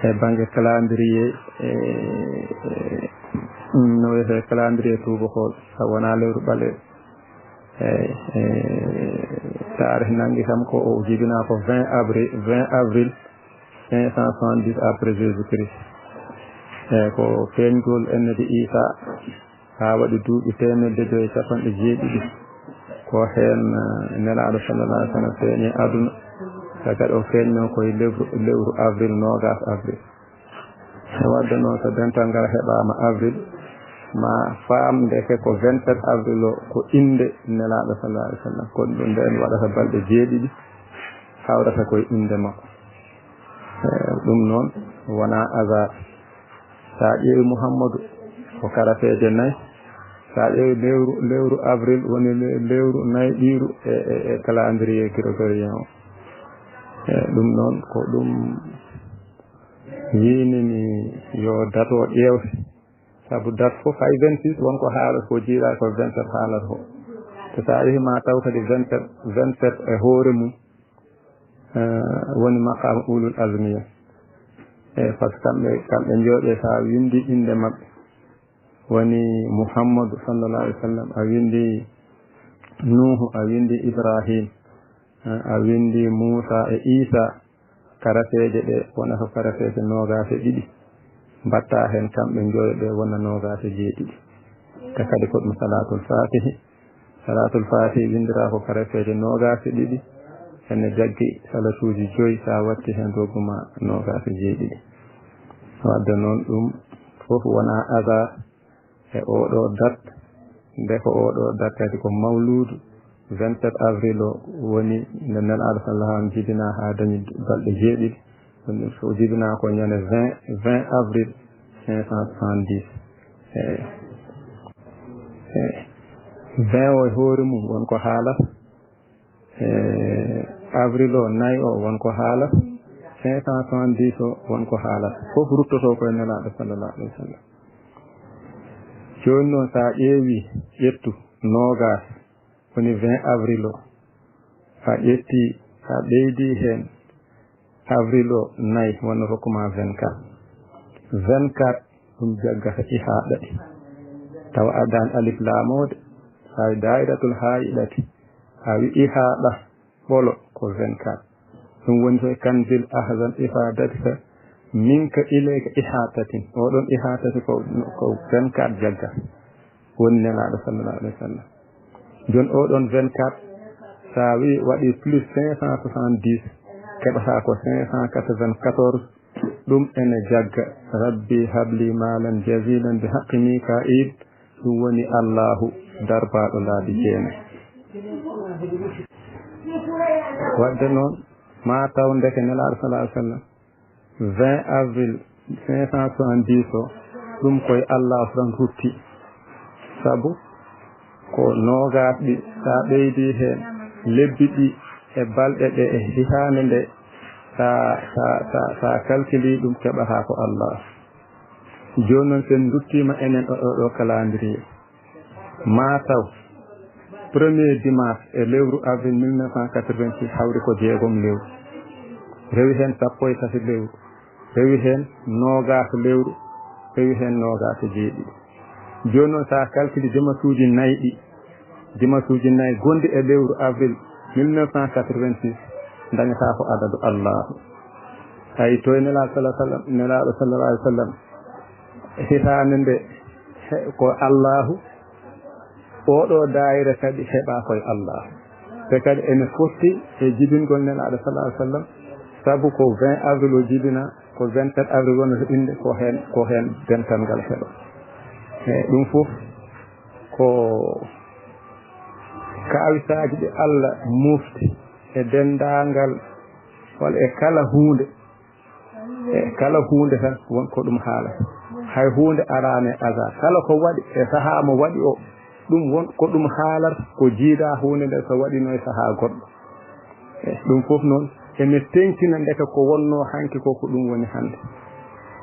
e bannge calendrier, e, e, no wiyetee, calendrier tuubakooɓe, taw wonaa lewru ɓaleeru. Eeyi, e, taarih nanngi kam ko o jibinaa ko vingt avril, vingt avril, cinq cent soixante-dix après Jésus-Christ. E ko feeñgol annabi Isa haa waɗi duuɓi teemedde joyi e capanɗe jeeɗiɗi. Ko heen, eh, Nelaaɗo sallallahu alaihi wasallam feeñi aduna. Tagad o feeñno ko e lewru, lewru avril, noogas avril. E wadde noon, so dental ngal heɓaama avril, ma faam ndeke ko vingt-sept avril o ko innde Nelaaɗo sallallahu alaihi wasallam. Ko ɗum ndeen waɗata balɗe jeeɗiɗi, hawrata koye innde makko. Eh, ɗum noon wonaa hasard. So a ƴeewi Muhammadu, ko karafeeje nayi. So a ƴeewi lewru, lewru avril woni le-, lewru nayɗiiru e, e, e calendrier grégorien o. Eh, ɗum noon ko ɗum yiinimi yo date o ƴeewte. Sabu date fof hay vingt-six won ko haalata ko jiiɗa ko vingt-sept haalata ko. Te so a yehi ma taw kadi vingt-sept, vingt-sept e hoore mum, eh, woni maqaama ulul azmi en. E par ce que kamɓe, kamɓe njooɗe so a winndi innde maɓɓe. Woni Muhammadu sallallahu alaihi wasallam, a winndi Nuuhu, a winndi Ibrahim, eh, a winndi Muusa e Isa. Karafeeje ɗe wona ko karafeeje noogaas e ɗiɗi. Mbatta heen kamɓe njoyo ɓe wona noogaas e jeeɗiɗi. Te kadi ko ɗum Salaatul Faatihi. Salaatul Faatihi winndira ko karafeeje noogaas e ɗiɗi. Ene jaggi salatuuji joyi, so a watti heen rogguma noogaas e jeeɗiɗi. Wadde noon ɗum fof wona hasard. E oɗo date, nde ko oɗo date kadi ko mawluudu, vingt-sept avril o woni nde Nelaaɗo sallallahu alaihi wasallam jibinaa haa dañi balɗe jeeɗiɗi. Ɗum so o jibinaa ko ñande vingt, vingt avril cinq cent soixante-dix. Eeyi. Eeyi. Vingt o e hoore mum won ko haalata. E avril o, nayi o, won ko haalata. Cinq cent soixante-dix o, won ko haalata. Fof ruttoto ko e Nelaaɗo sallallahu alaihi wasallam. Jooni noon, so a ƴeewi, ƴettu noogaas, woni vingt avril o. A ƴetti, a ɓeydi heen avril o nayi, wonno rokkuma vingt-quatre. Vingt-quatre, ɗum jaggata ihaaɗa ɗi. Tawa addaani alif laamoode, hay daa'iratul haa'iɗati. A wi ihaaɗa ɓolo ko vingt-quatre. Ɗum woni to e kanzil ahzan ifadatika minka ilayka ihaatatin. Oɗon ihaatati ko, ko vingt-quatre jagga. Woni Nelaaɗo sallallahu alaihi wasallam. Jooni oɗon vingt-quatre, so a wi waɗi plus cinq cent soixante-dix, keɓata ko cinq cent quatre-vingt-quatorze. Ɗum ene jagga, "Rabbi habli maalan jazilan bi haqqi Mikail." Ɗum woni Allahu darbaaɗo laabi jeenayi. Wadde noon, ma taw ndeke Nelaaɗo sallallahu alaihi wasallam, vingt avril cinq cent soixante-dix o, ɗum koye Allahu tan rutti. Sabu ko noogaas ɗi, sa ɓeydi heen lebbi ɗi e balɗe ɗe e hitaande nde, sa, sa, sa, sa calculi ɗum, keɓata ko Allah. Jooni noon, sen nduttiima enen o, o, o calendrier. Ma taw premier dimanche e lewru avril mille neuf cent quatre-vingt-six hawri ko jeegom lewru. Rewi heen sappo e tati lewru. Rewi heen noogaas lewru. Rewi heen noogaas e jeeɗiɗi. Jooni noon, so a calculi dimanche uji nayi ɗi, dimanche uji nayi gonɗi e lewru avril mille neuf cent quatre-vingt-six, dañata ko adadu Allahu. Hay to e Nelaaɗo sallallahu alaihi wasallam, Nelaaɗo sallallahu alaihi wasallam, hitaande nde he-, ko Allahu, oɗo daayira kadi heɓa koye Allahu. Te kadi ene fotti e jibingol Nelaaɗo sallallahu alaihi wasallam, sabu ko vingt avril o jibina, ko vingt-sept avril wonata innde, ko heen, ko heen dental ngal heɓa. E ɗum fof ko kaawisaaji ɗi Allah mofti e denndaangal, walla e kala huunde. E kala huunde tan won ko ɗum haalata. Hay huunde araani e hasard. Kala ko waɗi e sahaa mo waɗi o, ɗum won ko ɗum haalata, ko jiida huunde nde so waɗino e sahaa goɗɗo. E ɗum fof noon, ene teŋtina ndeke ko wonno hanki ko, ko ɗum woni hannde.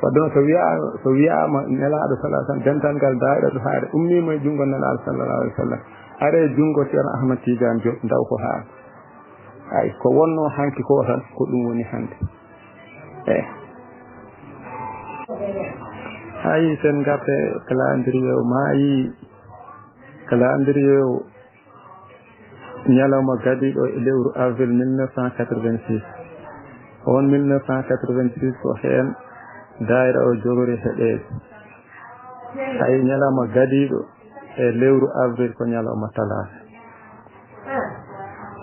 Wadde noon, so wiyaa, so wiyaama Nelaaɗo sallallahu alaihi wasallam, dental ngal daa'iratul haare ummiima e junngo Nelaaɗo sallallahu alaihi wasallam, are junngo Ceerno Ahmad Tidiane Diop, ndaw ko haali. Ay, ko wonno hanki ko tan, ko ɗum woni hannde. Eh. Hay sen ngarta e calendrier o, maayi calendrier o ñalawma gadiiɗo e lewru avril mille neuf cent quatre-vingt-six. On mille neuf cent quatre-vingt-six ko heen daayira o jogori heɓeede. Hay ñalawma gadiiɗo e lewru avril ko ñalawma talaata.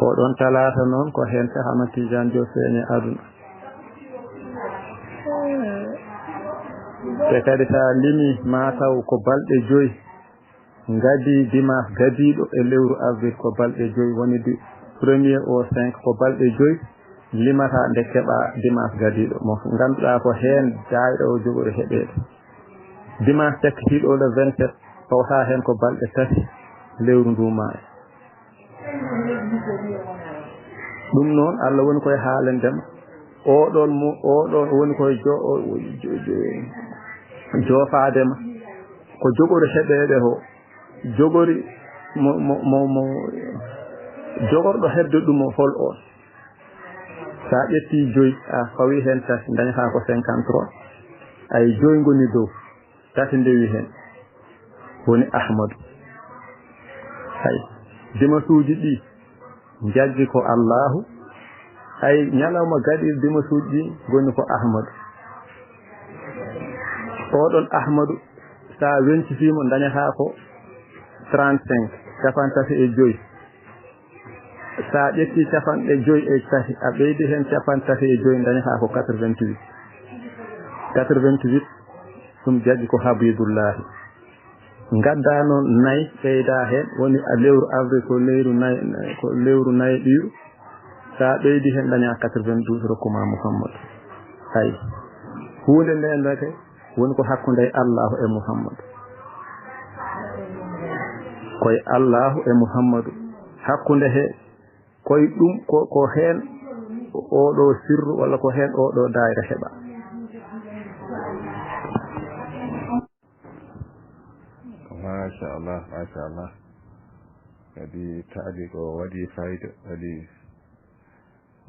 Oɗon talaata noon ko heen Seex Ahmad Tijaan Joop feeñi aduna. Te kadi so a limi ma taw ko balɗe joy. Ngadi dimanche gadiiɗo e lewru avril ko balɗe joy, woni di premier au cinq ko balɗe joy, limata nde keɓa dimanche gadiiɗo mo ngannduɗaa ko heen daayira o jogori heɓeede. Dimanche cakkitiiɗo le vingt-sept fawta heen ko balɗe tati lewru ndu maayi. Ɗum noon, Allah woni koye haalande ma. Oɗon mo, oɗon woni koye jo-, o-, o-, jo-, jo-, joofaade ma. Ko jogori heɓeede o. Jogori mo, mo, mo, mo, jogorɗo heɓde ɗum o hol on? Sa ƴetti joyi, a fawi heen tati, dañata ko cinquante-trois. Ay joyi ngoni dow. Tati ndewi heen, woni Ahmadu. Hay, dimasuuji ɗi njaggi ko Allaahu, hay, ñalawma gaɗir dimasuuji ɗi ngoni ko Ahmadu. Oɗon Ahmadu, sa wencitiimo, dañata ko trente-cinq, capantati e joyi. Sa ƴetti capanɗe joyi e tati, a ɓeydi heen capanɗe tati e joyi, dañata ko quatre-vingt-huit. Quatre-vingt-huit, ɗum jaggi ko Habibullahi. Ngadda noon nayi, ɓeyda heen, woni a lewru avril, ko lewru nayi, ko lewru nayi ɗiru. Sa ɓeydi heen, daña quatre-vingt-douze, rokkuma Muhammad. Hay. Huunde nden reke, woni ko hakkunde Allaahu e Muhammadu. Koye Allaahu e Muhammadu. Hakkunde he, koye ɗum, ko, ko heen oɗo sirru walla ko heen oɗo daayira heɓa. Machallah, machallah. Kadi taali ko waɗi fayida, waɗi,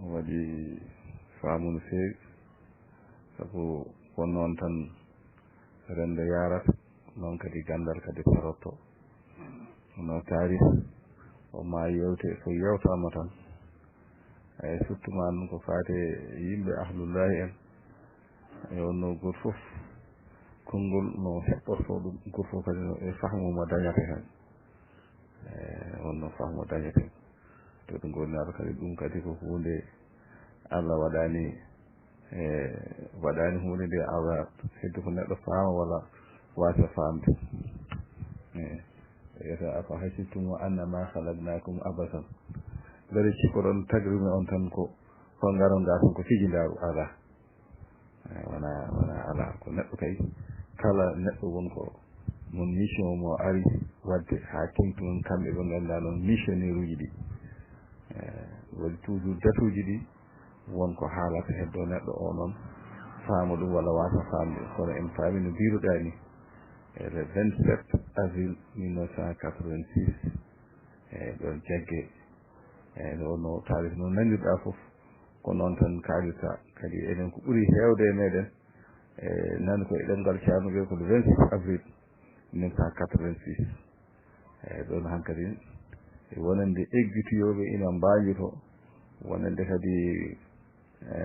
waɗi faamu no feewi. Sabu ko noon tan renndo yaarata, noon kadi ganndal kadi farotto. No taarih o ma yewte, so yewtaama tan, eyi, surtout ma noon ko faati e yimɓe ahlullahi en, e wonno gooto fof konngol no heɓɓorto ɗum, gooto fof kadi no e fahmu mo dañata heen. E wonno fahmu dañata heen. To ɗum ngoni ara kadi, ɗum kadi ko huunde Allah waɗani, e waɗani huunde nde Allah heddi ko neɗɗo faama walla wasa faamde. E wiyata, "Afa hasibtum annama khalaqnakum abasan." Mbele cikkoɗon tagrimi on tan ko, ko ngaron ga tan ko fijindaaru? Alaa. E wona, wona alaa. Ko neɗɗo kay, kala neɗɗo won ko mon mission mo ari waɗde haa teŋti noon, kamɓe ɓe ngannduɗaa noon missionnaire uji ɗi. E waɗi toujours date uji ɗi, won ko haalata heddo neɗɗo o noon, faama ɗum walla wasa faamde. Kono en paami no mbiruɗaa ni, e le vingt-sept avril mille neuf cent quatre-vingt-six, e ɗon jagge, e ɗo no taarih no nanirɗaa fof, ko noon tan kaalirta. Kadi enen ko ɓuri heewde e meɗen, e nani ko e ɗemngal Ceerno ɓe ko le vingt-six avril mille neuf cent quatre-vingt-six. E ɗon hankadi wonande exécutooɓe ina mbaajito, wonande kadi, e,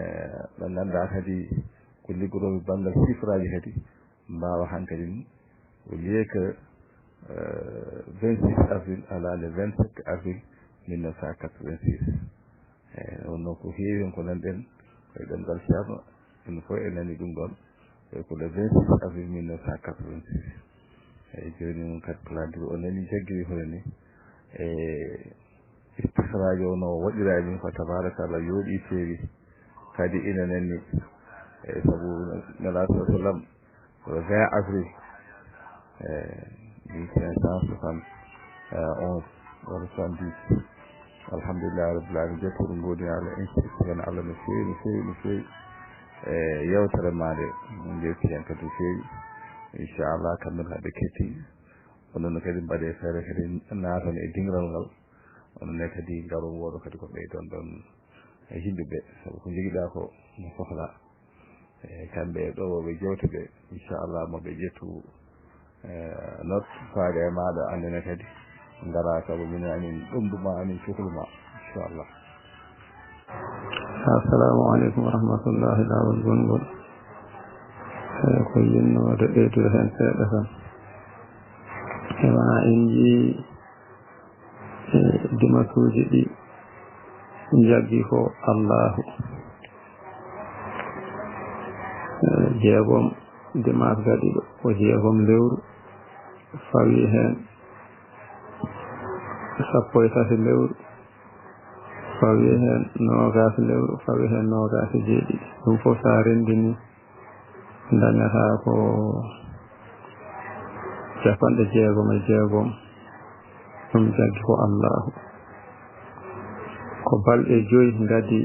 ɓe ngannduɗaa kadi ko liggotooɓe banngal chiffraaji kadi mbaawa hankadi, au lieu que, e, vingt-six avril, alaa le vingt-sept avril mille neuf cent quatre-vingt-six. E wonno ko heewi heen ko nanɗen koye ɗemngal Ceerno, enen fof en nani ɗum ɗon, e ko le vingt-six avril mille neuf cent quatre-vingt-six. Eyi, jooni noon kadi plandir o nani jaggiri hono ni, e istixraaj o no waɗiraa ni, fa tabarakallah, yooɗi feewi. Kadi ina nani, e sabu Nelaaɗo sallam, le vingt avril, e mille cinq cent soixante et onze walla soixante-dix. Alhamdulillahi rabbil alamin, jettoɗo ngoodi Allah, en citti heen Allah no feewi, no feewi, no feewi. E yewtere ma nde, min njetti heen kadi no feewi. Inchallah, kamɓe kadi ɓe ketti. Onon kadi mbaɗe feere kadi naatan e diŋral ngal. Onon ne kadi ngaro wooɗo kadi ko ɓeydon ɗon e yimɓe ɓe. Sabu ko njogiɗaa ko no sohlaa. E kamɓe e ɗowooɓe jewte ɓe, inchallah, mo ɓe ƴettu, e, not faade e maaɗa, anndene kadi ngara, sabu minen amin ɗomdu ma, amin cuklu ma, inchallah. Assalamu aleykum wa rahmatullahi, laawol gonngol. Eh, ko yinnoode ɓeydude heen seeɗa tan. E wona en njii, eh, dimasuuji ɗi njaggi ko Allaahu. Eh, jeegom dimaas gaɗiiɗo, ko jeegom lewru, fawi heen sappo e tati lewru, fawi heen noogaas lewru, fawi heen noogaas e jeeɗiɗi. Ɗum fof so a renndinii, ndañataa ko capanɗe jeegom e jeegom. Ɗum jaggi ko Allaahu. Ko balɗe joyi ngadi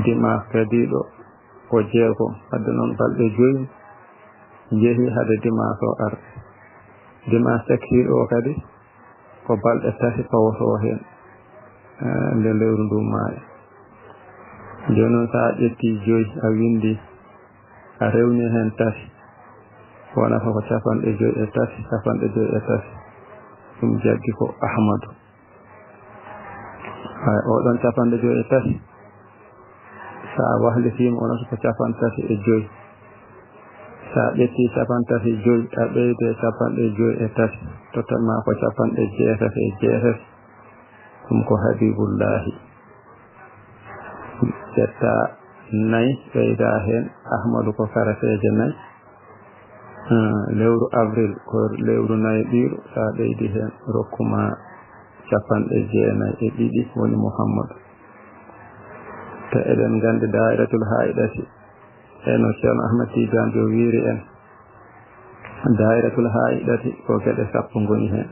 dimaas gadiiɗo ko jeegom. Wadde noon balɗe joyi njehi hade dimaas o ar. Dimaas cakkiiɗo o kadi ko balɗe tati pawotoo heen, eh, nde lewru ndu maayi. Jooni noon, so a ƴettii joyi, a winndii, a rewni heen tati, wonata ko capanɗe joyi e tati, capanɗe joyi e tati. Ɗum jaggi ko Ahmadu. Hay oɗon capanɗe joyi e tati, so a wahlitiima, wonata ko capanɗe tati e joyi. So a ƴettii capanɗe tati e joyi, a ɓeydi e capanɗe joyi e tati, tottat ma ko capanɗe jeetati e jeetati. Ɗum ko Habibullaahi. Ƴetta nayi, ɓeyda heen Ahmadu, ko karateeje nayi. Ah, lewru avril ko lewru nayi ɓiiru, so a ɓeydi heen, rokku ma capanɗe jeenayi e ɗiɗi, woni Muhammadu. Te eɗen nganndi Daa'iratul Haa'iɗati, e no Ceerno Ahmad Tiijaan Joop wiyri en, Daa'iratul Haa'iɗati ko geɗe sappo ngoni heen.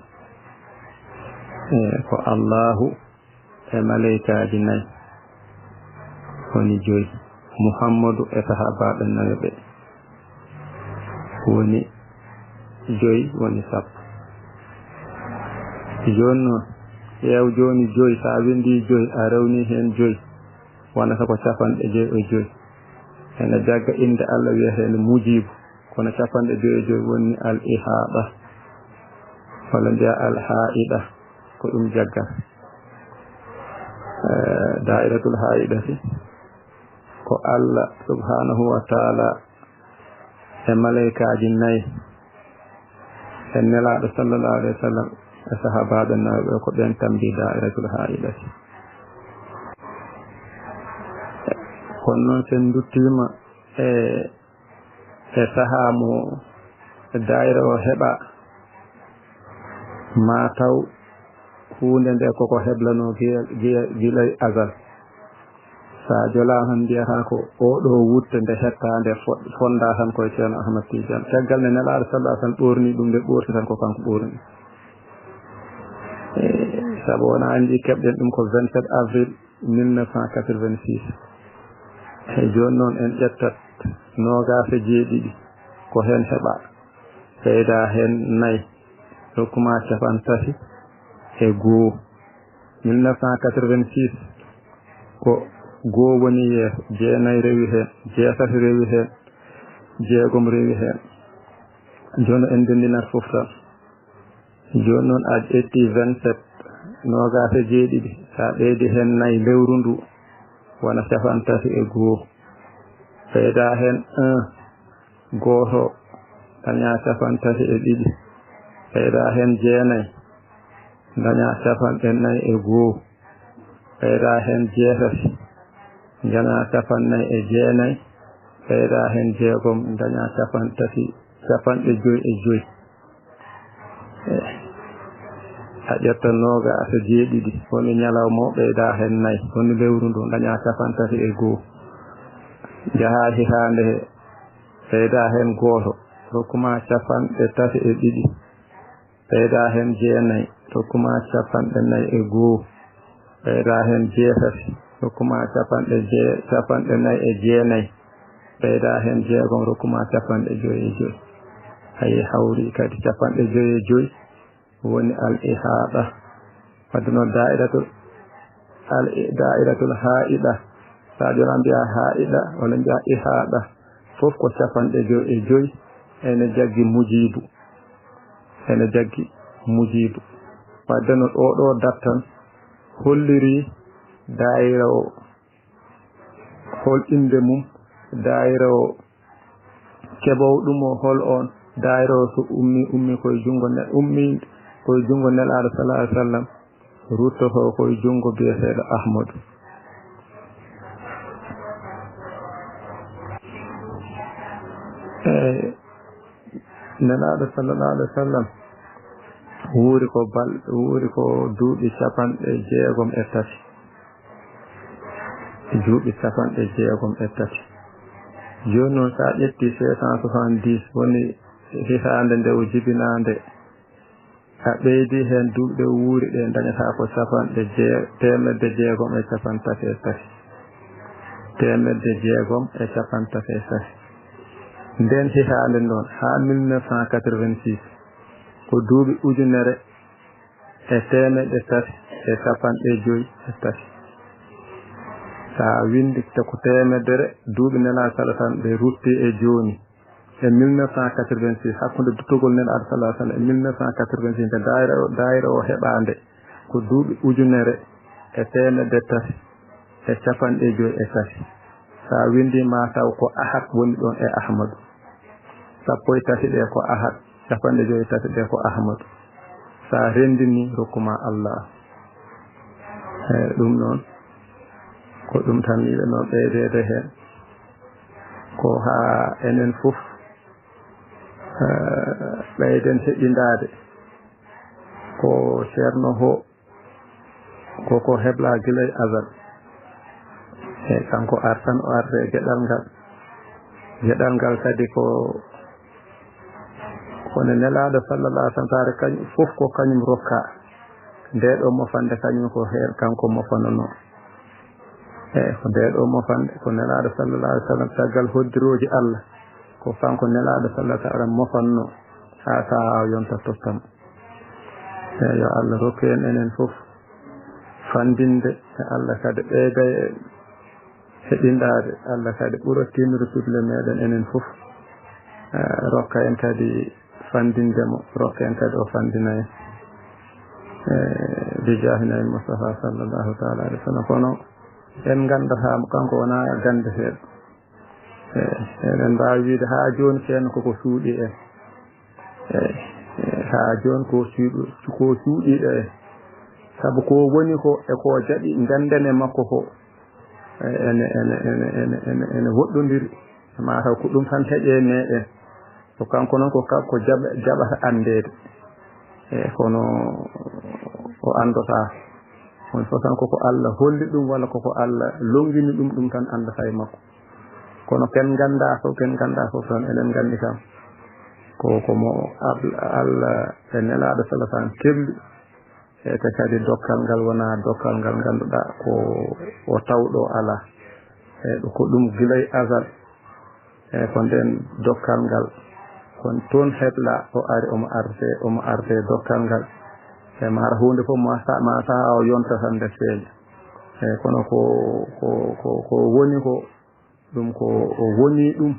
E ko Allaahu e maleykaaji nayi, woni joyi. Muhammadu e sahaabaaɓe nayo ɓe, woni joyi, woni sappo. Jooni noon, ƴeew jooni joyi, so a winndii joyi, a rewni heen joyi, wonata ko capanɗe joyi e joyi. Ene jagga innde Allah wiyeteende Mujiibu, kono capanɗe joyi e joyi woni Al Ihaaɗa, walla mbiya Al Haa'iɗa, ko ɗum jaggata. Eh, Daa'iratul Haa'iɗati ko Allah subhaanahu wa taala e maleykaaji nayi e Nelaaɗo sallallahu alayhi wa sallam e sahaabaaɓe nayo ɓe, ko ɓeen tambi Daa'iratul Haa'iɗati. Kono noon, so en nduttiima e, e sahaa mo daayira o heɓa, ma taw huunde nde koko heblanoo giya, giya, gila e azal. So a jolaama tan, mbiyata ko oo ɗoo wutte nde hetta nde fo-, fonnda tan koye Ceerno Ahmad Tiijaan. Caggal nde Nelaaɗo sallallahu alayhi wa sallam ɓoorni ɗum, nde ɓoorti tan ko kanko ɓoorni. E, sabu wona anndi keɓɗen ɗum ko vingt-sept avril mille neuf cent quatre-vingt-six. E jooni noon en ƴettat noogaas e jeeɗiɗi ko heen heɓa. Ɓeyda heen nayi, rokku ma capanɗe tati e goo. Mille neuf cent quatre-vingt-six ko goo woni yeeso, jeenayi rewi heen, jeetati rewi heen, jeegom rewi heen. Jooni en ndenndinat fof tan. Jooni noon a ƴetti vingt-sept, noogaas e jeeɗiɗi, so a ɓeydi heen nayi lewru ndu, wona capanɗe tati e goo. Ɓeyda heen un, gooto, daña capanɗe tati e ɗiɗi. Ɓeyda heen jeenayi, daña capanɗe nayi e goo. Ɓeyda heen jeetati, daña capanɗe nayi e jeenayi. Ɓeyda heen jeegom, daña capanɗe tati, capanɗe joyi e joyi. Eh, a ƴetta noogaas e jeeɗiɗi, woni ñalawma o, ɓeyda heen nayi, woni lewru ndu, daña capanɗe tati e goo. Njaha hitaande he, ɓeyda heen gooto, rokku ma capanɗe tati e ɗiɗi. Ɓeyda heen jeenayi, rokku ma capanɗe nayi e goo. Ɓeyda heen jeetati, rokku ma capanɗe jee-, capanɗe nayi e jeenayi. Ɓeyda heen jeegom, rokku ma capanɗe joyi e joyi. Ayi, hawri kadi capanɗe joyi e joyi woni al ihaaɗa. Wadde noon daa'iratul, al i-, daa'iratul haa'iɗa. So a joona mbiya haa'iɗa, walla mbiya ihaaɗa, fof ko capanɗe joyi e joyi, ene jaggi mujiibu. Ene jaggi mujiibu. Wadde no ɗoo ɗoo dattan holliri daayira o. Hol innde mum? Daayira o keɓoowo ɗum o hol oon? Daayira o so ummi, ummi koye junngo ne-, ummi koye junngo Nelaaɗo sallallahu alaihi wasallam, ruttoto koye junngo biyeteeɗo Ahmadu. E Nelaaɗo sallallahu alaihi wasallam wuuri ko bal-, wuuri ko duuɓi capanɗe jeegom e tati. Duuɓi capanɗe jeegom e tati. Jooni noon, so a ƴetti cinq cent soixante-dix, woni hitaande nde o jibinaa nde, a ɓeydi heen duuɓi ɗe o wuuri ɗe, dañata ko capanɗe jee-, teemedde jeegom e capanɗe tati e tati. Teemedde jeegom e capanɗe tati e tati. Ndeen hitaande noon, haa mille neuf cent quatre-vingt-six, ko duuɓi ujunere e teemedde tati e capanɗe joy e tati. So a winndi te ko teemedere duuɓi Nelaaɗo sallallahu alaihi wasallam ɓe rutti e jooni, e mille neuf cent quatre-vingt-six, hakkunde duttugol Nelaaɗo sallallahu alaihi wasallam e mille neuf cent quatre-vingt-six, nde daayira o, daayira o heɓaande, ko duuɓi ujunere e teemedde tati e capanɗe joy e tati. So a winndi, ma taw ko Ahad woni ɗoon e Ahmadu. Sappo e tati ɗe ko Ahad, capanɗe joy e tati ɗe ko Ahmadu. So a renndini, rokku ma Allah. Eey, ɗum noon, ko ɗum tan yiɗanoo ɓeydeede heen. Ko haa enen fof, eh, ɓeyden heɓindaade ko Ceerno o Ko, ko hebla gila e azal. E kanko artan o arde e geɗal ngal. Geɗal ngal kadi ko, ko ne Nelaaɗo sallallahu alaihi wasallam, taare kañum fof ko kañum rokka. Nde ɗo mofande kañum ko heen kanko mofanano. E ko nde ɗo mofande ko Nelaaɗo sallallahu alaihi wasallam, caggal hoddirooji Allah, ko kanko Nelaaɗo sallallahu alaihi wasallam mofanno haa sahaa o yonta tottam. Eey, yo Allah rokku en enen fof fandinde, e Allah kadi ɓeyda e heɓindaade, Allah kadi ɓura tinnude piɓle meɗen enen fof. Eh, rokka en kadi fandinde mo, rokka en kadi o fandina en. Eh, bi jaahi Nabi Mustafa sallallahu ta'ala alaihi wasallam. Kono en nganndataa mo, kanko wonaa ganndeteeɗo. Eey, eɗen mbaawi wiyde haa jooni Ceerno koko suuɗii en. Eey, eey, haa jooni ko suuɗu-, ko suuɗiiɗo en. Sabu ko woni ko e ko jaɓi ngannden e makko ko, e, ene, ene woɗɗondiri. Maa taw ko ɗum tan heƴe meɗen. Ko kanko noon ko kanko jaɓa-, jaɓata anndeede. Eey, kono o anndotaa. Woni fof tan koko Allah holli ɗum walla koko Allah longini ɗum, ɗum tan anndata e makko. Kono ken nganndaa fof, ken nganndaa fof tan eɗen nganndi kam. Ko, ko mo Ab-, Allah e Nelaaɗo sallallahu alaihi wasallam kebli. E te kadi dokkal ngal wonaa dokkal ngal ngannduɗaa ko o tawɗo alaa. E ko ɗum gila e azal. E ko nden dokkal ngal. Ko toon hebla o ari omo arde, omo arde dokkal ngal. E mara huunde fof ma sa-, ma saha o yonta tan nde feeña. E kono ko, ko, ko, ko woni ko, ɗum ko o woni ɗum,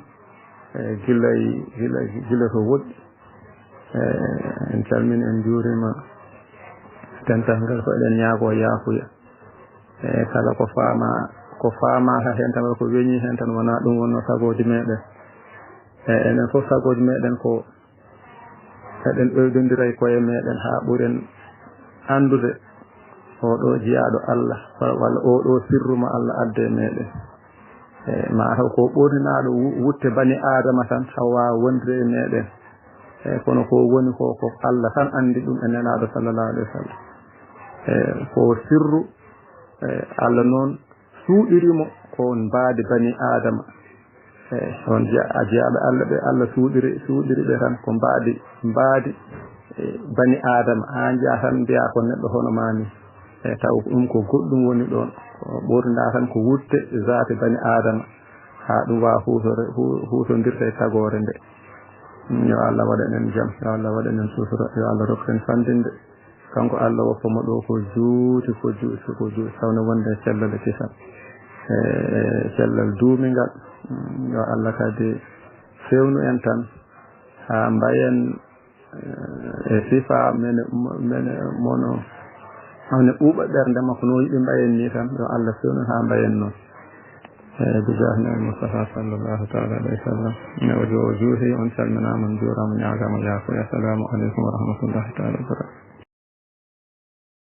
e, gila e, gila, gila to woɗɗi. E, en calmini, en njuurima dental ngal, ko eɗen ñaago yaafuya. E, kala ko faama, ko faamaaka heen tan, walla ko weñi heen tan, wonaa ɗum wonno sagooji meɗen. E, enen fof sagooji meɗen ko eɗen ɓeydondira e koye meɗen haa ɓuren anndude oo ɗoo jiyaaɗo Allah, wa-, walla oo ɗoo sirru mo Allah addi e meɗen. E, maa taw ko ɓurninaaɗo wu-, wutte bani Aadama tan, taw waawa wondude e meɗen. E, kono ko woni ko, ko Allah tan anndi ɗum e Nelaaɗo sallallahu alaihi wasallam. E, ko sirru, e, Allah noon suuɗiri mo ko on mbaadi bani Aadama. E, on jiya-, a jiyaaɓe Allah ɓe, Allah suuɗiri, suuɗiri ɓe tan ko mbaadi, mbaadi, e, bani Aadama. Haa njiya tan mbiya ko neɗɗo hono maa ni. E, taw ko ɗum ko goɗɗum woni ɗoon. Ko ɓurda tan ko wutte zaati bani Aadama. Haa ɗum waawa huutore-, hu-, huutondirde e tagoore nde. Yo Allah waɗan en jam, yo Allah waɗan en sutura, yo Allah rokku en fandinde. Kanko Allah woppa mo ɗo ko juuti, ko juuti, ko juuti, tawno wonde e cellal e kisal. E, e cellal duumingal. Mm, yo Allah kadi fewnu en tan, haa mbayen, e, e sifa mene, mene mono, mene ɓuuɓa ɓernde makko no yiɗi mbayen ni tan, yo Allah fewnu en haa mbayen noon. E, bi jaahi Nabi Mustafa sallallahu taala alayhi wa sallam. Ne o jo-, o juuti, on calminaama, on njuuraama, ñaagaama yaafuya. Assalamu aleykum wa rahmatullahi taala wa barakatuh.